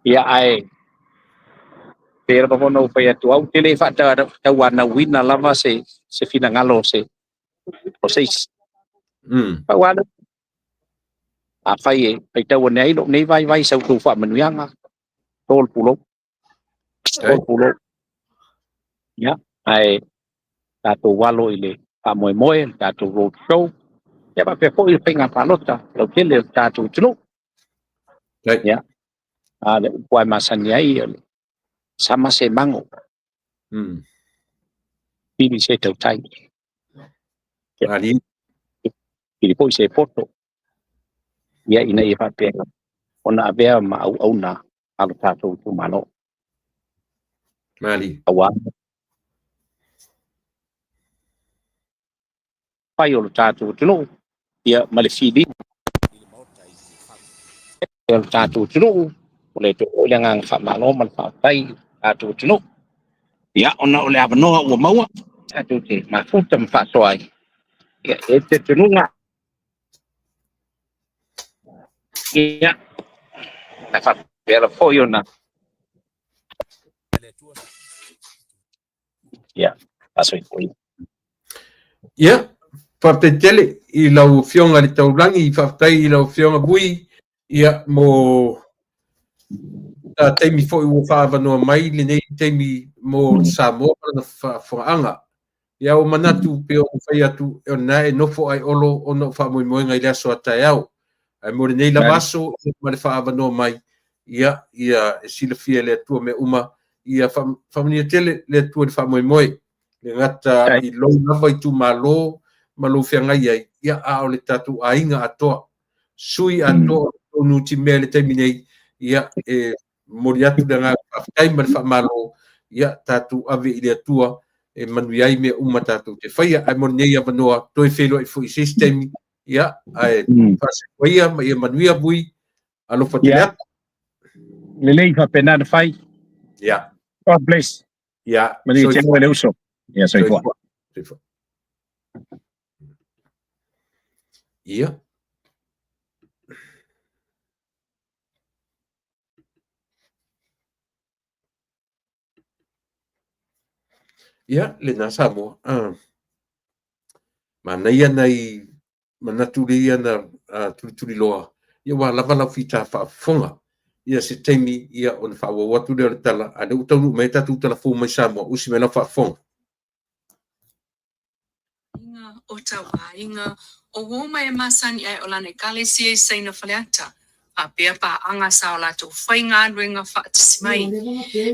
Ia, ae pei lava foi ona ou fai atu, au te le faatauanauina lava se finagalo o se isi. Pau lava lea, afai e faitau ane ai lou nei vaivai i sa outou faamanuiaga, to le pulou, to le pulou. Ia, ae tatou alo i le faamoemoe, le tatou road show, ia faapea foi le faiga palota lautele o le tatou atunuu. Ia, a le upu lava e masani ai, o le sama se mago, pili se tautai, pili foi se poto, ia ina ia faapea ona avea ma auauna a lo tatou itumalo. Aua fai o lo tatou atunuu, ia ma le filiga i le Maota i o le tatou atunuu, o le toe foi le agaga faamalo ma le faafetai i le tatou atunuu. Ia, ona o le avanoa ua maua, tatou te mafuta ma faasoa ai. Ia, e te tunuga. Ia, na faapea lava foi ona ia faasoifua. Ia, faafetai tele i lau Afioga i le Taulagi, faafetai i lau Afioga Vui, ia, mo ta taimi foi ua faaavanoa mai lenei taimi mo Samoa ma lana faafofogaaga. Ia, ua manatu pei ona fai atu, o lena e nofo ai Olo ona o faamoemoega i le aso a taeao. Ae mo lenei lava aso ma le faaavanoa mai, ia, ia e silafia e le Atua mea uma, ia faamanuia tele le Atua i le faamoemoe. Le gata i lou lava itumalo ma lou feagai ai, ia, a o le tatou aiga atoa, sui atoa o Nutimea i le taimi nei, ia, e momoli atu le agaga faafetai ma le faamalo, ia, tatou ave i le Atua e manuia ai mea uma tatou te faia. Ae mo lenei avanoa, toe feiloai foi i se isi taimi, ia, ae faasoifua ia ma ia manuia Vui, alofa tele atu. Lelei faapena ona fai. Ia. God bless. Ia. Manuia tele le uso. Ia, soifua. Soifua. Ia. Ia, lena Samoa. Manaia nai manatu le ia na tulituliloa, ia ua lava lau fita faafofoga. Ia se taimi ia ona faaauau atu lea o le tala, a o lea ua taunuu mai ai tatou tala fou mai Samoa, usi mai lau faafofoga. Aiga o Tauaiga, o uo mai e masani ae o lana Ekalesia i Saina Faleata, faapea paaga sa o latou faigaluega faatasi mai,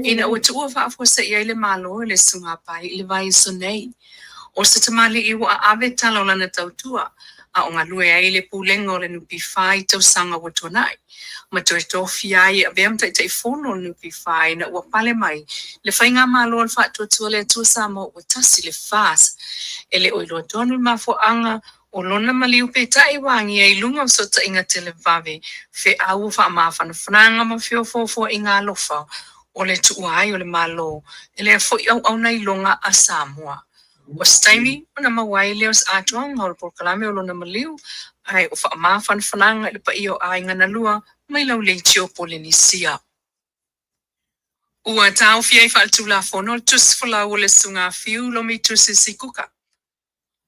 ina ua tuua faafuasei ai le Malo e le Susuga Pai i le vaiaso nei. O se tamalii ua aave tala o lana tautua a o galue ai i le Pulega o le NPF i tausaga ua tuanai, ma toe tofia ai e avea ma Taitaifono o le NPF ina ua pale mai le Faigamalo a le Faatuatua le Atua Samoa Ua Tasi, le FAS. E le o iloa tonu le mafuaaga o lona maliu peitai ua agia i luga o fesootaiga televave, feau o faamafanafanaga ma feofoofoaiga alofa o le tuua ai o le Malo e lea foi auauna iloga a Samoa. O se taimi ona maua ai lea o se atoaga o le polokalame o lona maliu ae o faamafanafanaga i le paia o aiga na lua mai lau leitio Polenisia. Ua taofia ai faaletulafono le tusi folau o le Susuga Fiu Lomi Tusi Sikuka.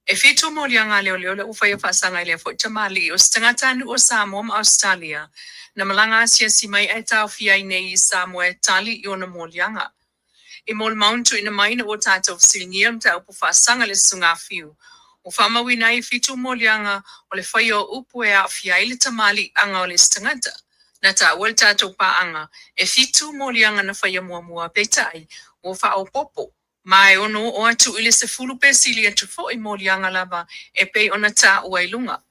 E fitu moliaga a leoleo lea ua faia faasaga i lea foi tamalii o se tagatanuu o Samoa ma Ausetalia na malaga asiasi mai ae taofia ai nei i Samoa e tali i ona moliaga. I molimau na tuuina mai ina ua tatou fesiligia le mataupu faasaga i le Susuga a Fiu, ua faamauina ai e fitu moliaga o le faia o upu e aafia ai le tamaliiaga o le isi tagata. Na taua e le tatou paaga, e fitu moliaga na faia muamua, peitai, ua faaopoopo ma e ono oo atu i le 10 pe sili atu foi moliaga lava e pei ona taua i luga.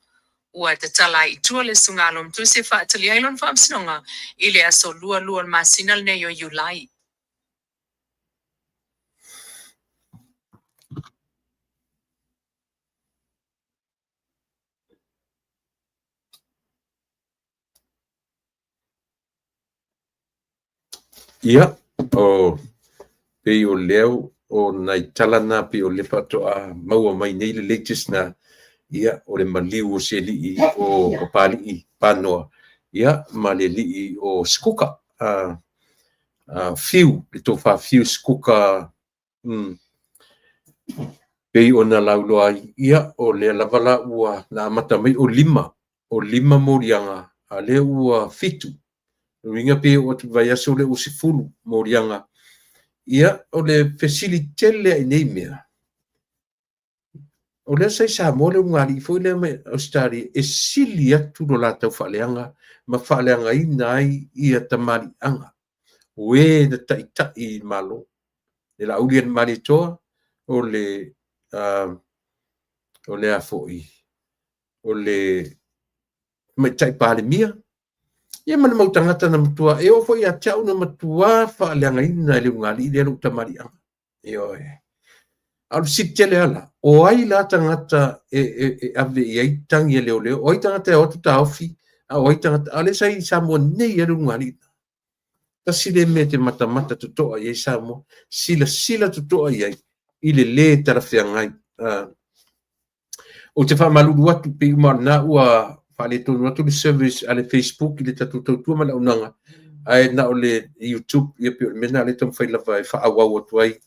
Ua tatala ai i tua le Susuga a Lomatusi e faatali ai lona faamasinoga i le aso 22 o le masina lenei o Iulai. Ia, o pei o lea o nai tala na pei o lea faatoa maua mai nei le latest na, ia, o le maliu o se alii o Papali'i Panoa, ia, ma le alii o Sikuka, Fiu, le tofa Fiu Sikuka, pei ona lauiloa ai, ia, o lea lava la ua na amata mai o lima, o lima moliaga, a lea ua fitu. O lona uiga pe oo atu i le vaiaso lea ua 10 moliaga. Ia, o le fesili tele lava i nei mea, o lea sa i Samoa le ulugalii foi lea mai Ausetalia e sili atu lo latou faaleaga ma faaleagaina ai ia tamaliiaga o e na taitai i le Malo. Le Laauli a le Malietoa, o le o le a foi, o le Tamaitai Palemia, ia ma le mau tagata na matua, e oo foi ia te au na matua faaleagaina e le ulugalii lea lou tamaliiaga. Ioe. A o le fesili tele lava la, o ai la tagata e ave i ai tagi a leoleo? O ai tagata e o atu taofi? A o ai tagata? A o lea sa i Samoa nei lava le ulugalii. Tasi lea mea e te matamata totoa i ai Samoa, silasila totoa i ai i le lē talafeagai. Ou te faamalulu atu pei uma o lena ua faaletonu atu le service a le Facebook i le tatou tautua ma le auaunaga, ae na o le YouTube, ia pei o le mea lena o lea e taumafai lava e faaauau atu ai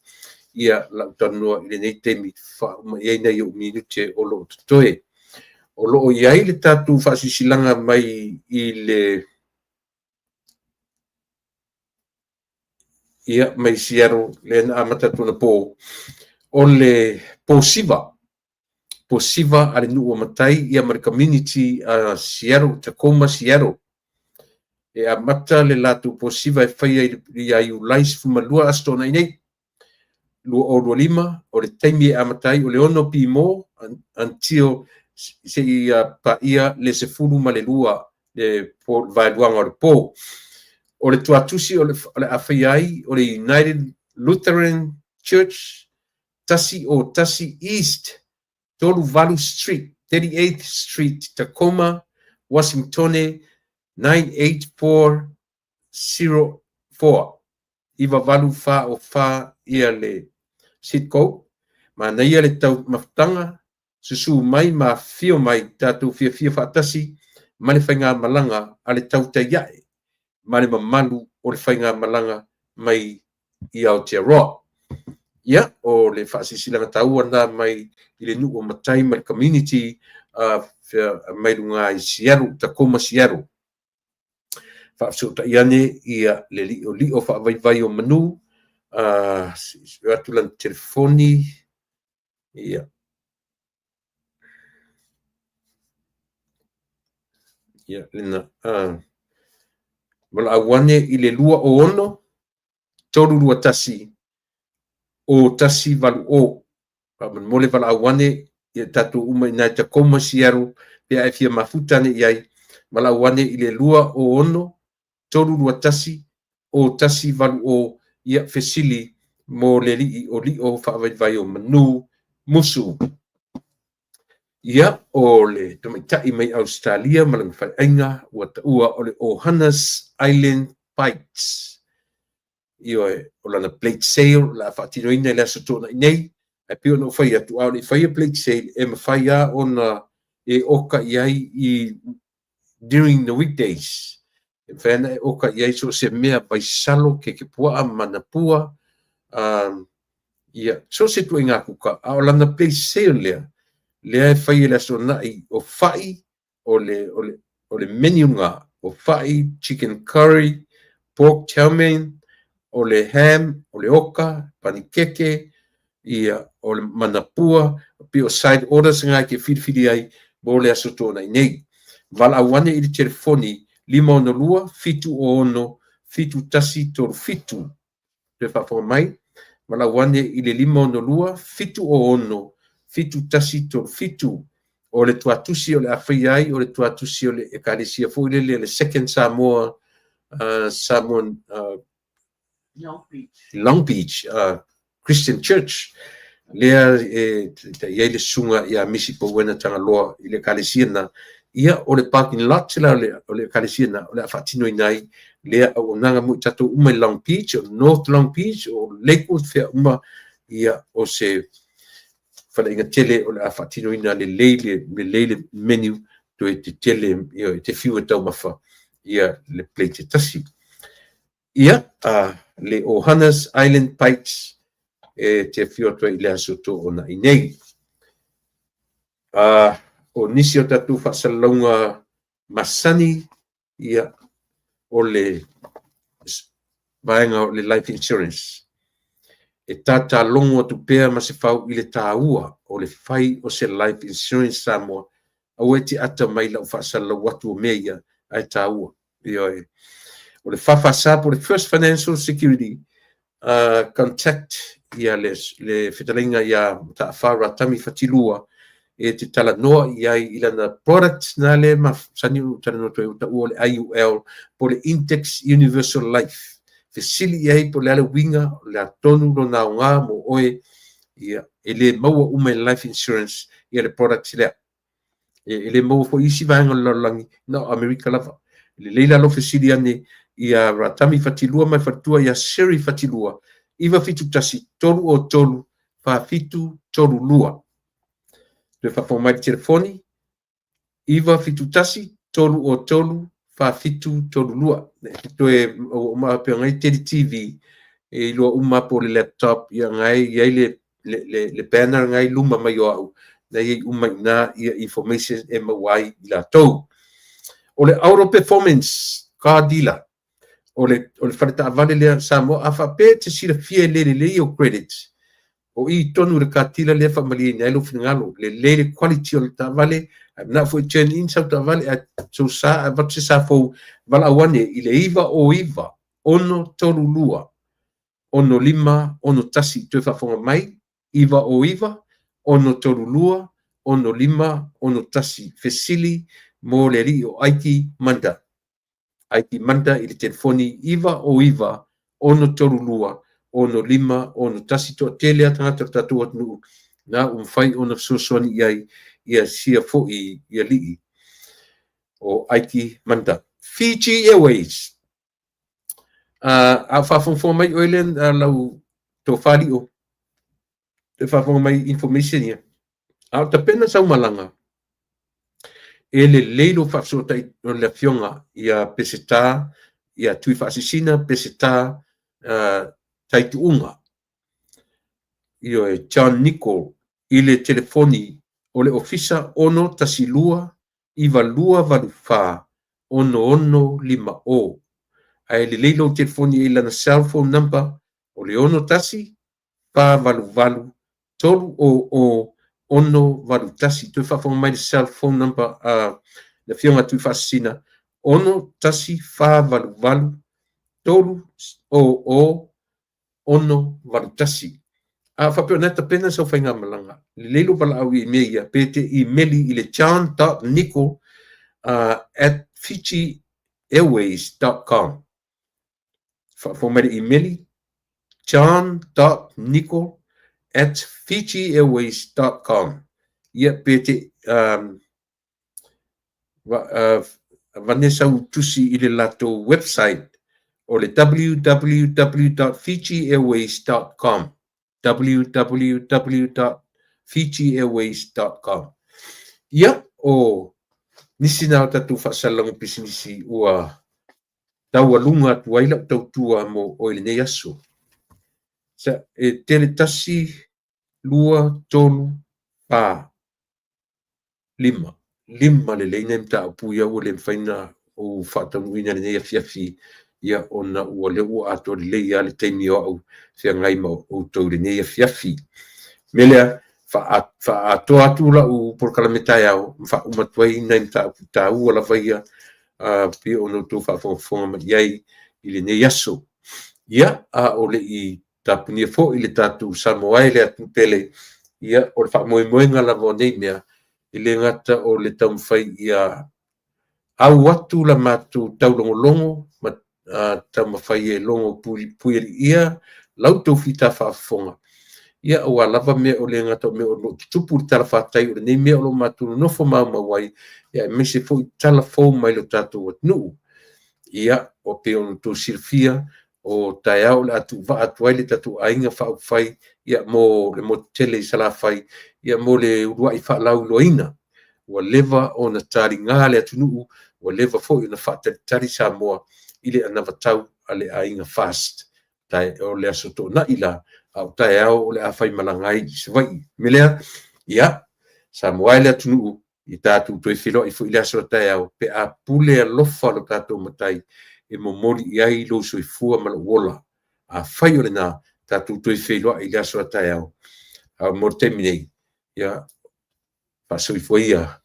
ia lau talanoa i lenei taimi, faauma i ai nai ou minute o lo o totoe. O lo o i ai le tatou faasilasilaga mai i le ia mai Seattle lea na amata atu anapo, o le po siva a le nuu o Matai ia ma le community a Seattle, Tacoma, Seattle. E amata le latou po siva e faia ia Iulai 12 aso Toonai nei, 2025, o le taimi e amata ai o le 6 pimo until seia paia le 12 le vaeluaga o le po. O le tuatusi o le a faia ai o le United Lutheran Church, 101 East 38 Street, 38th Street, Tacoma, Washington, 98404, 9844 ia le zip code. Manaia le taumafataga, susu mai ma afifio mai tatou fiafia faatasi ma le faigamalaga a le tautai ae ma le mamalu o le faigamalaga mai i Aotearoa. Ia, o le faasilasilaga taua lena mai i le nuu o Matai ma le community mai luga i Seattle, Tacoma, Seattle. Faafesootai ane ia le liolio faavaivai o manu, atu lana telefoni, ia. Ia, lena, valaau ane i le 26 321 0180. Faamolemole valaau ane ia tatou uma i nai Tacoma, Seattle, pe a e fia mafuta ane i ai, valaau ane i le 26 321 0180, ia fesili mo le liolio faavaivai o manu musu. Ia, o le tamaitai mai Ausetalia ma lana faleaiga ua taua o le Ohana's Island Bites. Ioe, o lana plate sale o le a faatinoina i le aso Toonai nei, ae pei ona ou fai atu, a o le i faia plate sale, e mafai lava ona e oka i ai i during the weekdays. E mafai ona e oka i ai so o se mea, vaisalo, kekepuaa, manapua, ia, so o se ituaiga kuka, a o lana plate sale lea, Lea e fai e le Aso Toonai o fa'i, o le menu lena, o fa'i, chicken curry, pork chow mein, o le ham, o le oka, panikeke, ia, o le manapua, pe o side orders nga ke filifili ai mo le Aso Toonai nei. Valaau ane i le telefoni 562 76 7137. Toe faafofoga mai, valaau ane i le 562 76 7137. O le tuatusi o le a faia ai, o le tuatusi o le ekalesia foi lele, le Second Samoa, Samoan Long Beach. Long Beach Christian Church lea e i ai le susuga ia Misi Pauena Tagaloa i le ekalesia na. Ia, o le parking lot la o le ekalesia na o le a faatinoina ai lea auaunaga mo i tatou uma i Long Beach, o North Long Beach, o Lakewood, fea uma. Ia, o se faleaiga tele o le a faatinoina lelei lelei le menu, toe tetele, ia, te fiu e taumafa ia le plate e tasi. Ia, le Ohana's Island Bites e te afio atu ai i le Aso Toonai nei. O nisi o tatou faasalalauga masani, ia, o le vaega o le life insurance. E tatalogo atu pea ma se fau i le tāua o le fai o se life insurance Samoa. Aua e te ata mai lau faasalalau atu o mea ia, ae tāua. Ioe. O le FFS po o le First Financial Security, contact ia le fetalaiga ia Mataafa Ratami Fatilua e te talanoa i ai i lana product na le masani o talanoa atu ai, o taua o le IUL po o le Index Universal Life. Fesili i ai po o le a le uiga, o le atonu lona aoga mo oe. Ia, e le maua uma i life insurance ia le product lea. E le maua foi isi vaega o le lalolagi, na o Amerika lava. Lelei la lou fesili ane ia Ratami Fatilua mai faletua ia Sherry Fatilua, 971 303 4732. Toe faafofoga mai le telefoni, 971 303 4732. Toe uma pe ngai tele TV e iloa uma po o le laptop, ia ngai i ai le banner ngai luma mai o au na iai uma i na ia information e maua ai i latou. O le Auto Performance Car Dealer, o le faletaavale lea Samoa, a faapea te silafia e le lelei o credit, o i tonu le katila lea faamalieina ai lou finagalo, lelei le quality o le taavale, ae manao foi turn in sau taavale ae sou sa ae avatu se sa fou, valaau ane i le 909 632 6561. Toe faafofoga mai, 909 632 6561. Fesili mo le alii o Aiki Manda. Aiki Manda i le telefoni 909 632 6561. Toatele a tagata o le tatou atunuu na ua mafai ona fesoasoani i ai ia sia foi i alii o Aiki Manda. Fiji Airways. A faafogafoga mai oe le lau tofa lio, te faafofoga mai information ia. A o tapena sau malaga, e lelei lou faafesootai o le afioga ia Peseta, ia Tui Faasisina Peseta Taituuga, ioe, John Nicol, i le telefoni o le ofisa 612 9284 6650. Ae lelei lou telefoni i lana cell phone number o le 61 488 300 681. Toe faafofoga mai le cell phone number a le afioga Tui Faasisina, 61 488 300 681. A faapea na tapena sau faigamalaga, lelei lou valaau i mea ia, pe te imeli i le john.nicol@fijiairways.com. Faafofoga mai le imeli, john.nicol@fijiairways.com. Ia, pe te avane sau tusi i le latou website o le www.fijiairways.com, www.fijiairways.com. Ia, o nisi na o tatou faasalalaga pisinisi ua taualuga atu ai lau tautua mo oe lenei aso. Sa, e tele tasi, lua, tolu, fa. 5, 5 lelei nai mataupu ia ua le mafai ona ou faataunuuina i lenei afiafi, ia ona ua lea ua atoa lelei lava le taimi o au feagai ma outou i lenei afiafi. O le mea lea, faaatoa atu lau polokalame taeao ma faauma atu ai nai mataupu taua lava ia pei ona outou faafogafoga mai i ai i lenei aso. Ia, a o le i tapunia foi le tatou Samoa e le atunuu pele, ia, o le faamoemoega lava o nei mea, e le gata o le taumafai ia au atu la matou taulogologo ma taumafai e logo puialiia la outou fita faafofoga, ia aua lava mea o le gata o mea o lo o tutupu i le talafatai o lenei mea o lo o matou nonofo maumau ai, ia aemaise foi tala fou mai lo tatou atunuu. Ia, ua pei ona outou silafia, o taeao o le a tuuvaa atu ai le tatou aiga faaupufai ia mo le motu tele i Salafai, ia mo le uluai faalauiloaina. Ua leva ona taliga le atunuu, ua leva foi ona faatalitali Samoa i le anavatau a le aiga FAST. O le aso Toonai la, a o taeao o le a faimalaga ai i Savaii. O le mea lea, ia, Samoa e le atunuu, ia tatou toe feiloai foi i le aso a taeao pe a pule alofa lo tatou Matai e momoli i ai lou soifua ma lou ola. Afai o lena, tatou toe feiloai i le aso a taeao. A mo le taimi nei, ia, faasoifua ia,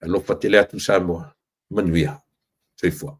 alofa tele atu Samoa, manuia, soifua.